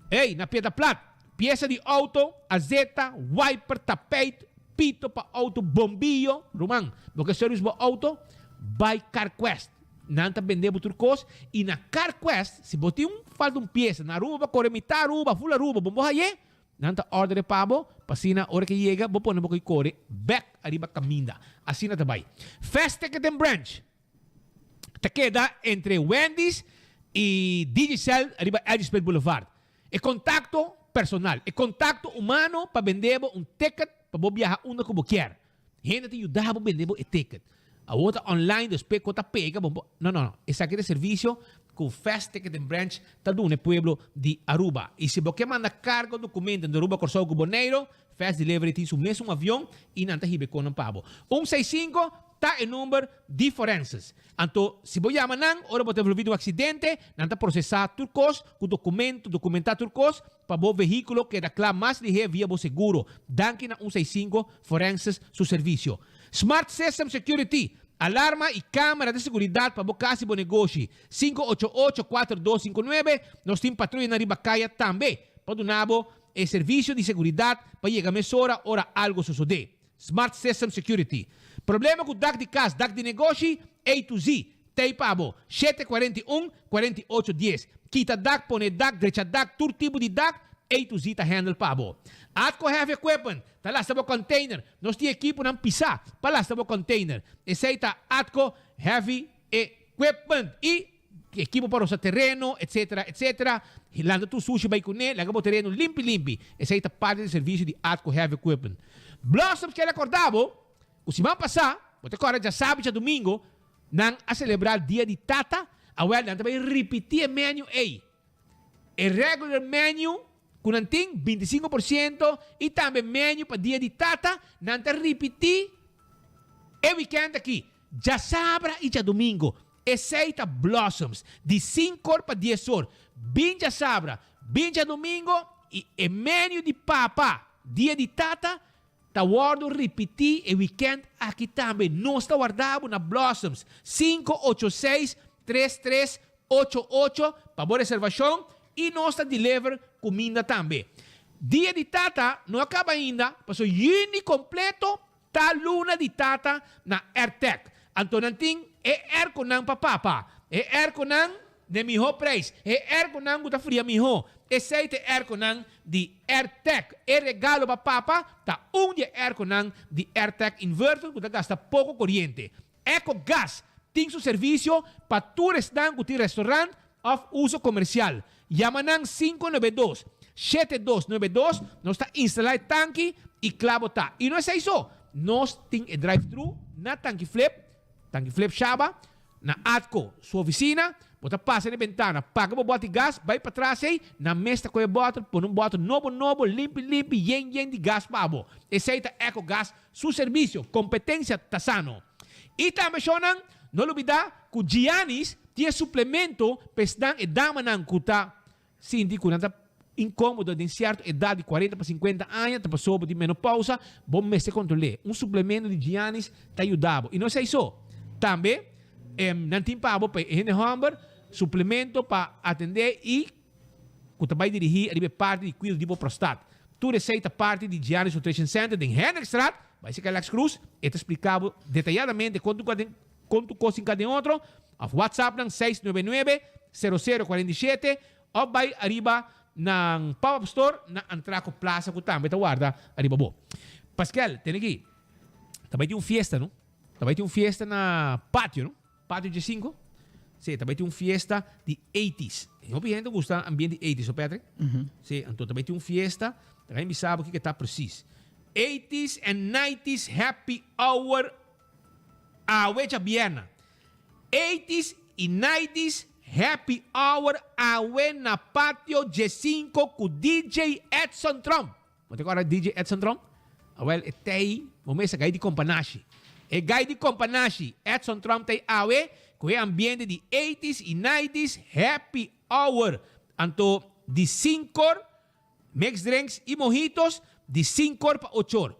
Ey, na Piedra Plat. Piesa di auto, azeta, wiper, tapijt, pito pa auto, bombillo. Ruman, bo ke service bo auto? Bai CarQuest. Nan ta bende bo tur kos y na CarQuest si bo tin un falta un piesa na Aruba bo kore mitad Aruba, full Aruba, bo bo haye, nan ta ordere pa bo pa asina ora ke yega bo pone bo ke kore bek ariba kaminda. Asina ta bai. Fast Ticket and Branch. Ta keda entre Wendy's y Digicel riba Eddie Smith Boulevard. E contacto personal, e contacto humano pa bende bo un ticket pa bo biaha unda cu bo kier. Hende ta yuda bo bende bo e ticket. Awor ta online dus pe cu ta pega bo bo. No, no, no. Esaki ta e servicio cu Fast Ticket and Branch ta duna e pueblo di Aruba. Y si bo ke manda carga o documento entre Aruba, Corsou cu Boneiro, Fast Delivery tin su mesun avion y nan ta hiba e conan pa bo. Un seis cinco ta e number di forenses. Anto si bo yama nan ora bo ta envolvi den un accidente, nan ta procesa tur cos cu documento, documenta tur cos pa bo vehiculo keda cla mas lihe via bo seguro. Danki na un seis cinco Forenses su servicio. Smart System Security, alarma y camera di seguridad pa bo cas y bo negoshi. 588 4259 Nos tin patruyanan riba caya tambe pa duna bo E servisio di seguridat pa yega mesora ora algo sosodé. Smart System Security. Problema ku dak di kas, dak di negoshi, A to Z. Tei pa bo. 741, 48 dies. Kita dak, pone dak, drecha dak, tur tipo di dak, A to Z ta handle pa bo. Atco Heavy Equipment ta lasta bo container. Nos tin ekiponan pisá pa lasta bo container. Esei ta Atco Heavy Equipment. I. Ekipo pa rosa tereno, etcetera, etcetera. Lanta tur sushi bai kuné, laga bo tereno limpi limpi. Esei ta parti di servicio di Atco Heavy Equipment. Blossoms kier recorda bo ku siman pasá, bo ta kòrda djasabi djadumingo, nan a selebrá Dia di Tata, awèl nan ta bai ripití e menu ei. E regular menu ku nan tin, 25%, i tambe menu pa Dia di Tata, nan ta ripití e wikènt akí, djasabra i djadumingo. Esei ta Blossoms, di sinkor pa dies or. Bin djasabra, bin djadumingo i e menu di papa, dia di tata, ta wòrdu ripití e wikènt aki tambe. Nos ta warda bo na Blossoms, 586 3388 pa bo reservashon i nos ta deliver kuminda tambe. Dia di tata no a kaba ainda, pasobra yüni kompleto Ta luna di tata na Airtec. Anto nan tin e airconan pa papa. E airconan. Na e mihó prijs. E airconan ku ta fria mihó. Esei ta e airconan di Airtec. E regalo pa papa ta un di e airconan di Airtec Inverter ku ta gasta poko koriente. Ecogas tin su servisio pa tur esnan ku tin restaurant òf uso komersial. Yama nan 592 7292, nos ta instalá e tanki i kla bo ta. I no esei so, nos tin e drive-thru na Tanki Flip, Tanki Flip Shaba, Na Atco su oficina, bo ta pasa na e bentana, paga bo bòt di gas, bai patras ei, nan mes ta kohe e bòter, pone un bòter nobo nobo, limpi limpi, yen yen di gas pa bo. Esei ta Ecogas su servicio, competencia ta sano. I tambe shownan, no lubida cu Giannis tin e suplemento pa esnan e damanan cu ta Sinti ku nan ta inkómodo den sierto edat di kuarenta pa sinkuenta aña ta pasobra di menopousa, bo mester kontrol'é. Un suplemento di Giannis ta yuda bo. I no esei so. Tambe nan tin pa bo pa e hende hòmber suplemento pa atendé i ku ta bai dirigí riba e parti di kuido di bo prostat. Tur esei ta parti di Giannis Nutrition Center den Hendrikstraat, bai serka Lex Cruz, e ta splika bo detayadamente kon Kon tu kos hinka den otro, of WhatsApp nan 699 00 47 of bai ariba nan pop up store na Antraco Plaza ku tambe ta warda ariba bo. Paskel, tene aki. Ta bai tin un fiesta no? Ta bai tin un fiesta na patio no? Patio G5? Si, ta bai tin un fiesta di eighties. Hopi hende gusta ambiente di eighties, no Patrick? Si, anto ta bai tin un fiesta, ta bai bisa bo kiko ta precies. Eighties and nineties happy hour Awe djabièrna, Eighties i Nineties Happy Hour awe na Patio Djesinko ku DJ Edson Tromp. Bo ta kòrda DJ Edson Tromp? Awèl e t'ei bo mes e gai di Kompanashi. E gai di Kompanashi, Edson Tromp t'ei awe ku e ambiente di Eighties i Nineties Happy Hour. Anto di sinkor mix drinks i mojitos di sinkor pa ochor.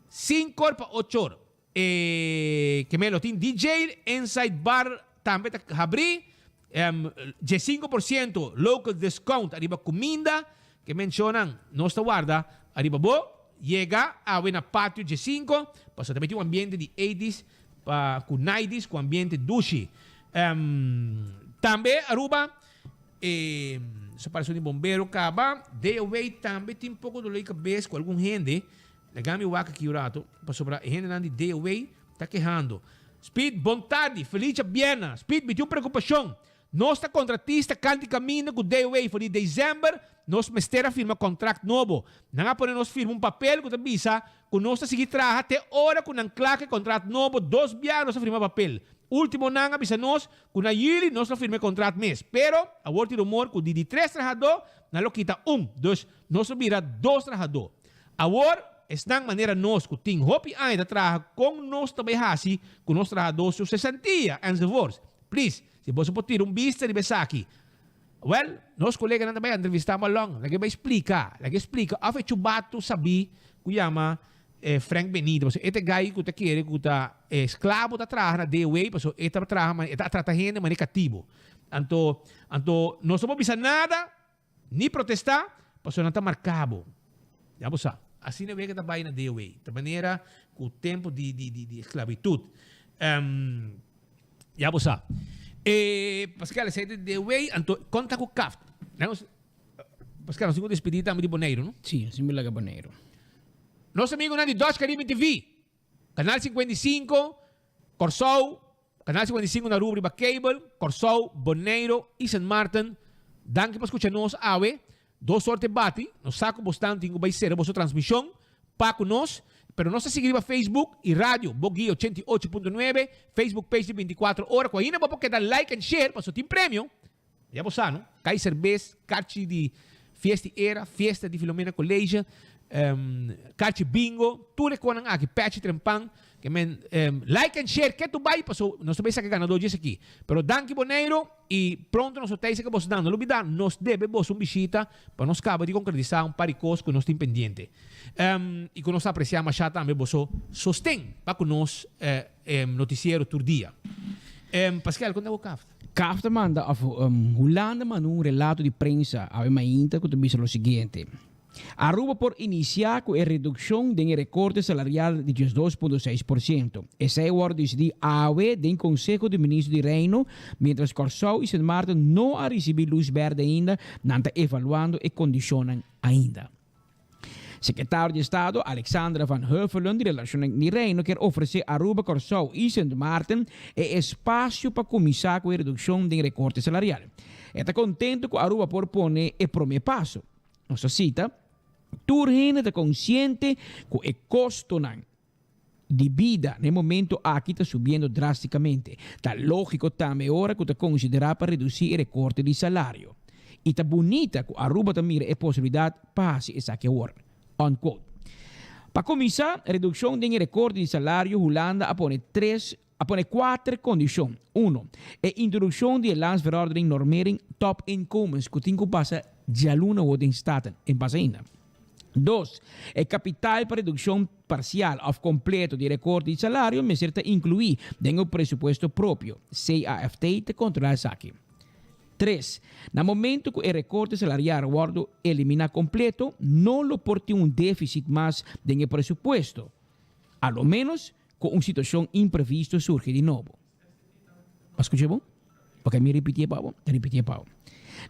Sinkor pa ochor. E ke melo tin DJ Inside Bar tambe ta habri. 15% local discount ariba kuminda. Ke menshonan nos ta warda ariba bo yega awe na patio 15 pasobra ta meti un ambiente di eighties pa ku nineties ku ambiente dushi. Tambe Aruba e separacion di bombero kaba. DOW tambe tin poko dolor di kabes ku algun hende. Laga mi wak aki un rato, pasobra e hendenan di DOW ta kehando. Speed, bon tardi, feliz djabièrnè. Speed, mi tin un preokupashon. Nos ta kontratista kanti kaminda ku DOW for di desèmber nos mester a firma kontrakt nobo. Nan a pone nos firma un papel ku ta bisa ku nos ta sigui traha te ora ku nan kla ku e kontrat nobo. Dos biaha nos a firma papel. Último nan a bisa nos ku na yüli nos lo firma e kontrat mes. Pero awor tin rumor ku di di tres trahadó nan lo kita un. Dus nos lo bira dos trahadó. Awor, esnan manera nos ku tin hopi aña ta traha kon nos ta bai hasi ku nos trahadó su sesantia enzovoorts. Please, si boso por tira un bista riba esaki. Wèl, nos koleganan ta bai entrevistá Malon, laga e bai splika, laga e splika òf e chubatu sabí ku yama Frank Benito, pasobra e ta e gai ku ta kere ku ta esklabo ta traha na DOW, pasobra e ta traha e ta trata hende manera katibu. Anto, anto nos no por bisa nada. Ni protestá, pasobra nan ta marká bo. Ya bo sa. Asina wega ta bai na DOW. Ta manera ku tempu di di di di esklabitut. Ya bo sa. E Pascal, esei ta DOW, anto kon ta ku CAFT? Nos, Pascal, nos tin ku despedí tambe di Boneiru, no? Sí, nos tin ku laga Boneiru. Nos amigunan di Dutch Caribbean TV, Kanal 55, Kòrsou, Canal 55 na Aruba riba cable, Kòrsou, Boneiru i Sint Maarten. Danki pa skucha nos awe. Dos or te bati, nos sa ku bosnan tin ku bai sera boso transmishon pa ku nos, pero nos ta sigui riba Facebook i radio Bo Guia 88.9, Facebook page di 24 ora ku ainda bo por keda like and share pasobra tin premio. Ya bo sa no, kai serbes, karchi di fiesta di era, fiesta di Filomena College, karchi bingo, tur e konan aki, pechi trempan, ke men like and share ke tu bai paso nos ta bai saka ganador djes aki. Pero danki Boneiru i pronto nos lo ta esaki boso dan. No lubida nos debe boso un bishita pa nos kaba di konkretisa un par di kos ku nos tin pendiente. I ku nos ta apresia masha tambe boso sosten pa ku nos notisiero tur dia. Pascal, kon ta bo kaft? Kaft a manda of Hulanda manda un relato di prensa awe mainta ku ta bisa lo siguiente. Aruba por inicia cu e reduccion den e recorte salarial di 12.6%. Esey a wordo dicidi awe den Conseho di Ministro di Reino, mientras Corsou y Sint Maarten no a ricibi luz berde ainda, nan ta evaluando e condicionnan ainda. Secretario di Estado Alexandra van Huffelen di Relacionnan di Reino kier ofrece Aruba, Corsou y Sint Maarten e espacio pa cuminsa cu e reduccion den recorte salarial. E ta contento cu Aruba por pone e prome paso. Nos ta cita, Tur hende ta consciente cu e costonan di bida na e momento aki ta subiendo drasticamente. Ta logico tambe ora cu ta considera pa reduci e recorte di salario. Y ta bunita cu Aruba ta mira e posibilidad pa haci esaki awor. Unquote. Pa cuminsa, reduccion den e recorte di salario Hulanda a pone tres A pone kuater kondishon. Uno, e introdukshon di e Landsverordening Normering Topinkomens ku tin ku pasa djaluna awor den Staten, en pasa ainda. Dos, e kapital pa redukshon parsial òf kompleto di rekort di salario mester ta inkluí den e presupuesto propio. CAFT ta kontrolá esaki. Tres, na momento ku e rekorte salarial wòrdu eliminá kompleto, no lo por tin un défisit mas den e presupuesto. A lo ménos Cu un situacion imprevisto surgi di nobo. A scucha bon? Ok, mi ripitié pa bo. Ta ripitié pa bo.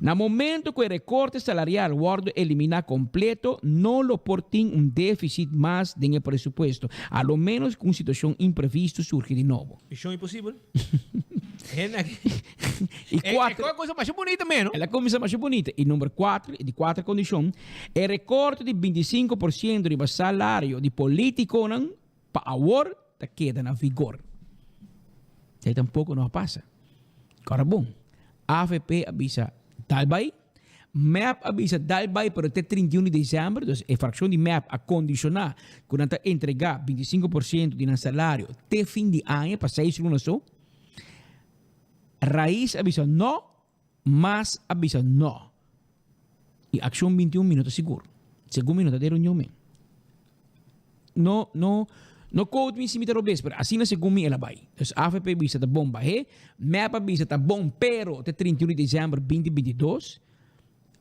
Na momento cu e recorte salarial wordo elimina completo, no lo por tin un deficit mas den e presupuesto, a lo menos cu un situacion imprevisto surgi di nobo. Mision imposibel. Hende aki. Y cuatro. E e cosa masha bunita me, no? El a cuminsa masha bunita. Y number cuatro, e di cuatro condicion, e recorte di 25% riba salario di politiconan Pa awor ta keda na vigor. Esei tampoco no a pasa. Ora bon, avp a bisa dal bai, mep a bisa dal bai pero te 31 di december, dus e fraccion di mep a condiciona cu nan ta entrega 25% di nan salario te fin di aña pa seis luna so. Raiz a bisa no, Mas a bisa no. Y accion 21 mi no ta sigur. Segun mi no ta den reunion men. No, no, no quote mi si mi ta robes, pero asina segun mi el a bay. Dus avp bisa ta bon bahe, mep a bisa ta bon pero te 31 di december 2022,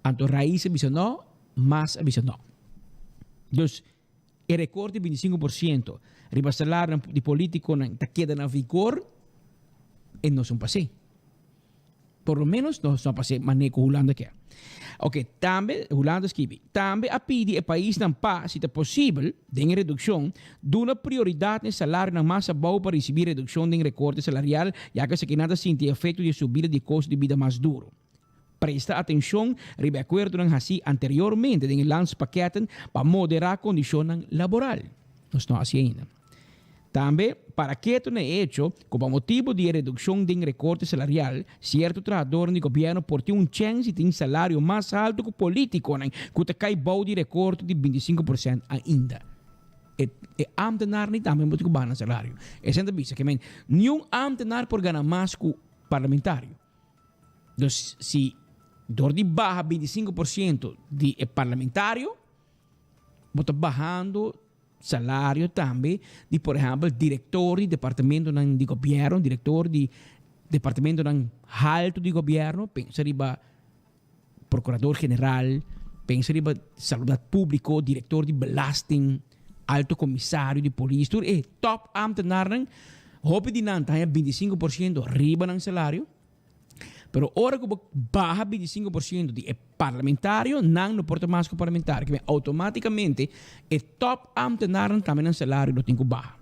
anto Raiz a bisa no, Mas a bisa no. Dus e recorte di 25% riba salarionan di politiconan ta keda na vigor e no son pasé. Por lo menos nos no a pas'é manera ku Hulanda ke. Oke, tambe Hulanda skibi, Tambe a pidi e paisnan pa, si ta posibel, den e redukshon, duna prioridat na e salarionan mas abou pa risibí redukshon den rekorte salarial, ya ku esakinan ta sinti e efekto di e subida di e kosto di bida mas duru. Presta atenshon riba e akuerdonan hasí anteriormente den e landspakketten pa moderá kondishonnan laboral. Nos no a hasi ainda. Tambe, para ketu na e echo ku pa motibu di e redukshon den rekorte salarial, sierto trahadornan di gobièrnu por tin un chèns di tin salario mas haltu ku polítikonan ku ta kai bou di rekorte di 25% ainda. E e ámtenarnan tambe bo tin ku baha nan salario. Esei ta bisa ke men niun ámtenar por gana mas ku parlamentario. Dus si dor di baha 25% di e parlamentario, bo ta bahando Salario tambe di por ehempel director di departamentonan di gobierno, director di departamentonan halto di gobierno, pensa riba procurador general, pensa riba salubridad publico, director di belasting, alto comisario di polis, tur e top ambtenarnan, hopi di nan ta haña 25% riba nan salario. Pero ora ku bo baha 25% di e parlamentario, nan no por ta mas ku parlamentario. Kibè automaticamente e top ambtenarnan tambe nan salario lo tin ku baha.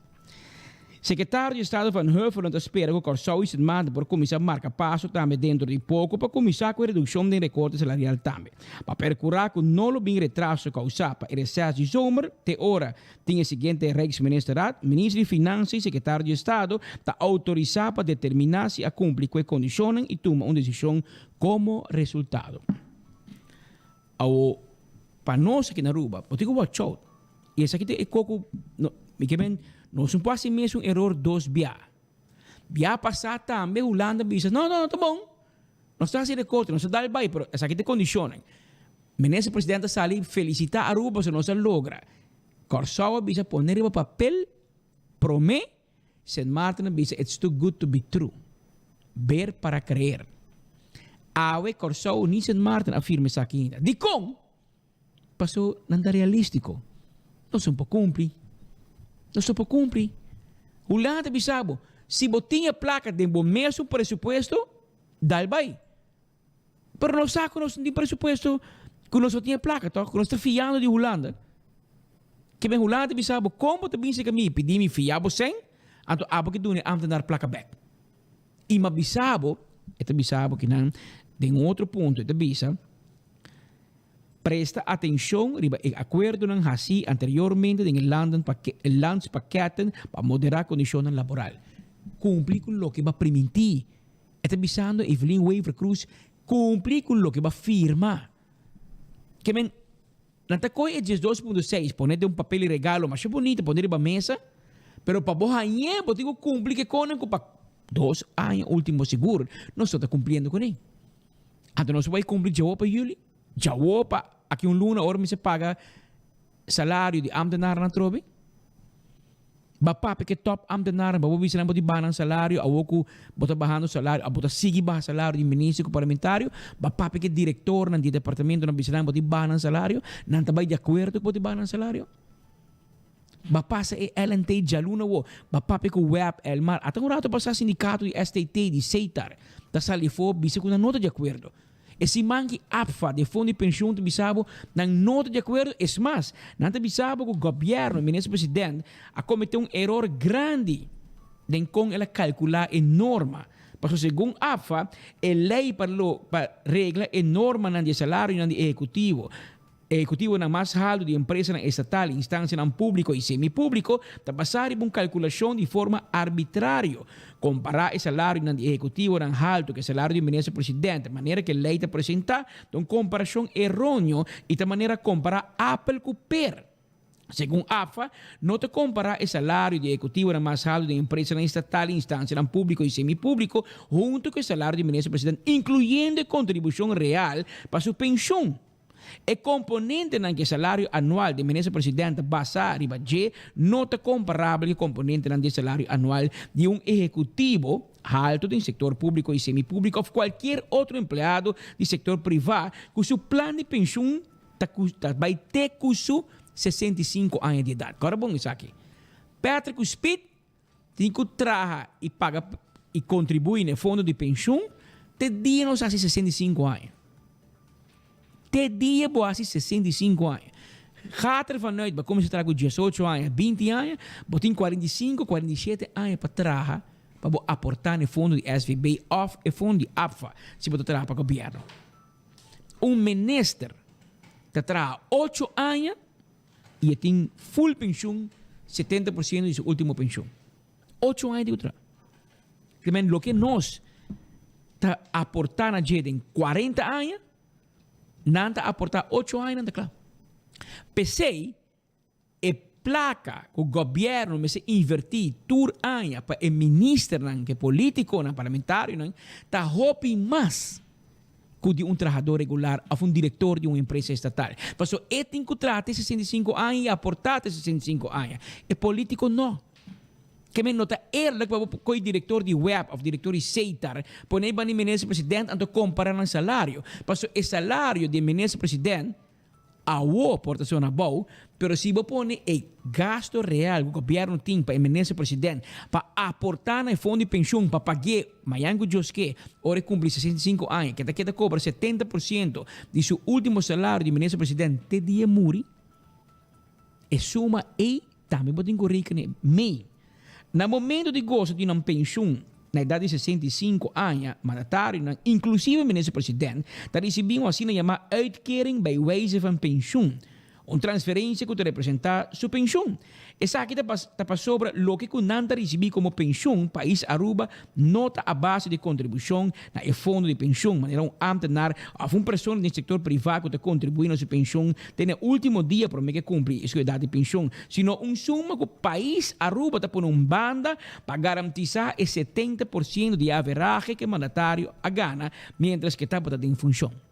Sekretario di Estado Van Huffelen ta spera ku Kòrsou i Sint Maarten por kuminsá marka paso tambe dentro di poko pa kuminsá ku e redukshon den rekorte salarial tambe. Pa perkurá ku no lo bin retraso kousá pa e reses di zomer te ora Tin e siguiente Rijksministerraad, Minister di Finansa i Sekretario di Estado ta outorisá pa determiná si a kumpli ku e kondishonnan i tuma un desishon komo resultado. Awo, pa nos aki na Aruba, bo tin ku watch out. I esaki ta e koko, no, mi ke men, nos no por hasi mesun eror dos bia. Bia pasá tambe Hulanda bisa, no, no, no ta bon. Nos ta hasi rekorte, nos ta dal bai, pero esaki ta e kondishonnan. Minister President a sali felicita Aruba pasobra nos a logra. Kòrsou a bisa pone riba papel prome, Sint Maarten a bisa it's too good to be true. Ver para creer. Awe Kòrsou ni Sint Maarten a firma esaki ainda. Dikon? Paso nan ta realístiko. Nos no por kumpli. Nos no por kumpli. Hulanda ta bisa bo, si bo tin e plaka den bo mesun presupuesto, dal bai. Pero nos sa ku nos no tin presupuesto, ku nos no tin e plaka tòg, ku nos ta fiando di Hulanda. Ke men Hulanda ta bisa bo, kon bo ta bin serka mi pidi mi fia bo sèn, anto abo ke duna e ámtenar plaka bèk. I m'a bisa bo, e ta bisa bo kinan den un otro punto, e ta bisa, Presta atenshon riba e akuerdonan hasí anteriormente den e landen landspakketten pa moderá kondishonnan laboral. Kumpli ku loke bo a primintí. E ta bisando Evelyn Wever-Croes, kumpli ku loke bo a firma. Ke men, nan ta kohe e diesdos punto seis, pone den un papel di regalo masha bunita, pone riba mesa, pero pa bo hañ'é bo tin ku kumpli ku e konan ku pa dos aña ultimo sigur nos no ta kumpliendo kuné. Anto nos bai kumpli djawo pa juli, djawo pa aki un luna ora mester paga salario di ambtenarnan atrobe. Ba papia ku e top ambtenarnan pa bo bisa nan bo tin baha nan salario awor ku bo ta bahando salario abo ta sigui baha salario di minister ku parlamentario. Ba papia ku e direktornan di e departamentonan bisa nan bo tin baha nan salario, nan ta bai di akuerdo ku bo tin baha nan salario? Ba pasa e LNT djaluna awo, ba papia ku web, Elmar. Ata un rato pasá sindikato di STT, di Setar, ta sali afó bisa ku nan no ta di akuerdo. E siman ki APFA, di e fondo di penshun, ta bisa bo nan no ta di akuerdo. Es mas, nan ta bisa bo ku gobièrnu, minister president, a kometé un eror grandi den kon el a kalkulá e norma. Pasobra segun APFA, e lei pa lo pa regla e normanan di e salarionan di ehekutivo, Ehekutivonan mas haltu di empresanan estatal, instansianan públiko i semi-públiko ta basá riba un kalkulashon di forma arbitrario. Kompará e salarionan di ehekutivonan haltu ku e salario di minister president manera ku e lei ta presentá ta un komparashon eróneo i ta manera kompará apel ku per. Segun APFA, no ta kompará e salario di ehekutivonan mas haltu den empresanan estatal, instansianan públiko i semi-públiko huntu ku e salario di minister president, inkluyendo e kontribushon real pa su penshun. E komponentenan ku e salario anual di minister president ta basá riba dje no ta komparabel ku e komponentenan di e salario anual di un ehekutivo haltu den sektor públiko i semi-públiko òf kualkier otro empleado di sektor privá ku su plan di penshun ta ta bai te ku su 65 aña di edat. Kòrda bon esaki. Patrick ku Speed Tin ku traha i paga i kontribuí na e fondo di penshun te dia nos hasi 65 aña. Te dia bo hasi 65 aña. Gaat er vanuit bo a kuminsá traha ku diesocho aña, binti aña, bo tin 45, 47 aña pa traha pa bo aportá na e fondo di SVB òf e fondo di APFA si bo ta traha pa gobièrnu. Un minister ta traha ocho aña. I e tin full penshun, 70% di su ultimo penshun. Ocho aña di ku traha. Ke men loke nos ta aportá na dje den 40 aña, nan ta aportá ocho aña nan ta kla. P'esei e plaka ku gobièrnu mester invertí tur aña pa e ministernan, ku e polítikonan, parlamentarionan, ta hopi mas. ku di un trahadó regular òf un direktor di un empresa estatal. Pasobra e tin ku traha te 65 aña i aportá te 65 aña. E polítiko no. Ke men no ta eerlijk pa bo koe direktor di web òf direktor di Setar pone ban di minister president anto kompará nan salario. Pasobra e salario di e minister president Awo por ta sona abou, pero si bo pone e gasto real ku gobièrnu tin pa e minister president pa aportá na e fondo di penshun pa pag'é mañan ku Dios ke ora e kumpli 65 aña ke ta keda kobra 70% di su último salario di minister president te dia e muri, e suma ei Tambe bo tin ku rekene mee. Na momento di gosa di nan penshun na edat di 65 aña, mandatarionan, inklusive minister president, ta risibí un asina yamá uitkering bij wijze van pensioen, un transferensia ku ta representá su penshun. Esaki ta ta pasobra loke ku nan ta risibí komo penshun pais Aruba no ta a base di kontribushon na e fondo di penshun, manera un ámtenar òf un persona den sektor privá ku ta kontribuí na su penshun te na e último dia promé ku e kumpli su edat di penshun, sino un suma ku pais Aruba ta pone un banda pa garantisá e 70% di e averahe ku e mandatario a gana miéntras ku e tabata den funshon.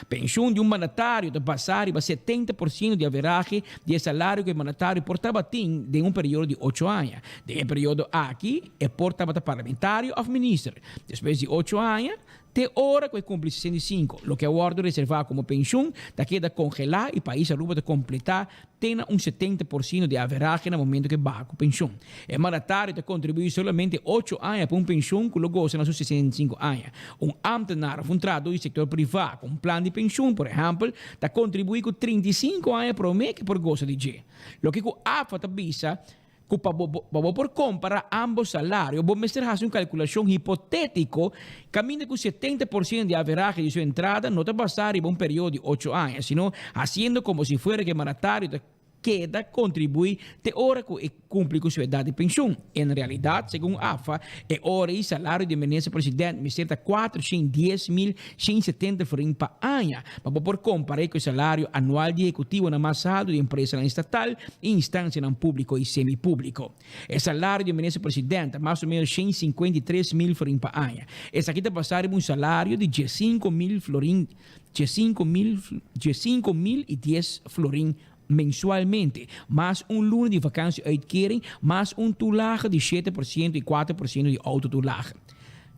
Penshun di un mandatario ta basá riba 70% di averahe di e salario ku e mandatario por tabatin den un periodo di ocho aña. Den e periodo aki e por tabata parlamentario òf minister. Despues di ocho aña, Te ora ku e kumpli 65, loke a wòrdu reservá komo penshun ta keda kongelá i pais Aruba ta kompletá te na un 70% di averahe na momento ku e baha ku penshun. E mandatario ta kontribuí solamente ocho aña pa un penshun ku lo gosa na su 65 aña. Un ámtenar òf un trahadó di sektor privá ku un plan di penshun, por ehèmpel, ta kontribuí ku 35 aña promé ku e por gosa di dje. Loke ku AFA ta bisa ku pa bo pa bo por kompará ámbos salario bo mester hasi un kalkulashon hipotétiko kaminda ku 70% di averahe di su entrada no ta basá riba un periodo di ocho aña sino hasiendo komo si fuera ku e mandatario ta keda kontribuí te ora ku e kumpli ku su edat di penshun. En realidat, segun AFA, e ora ei salario di minister president mester ta 410.170 florin pa aña. Pa bo por kompar'é ku e salario anual di ehekutivonan mas haltu di empresanan estatal i instansianan públiko i semi-públiko. E salario di minister president ta mas o ménos 153 mil florin pa aña. Esaki ta basá riba un salario di 15 mil florin, 15 mil, 15.010 florin mensualmente, mas un luna di vakantie-uitkering, mas un toelage di 7% i 4% di autotoelage.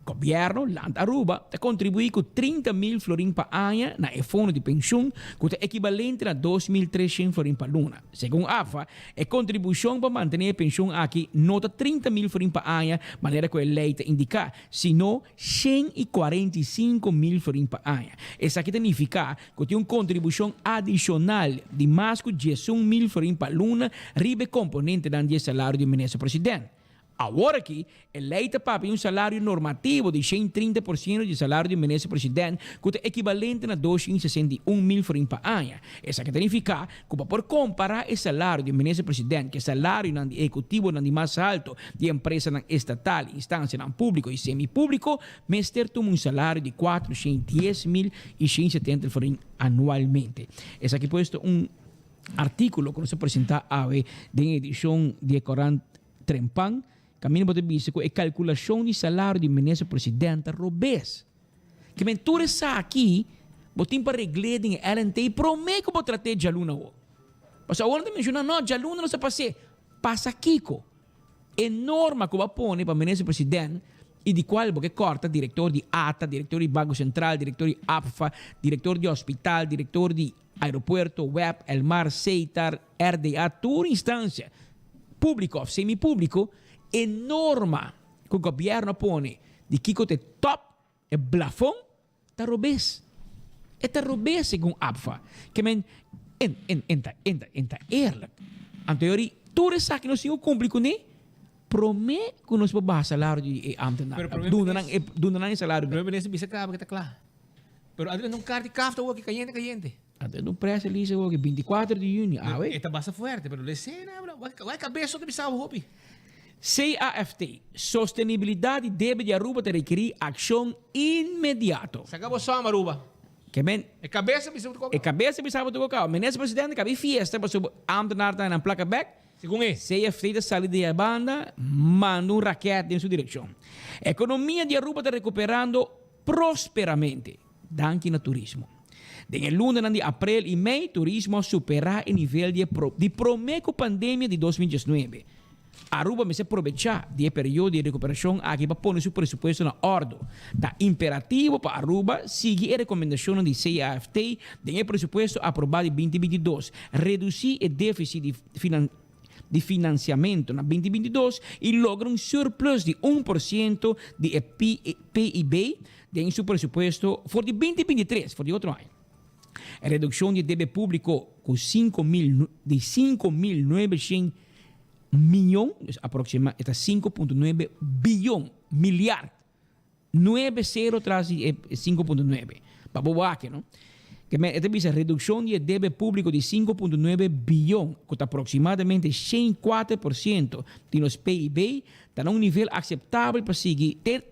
Gobierno, Land Aruba, ta contribui cu 30 mil florin pa aña na e fondo di pensioen, cu ta ekivalente na 2.300 florin pa luna. Segun AFA, e contribucion pa mantene e pensioen aki no ta 30 mil florin pa aña, manera cu e ley ta indica, sino 145 mil florin pa aña. Esaki ta nifica cu tin un contribucion adicional di mas cu 11 mil florin pa luna riba e componentenan di e salario di minister president. Awor aki, e ley ta papia un salario normativo di 130% di salario di minister president, cu ta ekivalente na 261 mil florin pa aña. Esaki ta nifica cu pa por compara e salario di minister president cu e salarionan di ehecutivonan di mas halto di empresanan estatal, instancianan publico y semi-publico, mester tuma un salario di 410.170 florin anualmente. Esaki pues ta un articulo cu nos a presenta awe den edicion di e corant Trempan, kaminda bo ta bisa ku e kalkulashon di salario di minister president ta robes. Ke men tur esaki bo tin pa regl'é den e LNT promé ku bo trat'é djaluna awor. Pasobra awor nan ta menshoná, no, djaluna nos ta pas'é. Pasa kiko? E norma ku bo a pone pa minister president i di kual bo ke kòrta direktor di ata, direktor di Banko Sentral, direktor di APFA, direktor di hospital, direktor di aeropuerto, web, Elmar, Setar, RDA, tur instancia publico of semi-publico, e norma cu gobierno a pone di kico ta e top, e blafon, ta robes. E ta robes segun APFA. Ke men, en, en, en ta, en ta, en ta eerlijk. Anto yori, tur esaki nos tin cu cumpli cune, prome cu nos por baha salario di e ambtenaar. Pero prome Duna nan e, duna nan e salario. Prome minister bisa caba cu ta cla. Pero Adrian un carta di kafta awor ki cayente cayente. Anto un press release awor ki 24 di juni awe. E ta basta fuerte pero lesena bro. Wak cabes ta bisa hopi. CAFT, Sostenibilidad di debe di Aruba ta rekerí accion inmediato. Saca bo som Aruba. Ke men. E cabes ta bisa bo E cabes ta bisa bo tuko. Minister presidente cabi fiesta pasobra ambtenaar ta nan placa bek. Segun e. CFT ta sali di e banda manda un raket den su direccion. Economia di Aruba ta recuperando Prosperamente, danki na turismo. Den e lunanan di aprel i mei, turismo a superá e nivel di e di promé ku pandemia di 2019. Aruba mester probechá di e periodo di rekuperashon aki pa pone su presupuesto na òrdu. Ta imperativo pa Aruba sigui e rekomendashonnan di CAFT den e presupuesto aprobá di 2022, redusí e défisit di finan. di financiamento na 2022 y logra un surplus di 1% di e PIB den su presupuesto for di 2023, for di otro aña. E reduccion di e debe publico cu 5.000 di 5.900 miyon, dus aproxima e ta 5.9 biyon, milyard, Nuebe sero tras di e 5.9. Pa bo wak, no? Ke men e ta bisa redukshon di e debe públiko di 5.9 biyon, ku ta aproksimadamente 104% di nos PIB, ta na un nivel akseptabel pa sigui te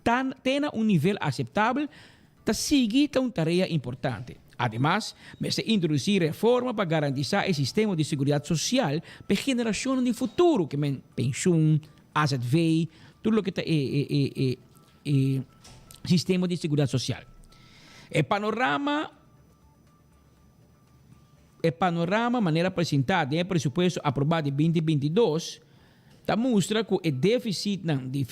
ta te na un nivel akseptabel ta sigui ta un tarea importante. Ademas, mester introdusí reforma pa garantisá e sistema di seguridat sosial pa e generashonnan di futuro, ke men penshun, AZV, tur loke ta e e e e e sistema di seguridat sosial. E panorama E panorama manera presentá den e presupuesto aprobá di 2022 ta mustra ku e défisitnan di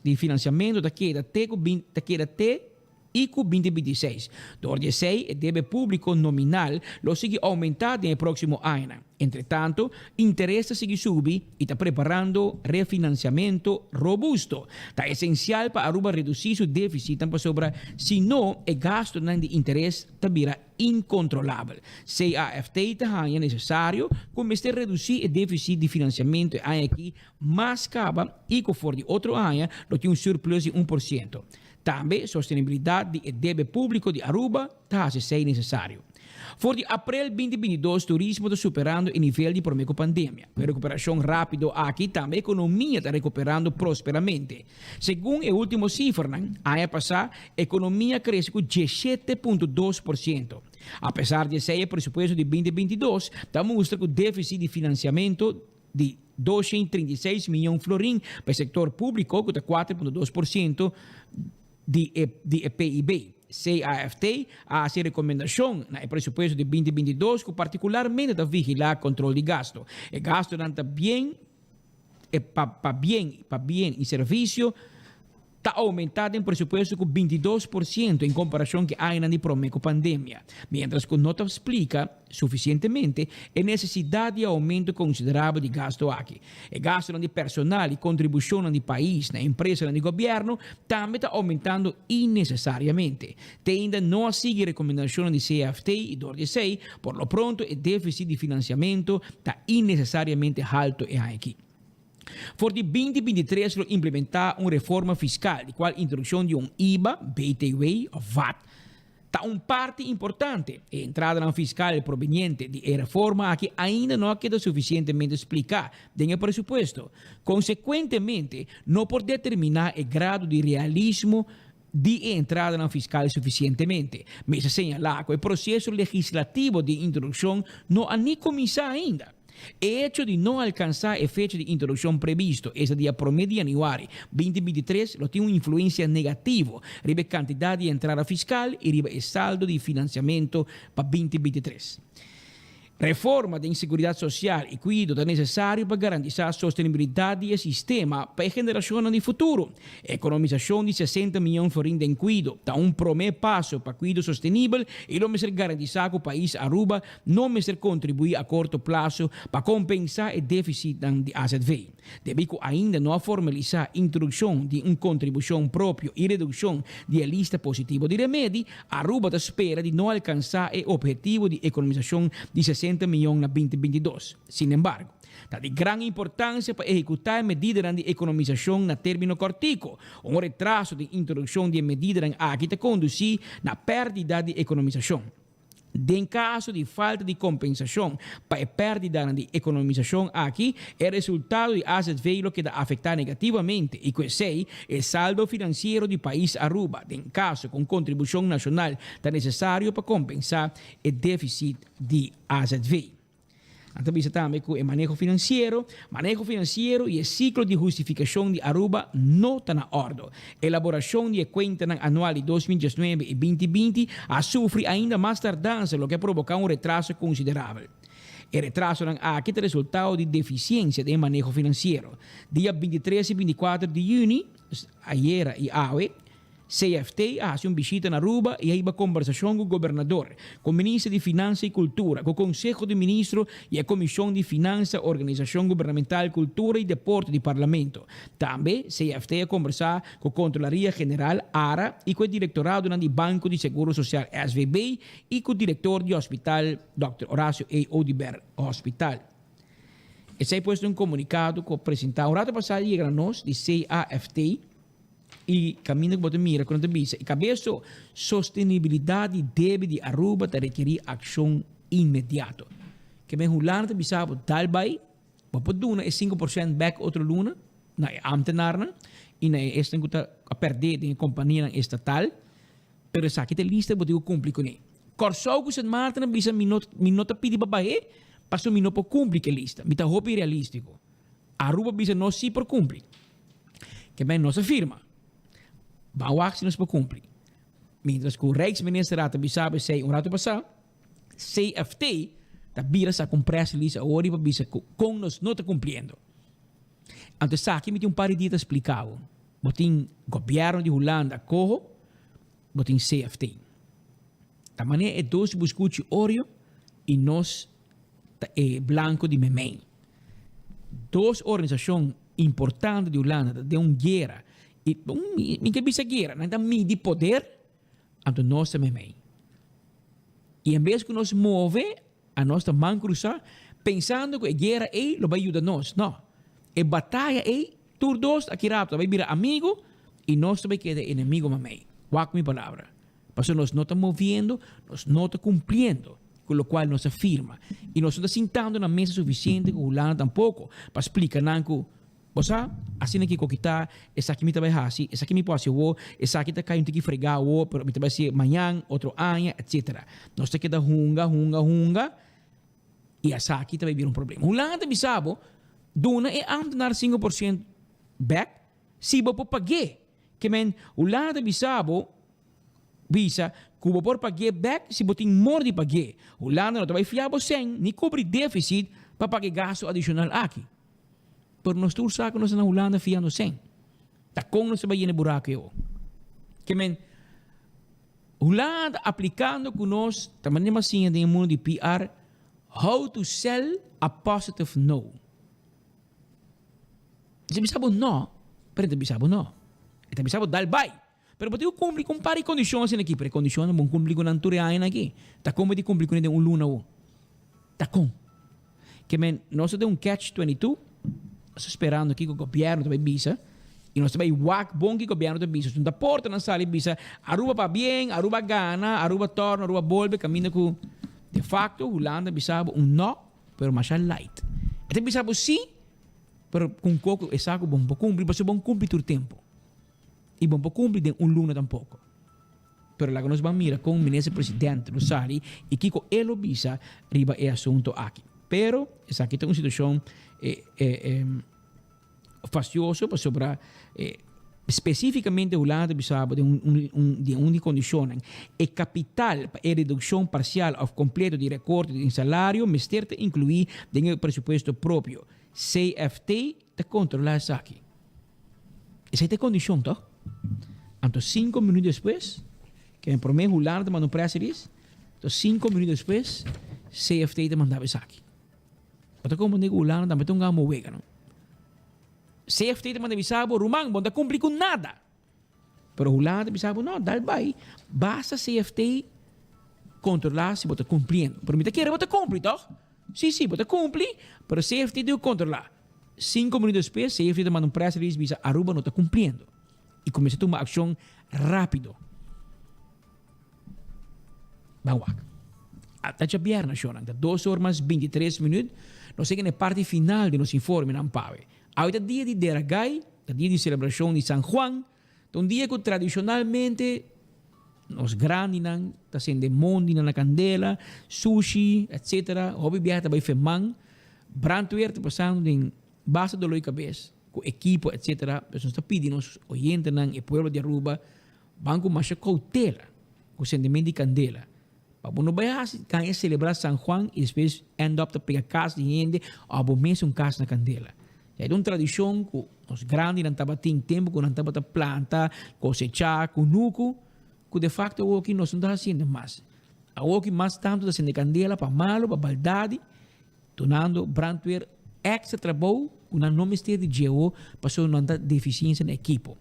di finansiamentu ta keda te ku ta keda te. y cu 2026. Door di esey e debe publico nominal lo sigui aumenta den e proximo añanan. Entretanto, interes ta sigui subi y ta preparando refinanciamento robusto. Ta esencial pa Aruba reduci su deficitnan pasobra si no e gastonan di interes ta bira incontrolabel. CAFT ta haña necesario cu mester reduci e deficit di financiamento e aña aki mas caba y cu for di otro aña lo tin un surplus di 1%. Tambe sostenibilidad di e debe publico di Aruba ta haci esey necesario. For di aprel 2022 turismo ta superando e nivel di prome cu pandemia. Cu e recuperacion rapido aki tambe economia ta recuperando prosperamente. Segun e ultimo cifranan, aña pasa economia a crece cu 17.2%. Apesar di esey e presupuesto di 2022 ta mustra cu deficit di financiamento di 236 miyon florin pa e sector publico cu ta 4.2% di e di e PIB. CAFT a haci recomendacion na e presupuesto di 2022 cu particularmente ta vigila control di gasto. E gastonan ta bien e pa pa bien pa bien y servicio ta oumentá den presupuesto ku 22% en komparashon ku e añanan di promé ku pandemia, miéntras ku no ta splika sufisientemente e nesesidat di e oumento konsiderabel di gastu aki. E gastunan di personal i kontribushonnan di pais na empresanan di gobièrnu tambe ta oumentando innesesariamente. Te ainda no a sigui rekomendashonnan di CFT i dor di esei, por lo pronto e défisit di finansiamentu ta innesesariamente haltu e aña aki. For di 2023 lo implementá un reforma fiskal di kual introdukshon di un IBA, BTW òf vat ta un parti importante. E entradanan fiskal proveniente di e reforma aki ainda no a keda sufisientemente spliká den e presupuesto. Konsekuentemente, no por determiná e grado di realismo di e entradanan fiskal sufisientemente. Mester señalá ku e proseso legislativo di introdukshon no a ni kuminsá ainda. E hecho di no alkansá e fecha di introdukshon previsto, esta dia promé di yanüari 2023, lo tin un influensia negativo riba e kantidat di entrada fiskal i riba e saldo di finansiamentu pa 2023. Reforma den seguridat sosial i kuido ta nesesario pa garantisá sostenibilidat di e sistema pa e generashonnan di futuro. Ekonomisashon di 60 mion florin den kuido ta un promé paso pa kuido sostenibel i lo mester garantisá ku pais Aruba no mester kontribuí a korto plaso pa kompensá e défisitnan di azv. Debí ku ainda no a formalisá introdukshon di un kontribushon propio i redukshon di e lista positivo di remedi, Aruba ta spera di no alkansá e ophetivo di ekonomisashon di 60 mion na 2022. Sinembargo, ta di gran importansia pa ehekutá e medidanan di ekonomisashon na término kòrtiku. Un retraso den introdukshon di e medidanan aki ta kondusí na pèrdida di ekonomisashon. Den kaso di falta di kompensashon pa e pèrdidanan di ekonomisashon aki, e resultado di azv lo keda afektá negativamente i ku esei e saldo finansiero di pais Aruba, den kaso ku un kontribushon nashonal ta nesesario pa kompensá e défisit di azv. Nan ta bisa tambe ku e maneho finansiero, maneho finansiero i e siklo di hustifikashon di Aruba no ta na òrdo. Elaborashon di e kuentanan anual di 2019 i 2020 a sufri ainda mas tardansa loke a proboká un retraso konsiderabel. E retrasonan aki ta resultado di defisiensia den e maneho finansiero. Dia 23 i 24 di yüni, ayera i awe, CFT a hasi un bishita na Aruba i a hiba kombersashon ku gobernador, ku minister di Finansa i Kultura, ku Konseho di Ministro i e Komishon di Finansa, Organisashon Gubernamental, Kultura i Deporte di Parlamento. Tambe CFT a kombersá ku Kontrolaria General, ara, i ku e direktoradonan di Banko di Seguro Sosial, SVB, i ku direktor di Hospital Dòkter Horacio E. Oduber Hospital. Esei pues ta un komunikado ku a presentá un rato pasá a yega na nos di CAFT. I kaminda ku bo ta mira ku nan ta bisa e kabeso, sostenibilidat di debe di Aruba ta rekerí akshon inmediato. Ke men Hulanda ta bisa bo dal bai, bo por duna e 5% bèk otro luna na e ámtenarnan i na e esnan ku ta a pèrdè den e kompanianan estatal, pero esaki ta e lista ku bo tin ku kumpli kuné. Kòrsou ku Sint Maarten a bisa mi no mi no ta pidi pa bah'é pasobra mi no por kumpli ku e lista, mi ta hopi realístiko. Aruba bisa nos si por cumpli. Ke men nos a firma. Ban wak si nos por cumpli. Mientras cu Rijksminister a ta bisa esey un rato pasa, CFT ta bira saca un press release awor y pa bisa cu con nos no ta cumpliendo. Anto esaki mi tin un par di dia ta splica bo. Bo tin gobierno di Hulanda coho. Bo tin CFT. Ta manera e dos buscuchi Oreo y nos ta e blanco di memey. Dos organisacion importante di Hulanda ta den un guera y mi ke bisa guera, nan ta midi poder, anto nos ta memey. Y en bes cu nos move, Anos ta man cruzá pensando cu e guera ey lo bay yuda nos. No. E bataya ey, tur dos aki rato ta bay bira amigo y nos ta bay keda enemigo mamey. Wak mi palabra. Pasobra nos no ta moviendo, nos no ta cumpliendo cu locual nos a firma. Y nos no ta sintando na mesa suficiente cu Hulanda tampoco pa splica nan cu Bo sa, asina kiko ki ta, esaki mi ta bai hasi, esaki mi por hasi awor, esaki ta kai un tiki fregá awor, pero mi ta bai hasié mañan, otro aña, etcétera. Nos ta keda hunga, hunga, hunga, i esaki ta bai bira un problema. Hulanda ta bisa bo, duna e ámtenar 5% bèk si bo por pag'é. Ke men, Hulanda ta bisa bo, bisa ku bo por pag'é bèk si bo tin mor di pag'é. Hulanda no ta bai fia bo sèn ni kubri défisit pa paga e gastu adishonal aki. Pero nos tur sa ku nos ta na Hulanda fiando sen. Ta kon nos ta bai yena e buraku ei awor? Ke men, Hulanda aplikando ku nos ta manera mas siña den e mundu di PR, how to sell a positive no. E ta bisa bo no, pero e ta bisa bo no. E ta bisa bo dal bai. Pero bo tin ku kumpli ku un par di kondishon asina aki. Pero e kondishonnan bo kumpli ku nan tur e añanan aki. Ta kon bo tin kumpli kuné den un luna awor? Ta kon? Ke men, nos ta den un catch 22, nos ta sperando kiko gobièrnu ta bai bisa, i nos ta bai wak bon kiko gobièrnu ta bisa. Nos ta porta nan sali bisa, Aruba pa bien, Aruba gana, Aruba tòrnu, Aruba bolbe, kaminda ku de facto Hulanda bisa bo un nò, pero masha light. E ta bisa bo sí, pero ku un koko e sa ku bo no por kumpli, pasobra bo no kumpli tur tempu. I bo no por kumpli den un luna tampoko. Pero laga nos ban mira kon Minister President lo sali i kiko e lo bisa riba e asunto aki. Pero esaki ta un situashon fastioso pasobra spesifikamente Hulanda ta bisa bo den un den un di kondishonnan e kapital pa e redukshon parsial òf kompleto di rekorte den salario mester ta inkluí den e presupuesto propio. CFT ta kontrolá esaki. Esei ta e kondishon, tòg? Anto sinku minüt despues, ke promé Hulanda ta manda un press release, anto sinku minüt despues CFT ta mandaba esaki. Bo ta komprendé ku Hulanda tambe ta un gamo wega, no? CFT ta manda bisa bo, ruman, bo no ta kumpli ku nada. Pero Hulanda ta bisa bo, no, dal bai, basta CFT kontrolá si bo ta kumpliendo. Pero mi ta kere bo ta kumpli, tòg? Sí, sí, bo ta kumpli, pero CFT tin ku kontrolá. Sinku minuut despues, CFT ta manda un press release bisa Aruba no ta kumpliendo i kuminsá tuma akshon rápido. Ban wak. Ta djabièrnè, shornan, ta dos or mas bintitres minuut. Nos yega na e parti final di nos informenan pawe. Awe ta dia di Deragai, ta dia di selebrashon di San Juan. Ta un dia ku tradishonalmente nos grandinan ta sende mondinan na kandela, sushi, etc. Hopi biaha ta bai feman. Brandweer ta pasando den basta dolor di kabes ku ekipo, etc. Pues nos ta pidi nos oyentenan, e pueblo di Aruba, ban ku masha koutela ku sendement di kandela. Pa bo no bai hasi gaña selebrá San Juan i despues end up ta pega kas di hende òf bo mes un kas na kandela. Ya ta un tradishon ku nos grandinan tabatin tempu ku nan tabata planta, kosechá, kunuku, ku de fakto awoki nos no ta hasiendo mas. Awoki mas tantu ta sende kandela pa malu, pa baldadi, dunando brandweer èkstra trabou ku nan no mester di dje awo pasobra nan ta defisiensia na ekipo.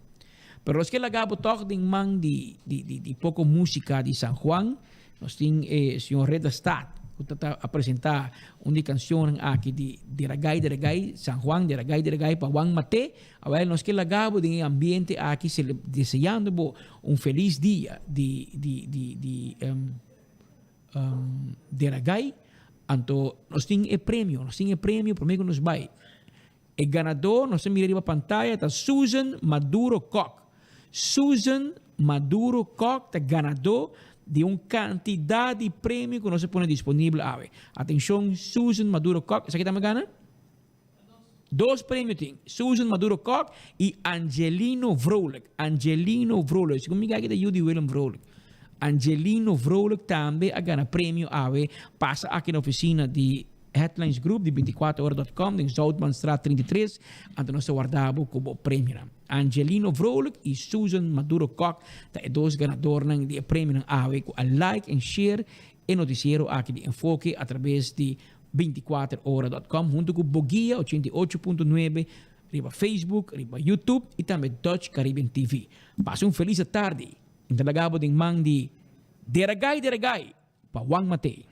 Pero nos ke laga bo tòg den man di di poko músika di San Juan. Nos tin e señor Ridderstaat ku ta ta a presentá un di kanshonnan aki di Deragai Deragai San Juan Deragai Deragai pa Juan Maté. Awel nos ke laga bo den e ambiente aki deseando bo un felis dia di di di di Deragai. Anto nos tin e premio, nos tin e premio promé ku nos bai. E ganadó nos ta mira riba pantaya ta Susan Maduro Kok. Susan Maduro Kok ta ganadó di un kantidat di premio ku nos a pone disponibel awe. Atenshon Susan Maduro Kok, esaki tambe gana? Dos premio tin, Susan Maduro Kok i Angelino Vrolijk. Angelino Vrolijk, segun mi gaki ta yu di Willem Vrolijk. Angelino Vrolijk tambe a gana premio awe, pasa aki na ofisina di. Headlines Group di 24ora.com den Zoutmanstraat 33, anto nos ta warda bo ku bo premionan. Angelino Vrolijk i Susan Maduro Kok ta e dos ganadornan di e premionan awe ku a like en share e notisiero aki di Enfoke atrabes di 24ora.com huntu ku Boguia 88.9 riba Facebook, riba YouTube i tambe Dutch Caribbean TV. Pasa un felis atardi. N ta laga bo den man di Deragai Deragai pa Juan Matei.